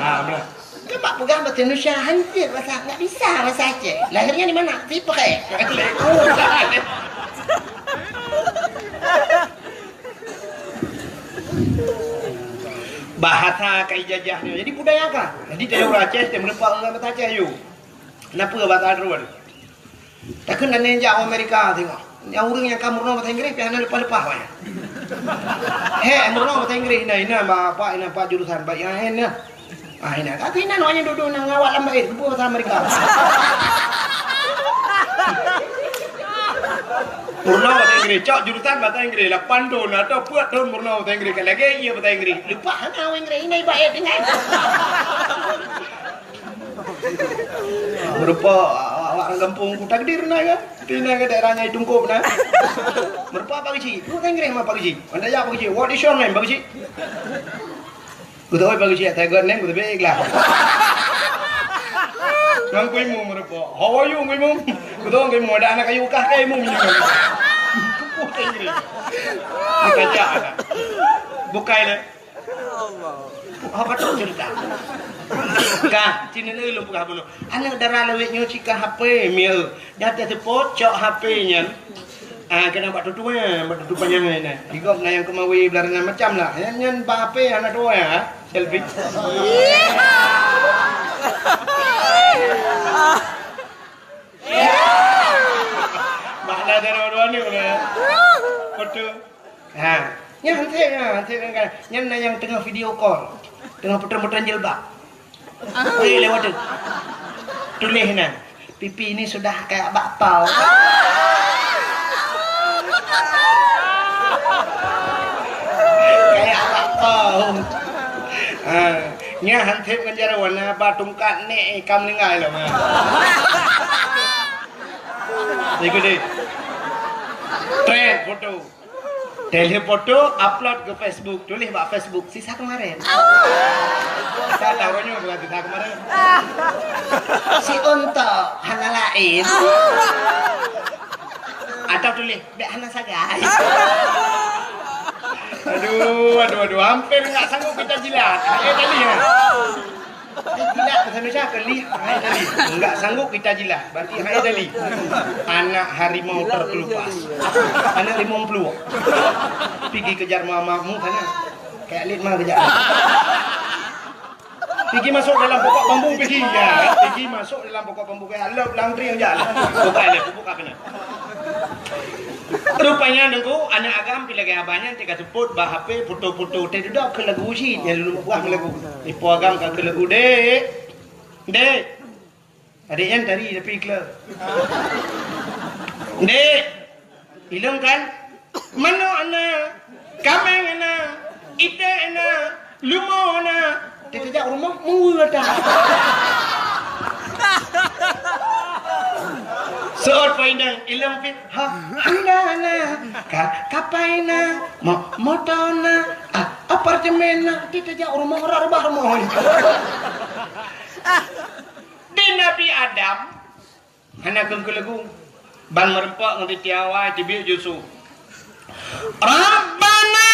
Ha, meunan. Kan bak peugah bahasa Indonesia, hancit bahasa, enggak bisa bahasa Aceh. Lahirnya di mana? Tipreh. Bahasa ka ijajah nyoe. Jadi budaya ka. Jadi teuh ureueng Aceh, teuh meureumpok ngon bahasa Aceh yue. Kenapa bahasa Arab? Takheun dan jak Amerika tengok. Nyang ureueng nyang ka meurunoe bahasa Inggris, pih hana leupah-leupah wayah. He, meurunoe bahasa Inggris, ina, ina, Pak, ina, Pak, jurusan, Pak, ya, ina. Ah, ina. Kata ina, wayah duduk na ngawat lam bait, keupeue bahasa Amerika. Meurunoe bahasa Inggris, cok jurusan bahasa Inggris, lapan thon atau peuet thon meurunoe bahasa Inggris, ka lagèe iya bahasa Inggris. Leupah hana bahasa Inggris, ina ibarat dengan. Meureumpok awak-awak ureueng gampông ku takdir na kan? Di na ke daerah Nyai Tungkop na. Meureumpok Pak Geuchik. Lu kan Inggris mah Pak Geuchik. Anda ya Pak Geuchik. What is your name, Pak Geuchik? Ku tahu Pak Geuchik, saya got name, ku tahu ikhlas. Ngan ku imeum meureumpok. How are you, ku imeum? Ku tahu ku imeum, ada anak kayu kah, kayu imeum. Ku Inggris. Kita cak anak. Bukai le. Allah. Haba trok ceurita. Ka, cit nyoe lôn peugah bunoe. Aneuk dara lawét nyoe cit ka H P, mieu. Dah teuseupôt cok H P nyan. Ah, keunan bak tutoe, bak tutoe panyang nyan. Di gob na nyang keumawe blah macam lah. Nyan, nyan bak H P hana tuwoe, ha? Selfie. Bak na dara dua ni, ya. Foto. Ha. Nyan hanse, ha, hanse kan. Nyan na nyang teungoh video call. Teungoh putran-putran jilbab. Weh, lewat tu. Tuléh na. Pipi ini sudah kayak bakpao. Kayak bakpao. Ha. Nyan hanse ngon jaroe na ba tungkat nek ka meuninggai lom, ha. Ikut deh. Trend foto. Tuléh foto, upload ke Facebook. Tuléh bak Facebook, sisa kemarin. Sisa tahun nyoe bukan sisa kemarin. Si Untok, hana laén. Atau tuléh, bèk hana sagai. Aduh, aduh, aduh. Hampir enggak sanggup kita jilat. Eh, tadi ya. Eh, tidak, bahasa Indonesia ke lih, hai tadi. Enggak sanggup kita jilat, berarti hai tadi. Anak harimau terkelupas. Anak limong puluh. Pigi kejar mama mu sana. Kayak lit mah kejap. Pigi masuk dalam pokok bambu, pigi. Ya, pigi masuk dalam pokok bambu, kayak lop langkring aja. Buka le, buka kena. Rupanya nunggu anak agam pih lagèe abah nyan teuka seupôt bak H P foto-foto teuh dudoe keu lagu cit nyang lôn buah lagu. Ipo agam ka keu lagu, "Dek. Dek." Adik nyan tari tapi ikla. "Dek. Ilong kan? Manok na, kameng na, iték na, lumo na." Teutajak rumoh, meuweue dah. Seuôt Pak Indang, ilong pih, ha, handa na, ka, kapai na, mo-, moto na, ah, apartemen na, teutajak rumoh, rot rubah rumoh. Di Nabi Adam, hana keu keu lagu. Ban meureumpok ngon Siti Hawa, teubiet Yusuf. Rabbana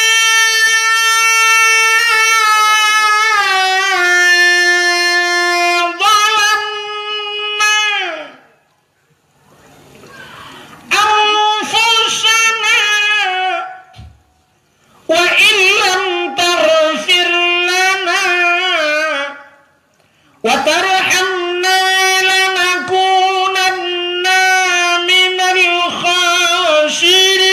zalamna anfusana wa illam taghfir lana wa tarhamna lanakunanna minal khasirin.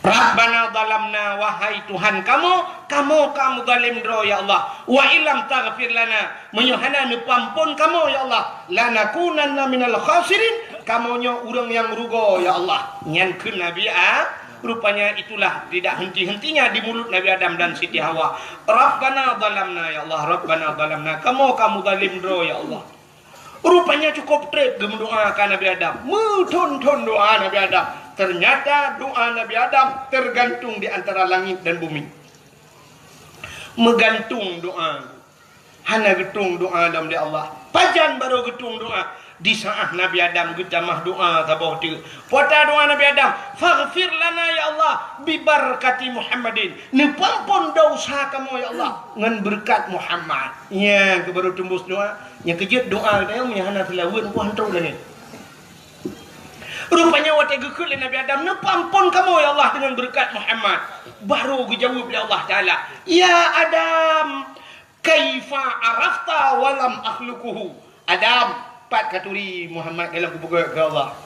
Rabbana zalamna, wahai Tuhan kamoe, kamoe ka meuzalim droe, ya Allah. Wa illam taghfir lana, meunyoe hana neupeuamphon kamoe, ya Allah, lanakunanna minal khasirin, kamoe nyoe ureuëng nyang rugoe, ya Allah. Nyan kheun Nabi A-, rupanya itulah tidak henti-hentinya di mulut Nabi Adam dan Siti Hawa. Rabbana zalamna, ya Allah, Rabbana zalamna, kamoe ka meuzalim droe, ya Allah. Rupanya cukup treb geumeudoa ka Nabi Adam. Meuthon-thon doa Nabi Adam. Ternyata doa Nabi Adam tergantung di antara langit dan bumi. Meugantung doa. Hana geutueng doa lom lé Allah. Pajan barô geutueng doa? Di saát Nabi Adam geutamah doa saboh teuk. Peue ata doa Nabi Adam? "Faghfir lana ya Allah, bi barakati Muhammadin." Neupeuamphon desya kamoe ya Allah ngon beureukat Muhammad. Nyan keuh barô teumbus doa. Nyang keujeuet doa geutanyoe meunyoe hana seulaweuet, muphom hantom lagèe. Rupanya watée geukheun lé Nabi Adam, "Neupeuamphon kamoe ya Allah deungon beureukat Muhammad." Baru geujaweueb lé Allah Taala, "Ya Adam, kaifa arafta wa lam akhluquhu?" Adam, pat katuri Muhammad ka lôn kupeugét keu Allah?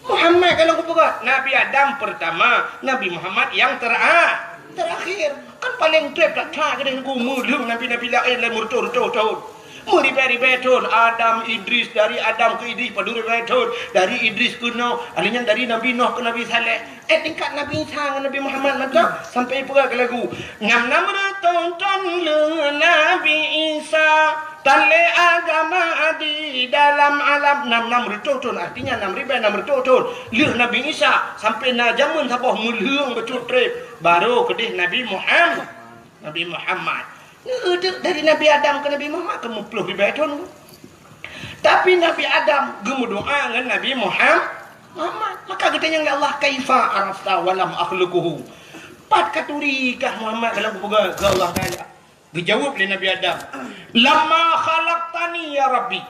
Muhammad ka lôn kupeugét. Nabi Adam pertama, Nabi Muhammad nyang tera-, terakhir. Kan paleng treb that-that keudeh Teungku, meulheueng nabi-nabi laén lé meureutoh-reutoh thon. Meuribèe-ribèe thon, Adam, Idris, dari Adam keu Idris padum ribèe thon, dari Idris keu Nuh, alheuh nyan dari Nabi Nuh keu Nabi Saleh. Eh, tingkat Nabi Isa ngon Nabi Muhammad mantong sampai peugah keu lagu, "Nam-nam reutôh thon lheueh Nabi Isa, tan lé agama di dalam alam." Nam-nam reutôh thon, artinya nam ribèe nam reutôh thon lheueh Nabi Isa, sampai na jameun saboh meulheueng bacut treb, baru keudeh Nabi Muhammad. Nabi Muhammad. Neueudeuk dari Nabi Adam keu Nabi Muhammad keu meuploh ribèe thon. Tapi Nabi Adam geumeudoa ngon Nabi Muham-, Muhammad. Maka geutanyong lé Allah, "Kaifa arafta wa lam akhluquhu?" Pat katuri kah Muhammad ka lôn kupeugét keu Allah Taala? Geujaweueb lé Nabi Adam, "Lamma khalaqtani ya Rabbi."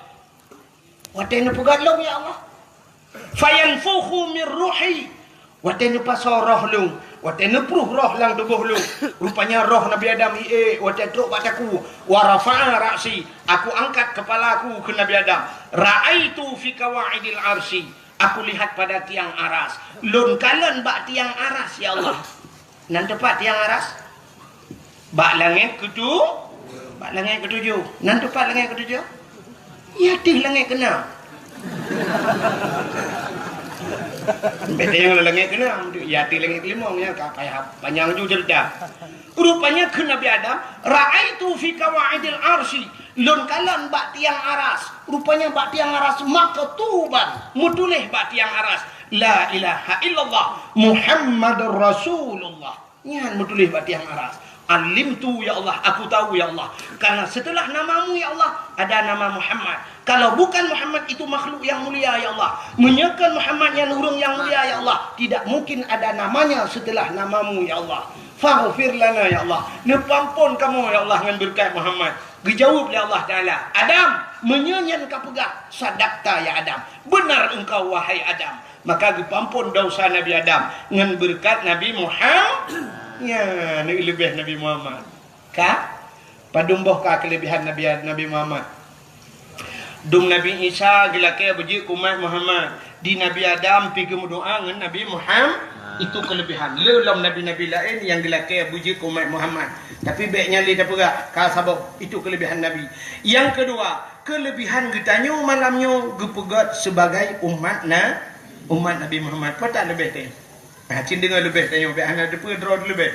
Watée neupeugét lôn, ya Allah. "Fayanfukhu min ruhi." Watée neupasoe roh lôn, watée neupruh roh lam tuboh lôn. Rupanya roh Nabi Adam hi-ék watée trok bak takue. "Wa rafa'a ra'si." Aku angkat kepala aku keu Nabi Adam. "Ra'aitu fi qawaidil arsy." Aku lihat pada tiang aras. Lôn kalon bak tiang aras, ya Allah. Nan teupat tiang aras? Bak langét keutu-, bak langét keutujoh. Nan teupat langét keutujoh? Ya, teuh langét keunam. Beda nyang langét keunam, ya, teuh langét keulimong, ya, ka payah panyang ju cerita. Rupanya kheun Nabi Adam, "Ra'aitu fi qawaidil arsy." Lôn kalon bak tiang aras. Rupanya bak tiang aras maktuban, meutuléh bak tiang aras, "La ilaha illallah Muhammadur Rasulullah." Nyan meutuléh bak tiang aras. "Alimtu, ya Allah, aku tahu, ya Allah. Karena setelah namamu, ya Allah, ada nama Muhammad. Kalau bukan Muhammad itu makhluk yang mulia, ya Allah. Meunyoe kon Muhammad nyan ureuëng nyang mulia, ya Allah, tidak mungkin ada namanya setelah namamu, ya Allah. Faghfir lana, ya Allah. Neupeuamphon kamoe, ya Allah, ngon beureukat Muhammad." Geujaweueb lé Allah Taala, "Adam, meunyoe nyan kapeugah, sadaqta ya Adam. Beunar engkau, wahai Adam." Maka geupeuamphon desya Nabi Adam ngon beureukat Nabi Muhammad. Nyan, leubeh Nabi Muhammad. Ka? Padum boh ka keuleubehan Nabi, Nabi Muhammad? Dum Nabi Isa geulakée beujeuet keu umat Muhammad. Di Nabi Adam pi geumeudoá ngon Nabi Muhammad. Itu keuleubehan. Le lom nabi-nabi laén nyang geulakée beujeuet keu umat Muhammad. Tapi bék nyan lé tapeugah, ka sabab itu keuleubehan Nabi. Nyang keudua, keuleubehan geutanyoe malam nyoe geupeugét sibagai umat na-, umat Nabi Muhammad. Peue that leubeh teuh? Nah, cit deungoe leubeh tanyoe, bék hana teupeue droe leubeh.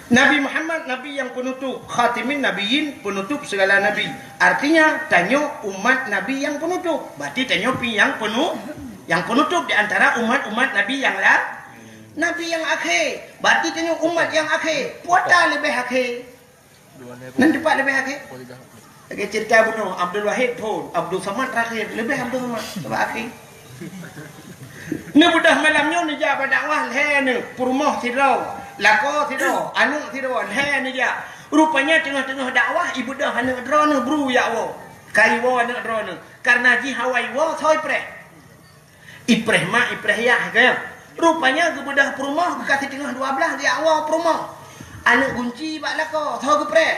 Nabi Muhammad, Nabi nyang peunutôp, khatimin nabiyyin, peunutôp sigala nabi. Artinya, tanyoe umat Nabi nyang peunutôp. Berarti tanyoe pi nyang peunu-, nyang peunutôp di antara umat-umat Nabi nyang la-, Nabi nyang akhé. Berarti tanyoe umat nyang akhé. Peue that leubeh akhé? Nan teupat leubeh akhé? Lagée cerita bunoe, Abdul Wahid phon, Abdul Samad terakhir, leubeh Abdul Samad, leubeh akhé. Neubeudôh malam nyoe neujak bak dakwah lhée neuh, peurumoh sidroe, lakoe sidroe, aneuëk sidroe, lhée neujak. Rupanya teungoh-teungoh dakwah, ibeudôh aneuëk droeneuh bru jak woe. Ka iwoe aneuëk droeneuh, kareuna jih hawa iwoe soe ipreh. Ipreh mak, ipreh yah, kan? Rupanya geubeudôh peurumoh, ka siteungoh dua blaih geujak woe peurumoh. Aneuëk gunci bak lakoe, soe geupreh?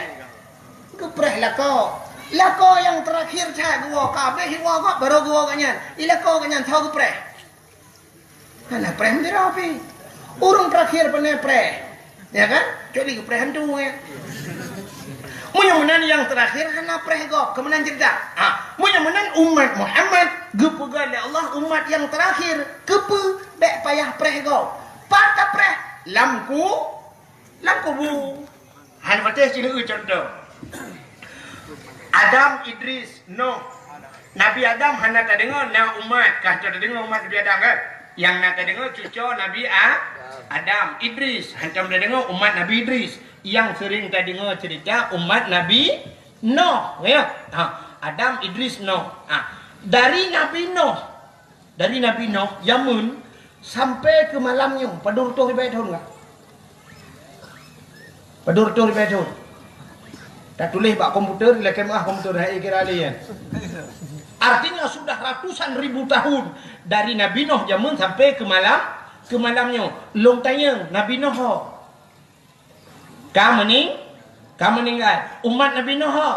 Geupreh lakoe. Lakoe nyang terakhir that geuwoe, ka abéh iwoe gob, barô geuwoe gobnyan. I lakoe gobnyan, soe geupreh? Hana preh meudroe pih. Ureuëng terakhir pane preh. Ya kan? Kecuali geupreh hantu, ya. Meunyoe meunan nyang terakhir hana preh gob, keu meunan cerita. Ha, meunyoe meunan umat Muhammad geupeugah lé Allah umat nyang terakhir, keupeue bék payah preh gob? Pat tapreh? Lam ku-, lam kubu. Hana patéh sineuk contoh. Adam, Idris, Noh. Nabi Adam hana tadeungoe na umat, ka tadeungoe umat Nabi Adam kan? Nyang na tadeungoe cucoe Nabi A-, Adam, Idris. Hantom tadeungoe umat Nabi Idris. Nyang sering tadeungoe cerita umat Nabi Noh, ya. Ha, Adam, Idris, Noh. Ha, dari Nabi Noh, dari Nabi Noh, jameun sampai keu malam nyoe, padum reutôh ribèe thon ka? Padum reutôh ribèe thon? Tatuléh bak komputer, lakée meuah komputer, hai kira lé nyan. Artinya sudah ratusan ribu tahun dari Nabi Nuh jameun sampai ke malam, ke malam nyoe. Lôn tanyong, Nabi Nuh ho? Ka meuning-, ka meuninggai. Umat Nabi Nuh ho?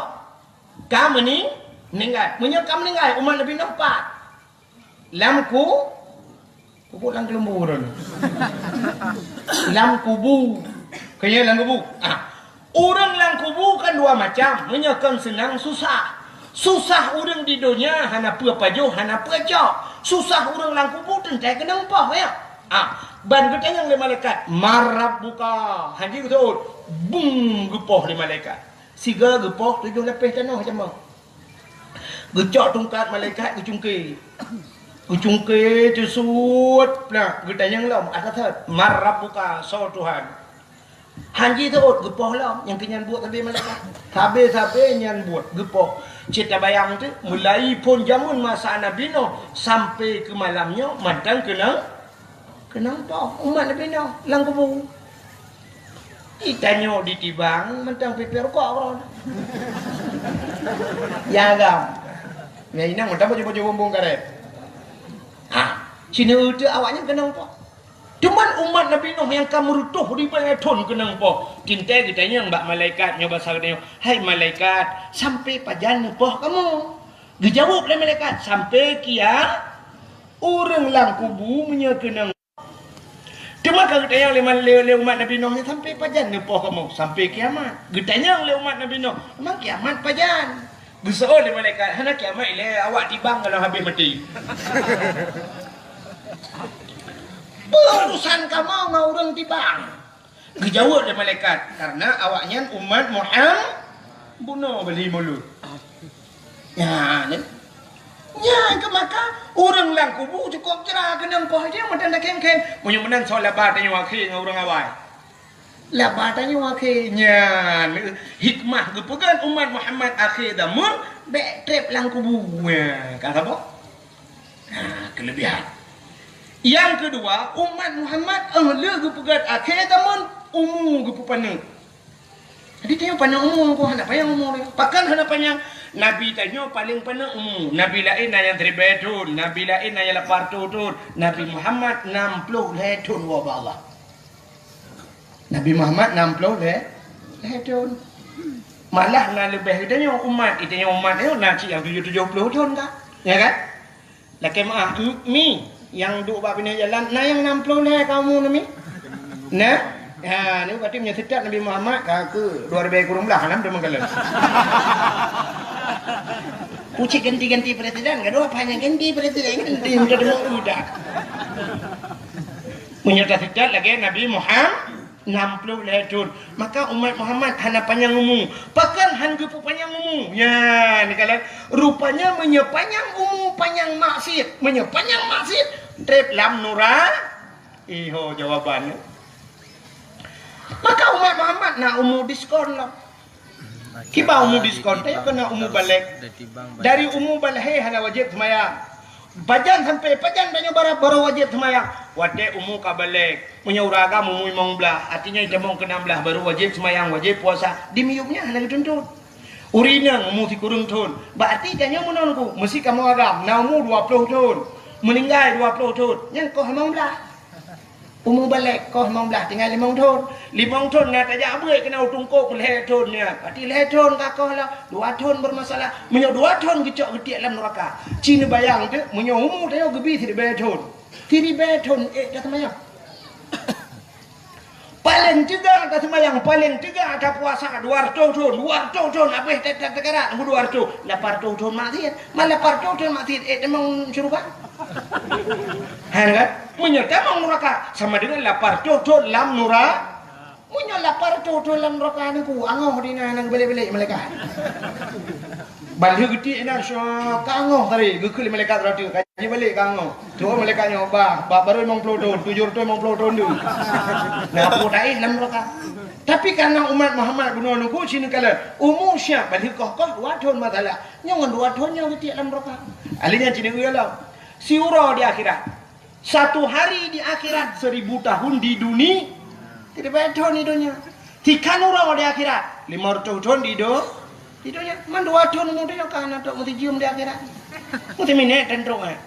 Ka meuning-, ninggai. Meunyoe ka meuninggai, umat Nabi Nuh pat? Lam ku-, Kubu lam keulumbu ureueng. Lam kubu. Keu nyan lam kubu. Ah. Ureueng lam kubu kan dua macam. Meunyoe kon seunang susah. Susah ureueng di donya hana peue pajoh, hana peue cok. Susah ureueng lam kubu teuntèe keunong poh, ya. Ah, ban geutanyong lé malaikat, "Man rabbuka?" Hana geuseuôt. Bum, geupoh lé malaikat. Sigoe geupoh tujoh lapéh tanoh jameun. Geucok tungkat malaikat geucungké. Geucungké teusuet, nah, geutanyong lom, ata that, "Man rabbuka, soe Tuhan?" Hana jiseuôt, geupoh lom, nyang keu nyan buet sabe malaikat. Sabe-sabe nyan buet, geupoh. Cit tabayang teuh, mulai phon jameun masa Nabi Nuh sampai keu malam nyoe mantong keunong Keunong poh umat Nabi Nuh lam kubu. Itanyoe ditibang mantong pipéh rukok keudroe. Ya agam. Ya inong mantong baju-baju bumbong karet. Ha, sineuk teuh awaknyan keunong poh. Cuman umat Nabi Nuh nyang ka meureutôh ribèe thon keunong poh. Teuntèe geutanyong bak malaikat nyoe basa geutanyoe, "Hai malaikat, sampai pajan neupoh kamoe?" Geujaweueb lé malaikat, "Sampai kia-, ureueng lam kubu meunyoe keunong." Teuma ka geutanyong lé, lé, lé umat Nabi Nuh nyan, "Sampai pajan neupoh kamoe?" "Sampai kiamat." Geutanyong lé umat Nabi Nuh, "Memang kiamat pajan?" Geuseuôt lé malaikat, "Hana kiamat ilèe, awak tibang ka lheueh habéh maté." Peue urusan kamoe ngon ureueng tibang? Geujaweueb lé malaikat, "Karena awaknyan umat Muham-, bunoe beli mulut." Nyan, nyan keuh maka ureueng lam kubu cukôp jra keunong poh jih mantong takhém-khém. Meunyoe meunan soe laba tanyoe akhé ngon ureueng awai. Laba tanyoe akhé nyan hikmah geupeugöt umat Muhammad akhé zameun bèk trép lam kubu. Nyan, ka saboh. Nah, keulebihan. Nyang keudua, umat Muhammad, eh, lheueh geupeugöt akhé zameun, umu geupeupaneuk. Jadi, tanyoe paneuk umu, hana panyang umu. Pakon hana panyang? Nabi tanyoe paleng paneuk umu. Nabi laén na nyang siribèe thon, nabi laén na nyang lapan reutôh thon. Nabi Muhammad nam ploh lhèe thon woe bak Allah. Nabi Muhammad nam ploh lhèe, lhèe thon. Malah na leubeh geutanyoe umat, geutanyoe umat nyoe na cit nyang tujoh, tujoh ploh thon ka. Ya kan? Lakèe meu'ah, mi, nyang duek bak binéh jalan, na nyang nam ploh lhèe ka umu na mi? Na? Ha, nyoe berarti meunyoe seutôt Nabi Muhammad ka keu dua ribèe kureueng blah, nam teuma kalon. Kucik ganti-ganti presiden, gadoh apa nyang ganti presiden, ganti udah dua udah. Meunyoe taseutôt lagèe Nabi Muhammad, nam ploh lhèe thon. Maka umat Muhammad hana panyang umu. Pakon han geupeupanyang umu? Nyan, kalon. Rupanya meunyoe panyang umu, panyang maksiet. Meunyoe panyang maksiet, trép lam nura-, iho jawaban. Maka umat Muhammad na umu diskon lom. Kiban umu diskon, tanyoe keuh na umu balek. Dari umu balek hana wajéb seumayang. Pajan sampai pajan tanyoe baru, baru wajéb seumayang? Watèe umu ka balek. Meunyoe ureueng agam umu limong blah, artinya itamong keu nam blah baru wajéb seumayang, wajéb puasa. Di miyueb nyan hana geutuntut. Ureueng inong umu sikureueng thon. Berarti tanyoe meunan ku, meusi kamoe agam na umu dua ploh thon. Meuninggai dua ploh thon. Nyan koh limong blah. Umu balek koh limong blah tinggai limong thon. Limong thon na tajak beuet keunan u teungku lhèe thon nyan. Berarti lhèe thon ka koh lah. Dua thon bermasalah. Meunyoe dua thon geucok geutiek lam nuraka. Ci neubayang teuh, meunyoe umu tanyoe geubi siribèe thon. Siribèe thon ék taseumayang. Paleng teuga taseumayang, paleng teuga tapuasa dua reutôh thon, dua reutôh thon habéh ta-, ta-, takarat ngon dua reutôh, lapan reutôh thon maksiet. Man lapan reutôh thon maksiet, ék tamong syeuruga? Hana kan? Meunyoe tamong nuraka, sama dengan lapan reutôh thon lam nura-, meunyoe lapan reutôh thon lam nuraka nyan ku, angoh di na, na geubalek-balek malaikat. Ban lheueh geutiek inan, syok, ka angoh tadi, geukheun lé malaikat rot, ka jibalek ka angoh. Tu'oh malaikat nyoe, bah, bah, baru limong ploh thon, tujoh reutôh limong ploh thon deuh. Na peue taéh lam nuraka. Tapi karena umat Muhammad bunoe nunggu sinoe kala, umu siap, ban lheueh koh-koh dua thon masalah. Nyoe ngon dua thon nyoe geutiek lam nuraka. Ahli nyan ci neueu lom. Siuroe di akhirat. Satu hari di akhirat, seribu tahun di duni-, siribèe thon di donya. Tiga uroe di akhirat, lima reutôh thon di do-, di donya. Man dua thon umu tanyoe ka hana trok meusijeuem di akhirat. Meuti minèt tan trok, eh.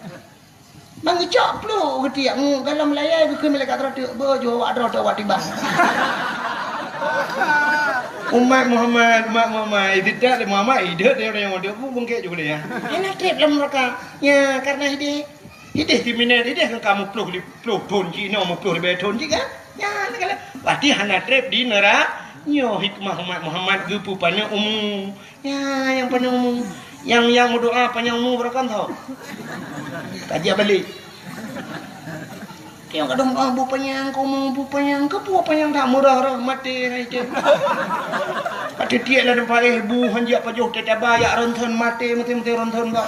Bang geucok pluek geutiek, ngu, galom layai geukheun malaikat rot teuk, beuh, jeuet awak droe teuh awak tibang. Umat Muhammad, umat Muhammad, tidak lé Muhammad, ideh dia orang yang ada, bu bungkek juga dia. Hana treb lam neraka. Ya, karena ideh, ideh timinèt, ideh kan kamu ploh li-, ploh thon cik, no, ploh ribèe thon cik kan? Ya, nak kala. Pasti hana treb di neraka. Nyoe hikmah umat Muhammad geupeupanjang umu. Ya, nyang panjang umu. Nyang, nyang meudoa panjang umu beureukan tho. Kaji balek. Nyang kadang, ah, bu panyang, komo bu panyang, keupeue panyang that murah-murah maté hai teuh. Ka teutiek lam paréh bu hanjeuet pajoh teuh taba, jak ronson maté, maté-maté ronson bak.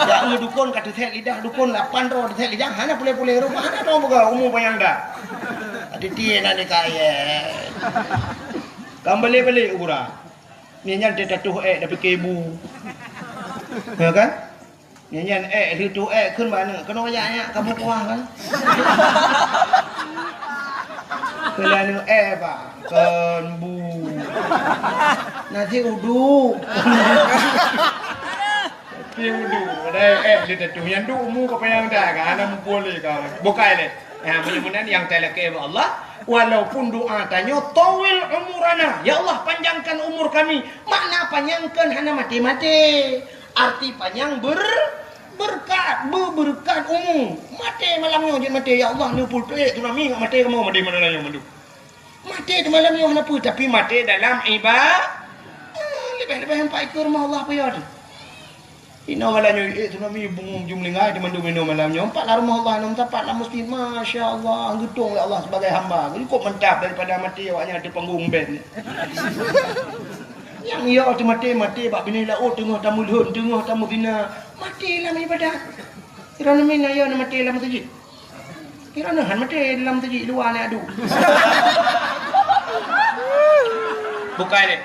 Jak ngeudukon ka teuthèk lidah dukon lapan droe teuthèk lidah, hana puléh-puléh rupa, hana tong buka umu panyang dah. Ka teutiek na dikayèe. Kam balek-balek u gura. Nyan nyan teuh tatuh èk dah pike bu. Ya kan? Nyan nyan èk, lheuh tuh èk kheun bak aneuk, keunoe jak nyak kamoe kuah kan? Kheun lé aneuk èk bah, kon bu. Nasi uduk. Nasi uduk. Padahai èk lheuh tatuh nyan duek umu ka panyang dah kan, hana muphom lé ka. Bukai lé. Nah, meunyoe meunan nyang talakèe bak Allah, walaupun doa tanyoe, "Tawwil umurana," ya Allah, panjangkan umur kami. Makna panyangkan hana maté-maté. Arti panyang ber-, berkat, beubeureukat umu. Maté malam nyoe jeuet maté, "Ya Allah, neupeutrok tsunami ngat maté kamoe," maté malam nyoe mandum. Maté di malam nyoe hana peue, tapi maté dalam iba-, ah, leubeh-leubeh empat ikeu rumoh Allah peue teuh. Inoe malam nyoe, eh, tsunami bungong jum lingai di mandum inoe malam nyoe. Empat lah rumoh Allah, enam sapat lah masjid. Masya Allah, geutong lé Allah sebagai hamba. Cukup mantap daripada maté awak nyan di panggung band. Nyang iya teuh maté, maté bak binéh laôt teungoh tameulhon, teungoh tameubeuna. Maté lam ibadat. Kira nami na iya na maté lam masjid. Kira neuhan maté dalam teujik luwa na adu. Bukai lé.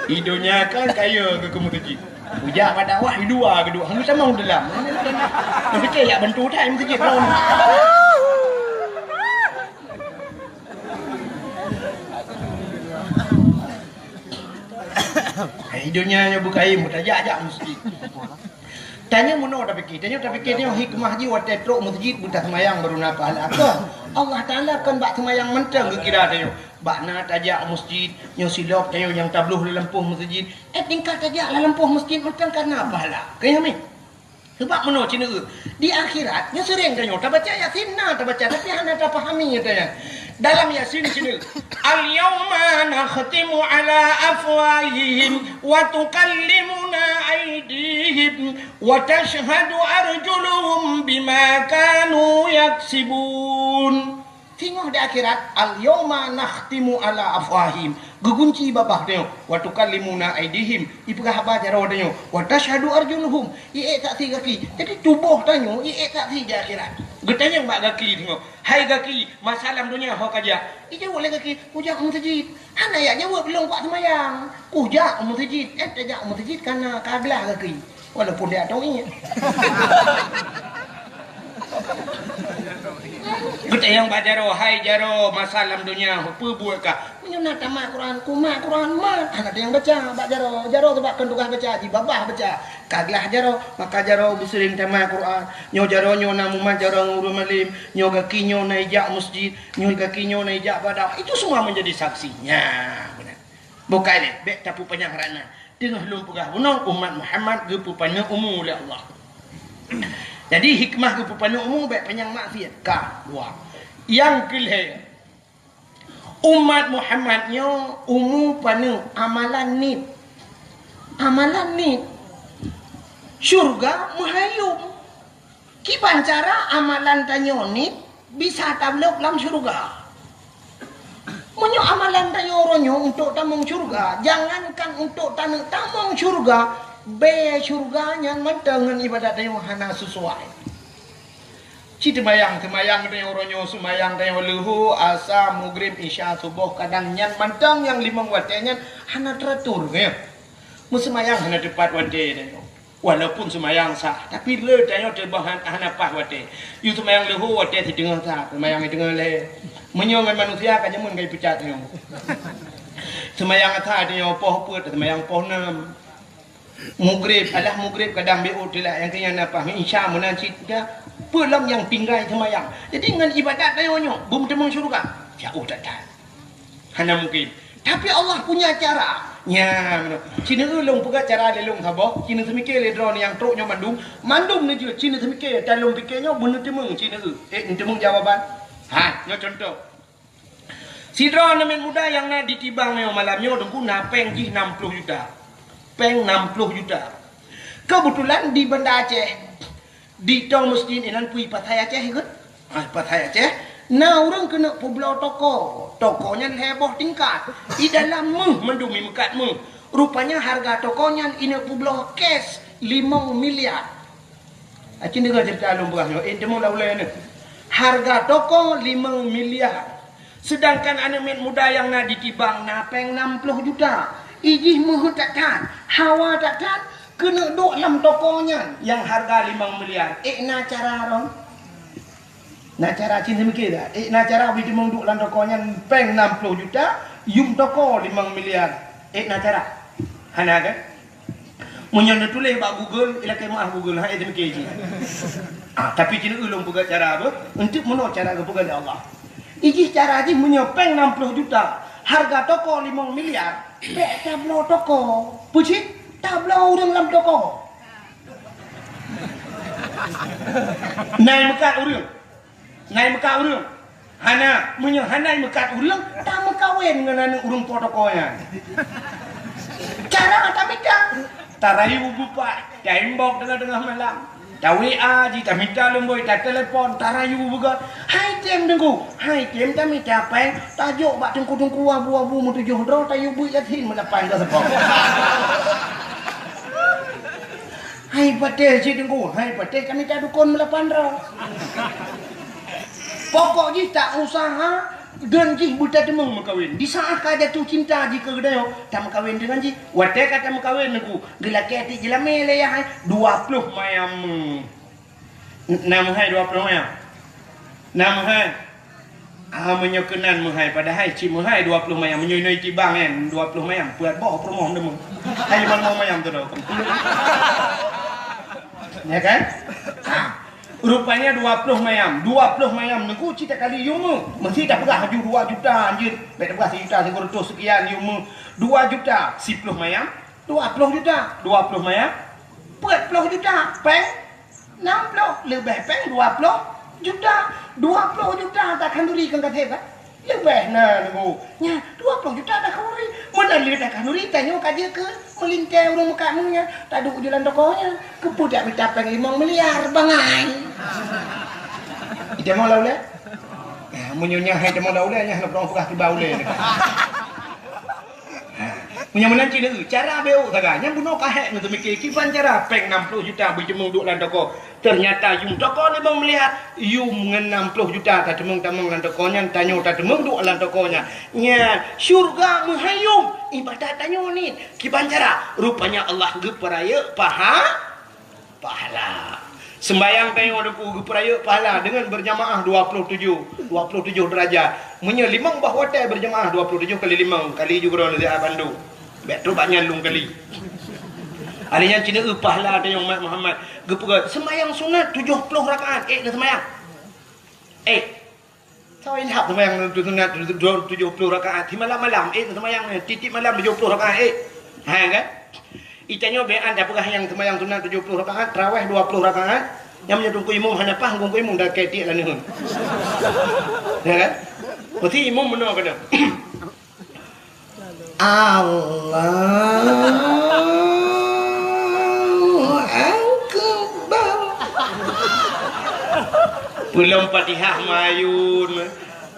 Di donya kan kaya keu keumu teujik. Ujak bak dakwah di luwa geuduek, hana tamong dalam. Tapi kaya bantu tai teujik. Hai donya nyoe bukai, mutajak-jak mesti. Tanyoe meunoe tapike, tanyoe tapike nyoe hikmah jih watèe trok meuseujid beutaseumayang baru na pahala. Kon, Allah Taala kon bak seumayang mantong geukira tanyoe. Bak na tajak meuseujid, nyoe silop tanyoe nyang tabloh lam lampôh meuseujid, eh, tingkat tajak lam lampôh meuseujid mantong ka na pahala. Keu nyoe mi. Sabab meunoe ceuneuk di akhirat, nyoe seuréng tanyoe tabaca Yasin na tabaca, tapi hana tapahami tanyoe. Dalam Yasin ceuneuk, "Al-yauma nakhtimu ala afwahihim wa tukallimuna aidihim wa tashhadu arjuluhum bima kanu yaksibun." Singoh di akhirat, "Al-yauma nakhtimu ala afwahihim." Geugunci babah tanyoe, "Wa tukallimuna aidihim." Ipeugah haba jaroe tanyoe, "Wa tashhadu arjuluhum." Iék saksi gaki. Jadi tuboh tanyoe iék saksi di akhirat. Geutanyong bak gaki tanyoe, "Hai gaki, masa lam donya ho kajak?" Ijaweueb lé gaki, "Kujak u meuseujid." Hana jak jaweueb lôn kuat seumayang. "Kujak u meuseujid." Eh, tajak u meuseujid kana ka glah gaki. Walaupun dia tong iék. Geutanyong bak jaroe, "Hai jaroe, masa lam donya peue buet kah?" "Meunyoe na tamat Quran, kumat Quran mat." Hana teunyang baca bak jaroe. Jaroe sabab kon tugaih baca, jibabah baca. Ka glah jaroe, maka jaroe beuseuring tamat Quran. Nyoe jaroe nyoe na mumat jaroe ngon ureueng malém. Nyoe gaki nyoe na ijak meuseujid. Nyoe gaki nyoe na ijak bak dakwah. Itu semua menjadi saksi. Nyan, beuna. Bukai lé, bèk tapeupanyang rot na. Teungoh lôn peugah bunoe, umat Muhammad geupeupaneuk umu lé Allah. Jadi, hikmah geupeupaneuk umu bèk panyang maksiat. Ka, dua. Nyang keu lhèe, umat Muhammad nyoe umu paneuk amalan nit. Amalan nit. Syurga meuhayom. Kiban cara amalan tanyoe nit bisa tablok lam syurga. Meunyoe amalan tanyoe uroe nyoe untuk tamong syurga, jangankan untuk taneuk tamong syurga, bèe syurga nyan mantong ngon ibadat tanyoe hana sesuai. Ci teumayang, teumayang tanyoe uroe nyoe, seumayang tanyoe leuhô, asa, mugrib, isya, suboh, kadang nyan mantong nyang limong watèe nyan hana teuratur, ya. Meuseumayang hana teupat watèe tanyoe. Walaupun seumayang sah, tapi le tanyoe teubang han-, hana paih watèe. Yue seumayang leuhô watèe siteungoh sah, seumayang siteungoh lhèe. Meunyoe ngon manusia ka jameun ka jipeucat nyoe. Seumayang asai tanyoe poh peuet, seumayang poh nam. Mugrib, alah mugrib kadang beu telat, nyang keu nyan na paih, isya meunan cit ka. Peue lom nyang tinggai seumayang. Jadi ngon ibadat tanyoe nyoe, beumeuteumong syeuruga. Jauh that-that. Hana mungkin. Tapi Allah punya cara. Nya, meunoe. Ci neueu lôn peugah cara lé lôn saboh, ci neuseumiké lé droeneuh nyang trok nyoe mandum, mandum neujeuet ci neuseumiké, dan lôn piké nyoe beuneuteumong ci neueu. Eh, neuteumeung jawaban? Ha, nyoe contoh. Sidroe aneuk muda nyang na di Tibang nyoe malam nyoe Teungku na péng jih nam ploh juta. Péng nam ploh juta. Keubeutulan di Banda Aceh, di Tong Mesjid inan peue pasai Aceh ikôt? Ah, pasai Aceh, na ureuëng keuneuk peubloe toko. Toko nyan lhée boh tingkat. I dalam méuh mandum i meukat méuh. Rupanya hareuga toko nyan ineuk peubloe cash limong miliar. Aci deungoe ceurita lôn peugah nyoe, eh, teuma ula-ula nyoe. Hareuga toko limong miliar. Seudangkan aneuk miet muda nyang na di Tibang na péng nam ploh juta. I jih meuheuet that-that, hawa that-that, keuneuk duek lam toko nyan nyang hareuga limong miliar. Eh, na cara droe? Na cara cit seumiké dak? Eh, na cara beuteumong duek lam toko nyan péng nam ploh juta, yum toko limong miliar. Eh, na cara? Hana kan? Meunyoe neutuléh bak Google, ilakée meuah Google, hai teumiké jih. Ah, tapi keuneuk ulôn peugah cara apa? Untuk meunoe cara geupeugah lé Allah. Ijih cara jih meunyoe péng nam ploh juta, hareuga toko limong miliar, bék tabloe toko. Peue cit? Tabloe ureuëng lam toko. Nai meukat ureuëng. Nai meukat ureuëng? Hana. Meunyoe hana meukat ureuëng, tameukawen ngon aneuk ureuëng po toko nyan. Cara tamita, tarayu beupat, taimbok teungoh-teungoh malam. Ta-W A jih, tamita lumboi, tatelepon, tarayu beugot. Hai tem Teungku, hai tem tamita péng, tajok bak teungku-teungku abu-abu meutujoh droe, tayue beuet Yasin meulapan droe seupôt. Hai patéh cit Teungku, hai patéh tamita dukon meulapan droe. Pokok jih ta usaha, dan jih beutateumong meukawen. Di saat ka jatuh cinta jih keu geutanyoe, tameukawen deungon jih. Watée ka tameukawen Teungku, geulakée até jeulamé lé yah hai, dua ploh mayam. N-, na meuhai dua ploh mayam? Na meuhai? Ah, meunyoe keunan meuhai, padahai cit meuhai dua ploh mayam. Meunyoe inoe Tibang nyan, dua ploh mayam, peuet boh peurumoh deungon. Hai, limong mayam tu dah. Ya kan? Ah. Rupanya dua ploh mayam. Dua ploh mayam Teungku cit takali yum méuh. Meusti tapeugah laju dua juta anjeut. Bék tapeugah sijuta sikureueng reutôh seukian yum méuh. Dua juta, siploh mayam, dua ploh juta. Dua ploh mayam, peuet ploh juta. Péng nam ploh, leubeh péng dua ploh juta. Dua ploh juta takhanduri keu gasép, kan? Leubeh na Teungku. Nya, dua ploh juta takhanduri. Meunan lé takhanduri, tanyoe ka jeuet keu meulintée ureuëng meukat méuh nyan. Taduek u jalan toko nyan. Keupeue dak mita péng limong miliar, bangai. Ide mau la ulée? Eh, meunyoe nyan hai ide mau la ulée, nyan hana peudong peugah tiba ulée. Ha, meunyoe meunan cit, cara beu sagai. Nyan bunoe ka hék neuteumiké kiban cara péng nam ploh juta beuteumong duek lam toko. Teunyata yum toko limong miliar, yum ngon nam ploh juta tateumong-teumong lam toko nyan, tanyoe tateumong duek lam toko nyan. Nyan, syeuruga meuhai yum, ibadat tanyoe nit. Kiban cara? Rupanya Allah geupeurayeuk paha-, Pahala. Seumbayang tanyoe Teungku geupeurayeuk pahala deungon beurjamaah dua ploh tujoh, dua ploh tujoh deurajat. Meunyoe limong boh watée beurjamaah dua ploh tujoh kali limong, kali ju keudroe lé bandum. Bék trok bak nyan lôn kali. Alèh nyan cit neueu pahala tanyoe umat Muhammad. Geupeugah seumbayang sunat tujoh ploh rakaat, ék neuseumbayang. Ék. Soe ilham seumayang sunat tujoh ploh rakaat, simalam-malam, eh, seumayang nyan, tiep-tiep malam tujoh ploh rakaat, eh. Ha, kan? Itanyoe bèk an tapeugah nyang seumayang sunat tujoh ploh rakaat, tarawih dua ploh rakaat, nyang meunyoe teungku imum hana paih, teungku imum dak keutik laneuen. Ya, kan? Mesti imum meunoe keunoe. Allahu Akbar. Peulom Fatihah mayun.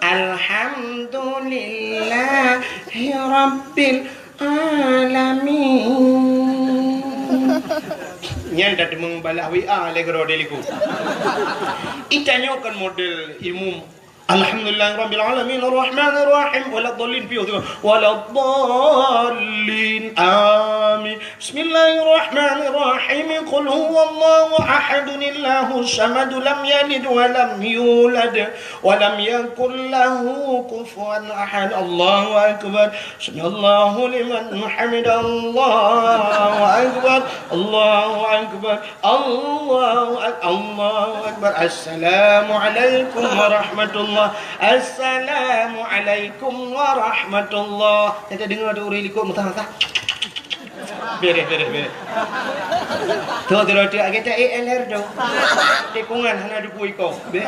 Alhamdulillahi Rabbil Alamin. Nyan dak teumeubalah W A lé keudroe di likot. Itanyoe kan model imum. Alhamdulillahirabbil alamin, arrahmanirrahim, waladdallin, piôh tu. Waladdallin. Amin. Bismillahirrahmanirrahim. Qul huwallahu ahadun, Allahus samad, lam yalid wa lam yulad, wa lam yakul lahu kufuwan ahad. Allahu akbar. Sami'allahu liman hamidah. Allahu akbar. Allahu akbar. Allahu ak-, Allahu akbar. Assalamualaikum warahmatullah. Assalamualaikum warahmatullah. Tadi dengar tu ureueng likot meusaha-saha. Bereh, bereh, bereh. Tu, tu, tu, agak tak A L R tu. Tikungan hana duku iko. Bereh.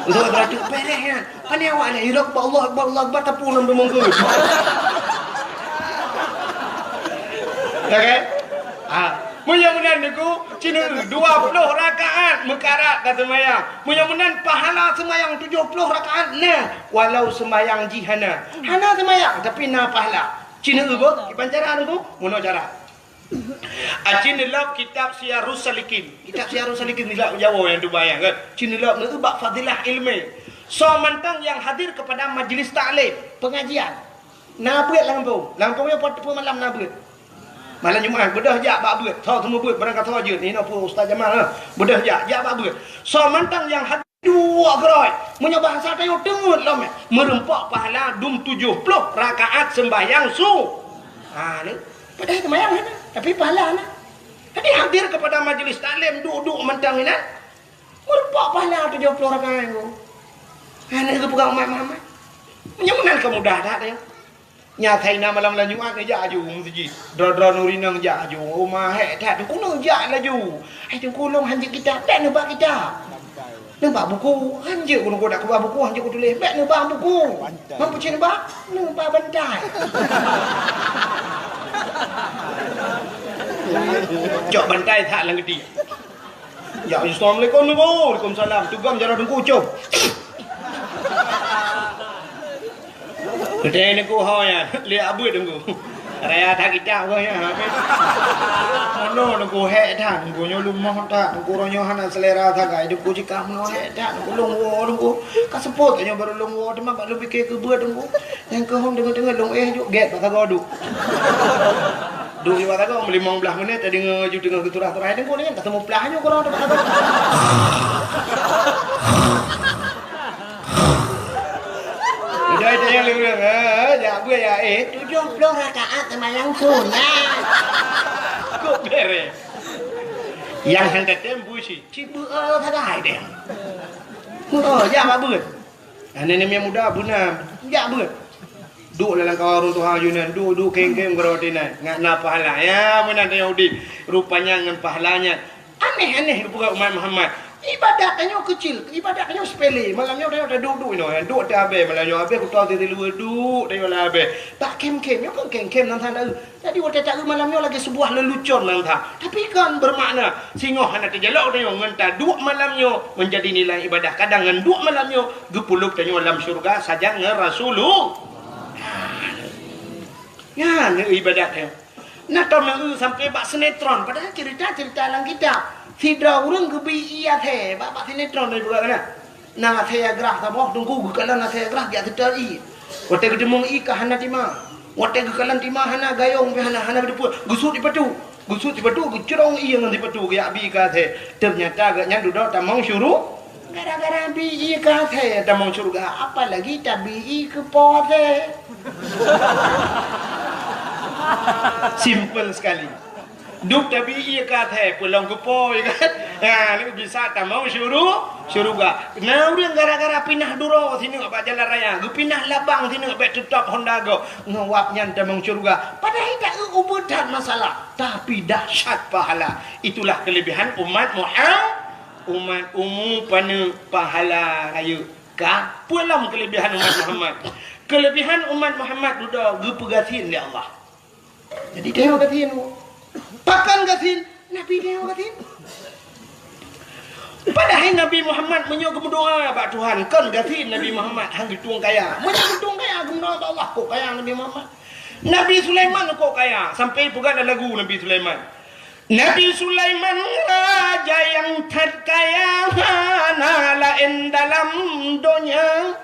Tu, tu, tu, bereh, ya. Pane awak ni, Allahu Akbar, Allahu Akbar, Allahu Akbar, tapue lam teumangkeue. Ya kan? Ah, meunyoe meunan Teungku, cina dua puluh rakaat meukarat ka seumayang. Meunyoe meunan pahala seumayang tujoh ploh rakaat na, walau seumayang jih hana. Hana seumayang, tapi na pahala. Cina beuh, kiban cara Teungku? Meunoe cara. Aci neulok kitab Siyarus Salikin. Kitab Siyarus Salikin nilai Jawa nyang tubai nyan kan. Ci neulok neu bak fadilah ilmu. Soe mantong nyang hadir kepada majlis taklim, pengajian. Na beuet lam gampông. Lam gampông nyoe pot peumalam na beuet. Malam Jumat beudôh jak bak beuet. Soe teuma beuet barangkasoe jeuet. Inoe peue Ustaz Jamal, ha. Beudôh jak, jak bak beuet. Soe mantong nyang hadir Duek keurôi. Meunyoe bahasa tanyoe teungeut lom, eh, meureumpok pahala dum tujoh ploh rakaat seumbahyang su-, ha, ni. Padahai seumbahyang hana, tapi pahala na. Jadi hadir kepada majlis taklim duek-duek mantong inan, meureumpok pahala tujoh ploh rakaat nyoe. Ha, na geupeugah umat Muhammad. Meunyoe meunan ka mudah that, ya. Nyan asai na malam-malam Jumat neujak aju u meuseujid. Droe-droe nuri nang jak aju. Uma hék that, Teungku neujak laju. Hai Teungku, lôn hanjeuet kitab, bèk neuba kitab. Neuba buku, hanjeuet ku Teungku dak kuba buku, hanjeuet ku tuléh, bèk neuba buku. Bantai. Mampu cit neuba? Neuba bantai. Cok bantai that lam geuti. Ya, assalamualaikum, Teungku. Waalaikumsalam. Tugam jaroe Teungku, com. Geutanyoe Teungku ho nyan, lé abeuet Teungku. Raya that kitab ureueng nyan, ha. Meunoe Teungku, hék that Teungku, nyoe leumoh that Teungku, uroe nyoe hana seulera sagai Teungku, jikah meunoe hék that Teungku, lôn woe Teungku. Ka seupôt tanyoe barô lôn woe, teuma bak lôn pike keu beuet Teungku. Nyang keuhom deungon-deungon lôn éh juk gét bak sagoe duek. Duek di bak sagoe limong blaih menit, tadeungoe ju teungoh geuturah-turah, Teungku nyan ka seumeuplah nyoe keudroe bak sagoe. Udah itu yang lurus, ha, jak beuet ya, eh, tujoh ploh rakaat seumayang sunat. Kok bereh? Yang hang tetem busi, ci beuet sagai deh. Oh, jak bak beuet. Aneuk-aneuk muda beuna, jak beuet. Duek lam kawan ureueng tuha yunan, duek-duek keng-keng beuroti nan, ngat na pahala. Ya, meunan tanyoe udeb. Rupanya ngon pahala nyan. Aneh-aneh geupeugah umat Muhammad. Ibadat tanyoe keucil, ibadat tanyoe sepele. Malam nyoe tanyoe taduek-duek inoe, duek teuhabéh. Malam nyoe habéh, kutoe teuh diluwa duek tanyoe lam habéh. Bak khem-khem, nyoe kon khem-khem nan sana. Jadi watée taeu malam nyoe lagée sebuah lelucon nan that. Tapi kon bermakna singoh hana teujalok tanyoe ngon taduek malam nyoe menjadi nilai ibadah. Kadang ngon duek malam nyoe geupeuleub tanyoe lam syeuruga sajan ngon Rasulullah. Nyan ibadat nyoe. Nah, tom neu sampai bak sinetron, padahal cerita-cerita lam kitab. Sidroe ureuëng geubi ié athée bak, bak sinetron dari buka kana. Na athée grah saboh, Teungku geukalon athée grah jak seutôt ié. Watée geuteumeung ié ka hana tima. Watée geukalon tima hana gayong pih hana, hana geuteupeue. Geusut sipatu. Geusut sipatu, geucrong ié ngon sipatu geujak bi keu athée. Teunyata geuhnyan dudoe tamong syuru-, gara-gara bi ié keu athée tamong syeuruga, apalagi tabi ié keu po athée. Simple sekali. Duek tabi ié keu athée, peulong keu po, ya kan? Ha, lé bisa tamong syuru-, syeuruga. Na ureuëng gara-gara pinah duroe sineuk bak jalan raya, geupinah labang sineuk bèk teutap honda gob, ngon wab nyan tamong syeuruga. Padahai taeu ubeut that masalah, tapi dahsyat pahala. Itulah kelebihan umat Muhammad, umat umu paneuk pahala rayeuk ka. Peue lom kelebihan umat Muhammad? Kelebihan umat Muhammad dudoe geupeugasien lé Allah. Jadi tanyoe gasien. Pakon gasien? Nabi tanyoe gasien. Padahai Nabi Muhammad meunyoe geumeudoá bak Tuhan, kon gasien Nabi Muhammad han geutueng kaya. Meunyoe geutueng kaya, geumeudoá bak Allah, kok kaya Nabi Muhammad. Nabi Sulaiman kok kaya, sampai peugah lam lagu Nabi Sulaiman. Nabi Sulaiman raja nyang that kaya, hana laén dalam donya.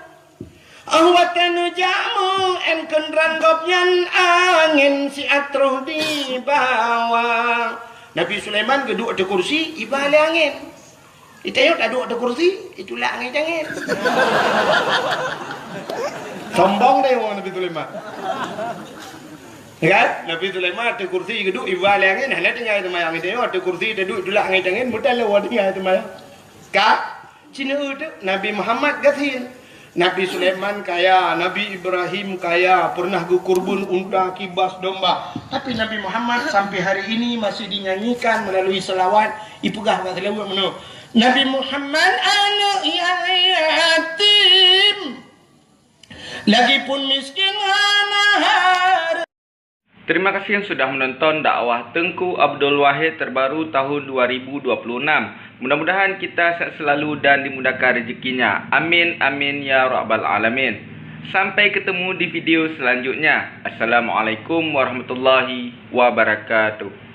Oh watée neujak meu, 'en keudroe gobnyan angén siat troh dibawa. Nabi Sulaiman geuduek ateueh kursi, iba lé angén. Itanyoe taduek ateueh kursi, itulak angén-angén. Sombong deh wong Nabi Sulaiman. Kan? Nabi Sulaiman ateueh kursi geuduek, iba lé angén, hana tinggai seumayang. Itanyoe ateueh kursi taduek, itulak angén-angén, meutan lé wong tinggai seumayang. Ka? Cina teuk Nabi Muhammad gasien. Nabi Sulaiman kaya, Nabi Ibrahim kaya, pernah geukurban unta, kibas, domba. Tapi Nabi Muhammad sampai hari ini masih dinyanyikan melalui selawat, ipeugah bak selawat meunoe. Nabi Muhammad aneuk nyang yatim, lagipun miskin hana hareuta. Terima kasih sudah menonton dakwah Teungku Abdul Wahid terbaru tahun dua ribu dua puluh enam. Mudah-mudahan kita sehat selalu dan dimudahkan rezekinya. Amin, amin, ya rabbal alamin. Sampai ketemu di video selanjutnya. Assalamualaikum warahmatullahi wabarakatuh.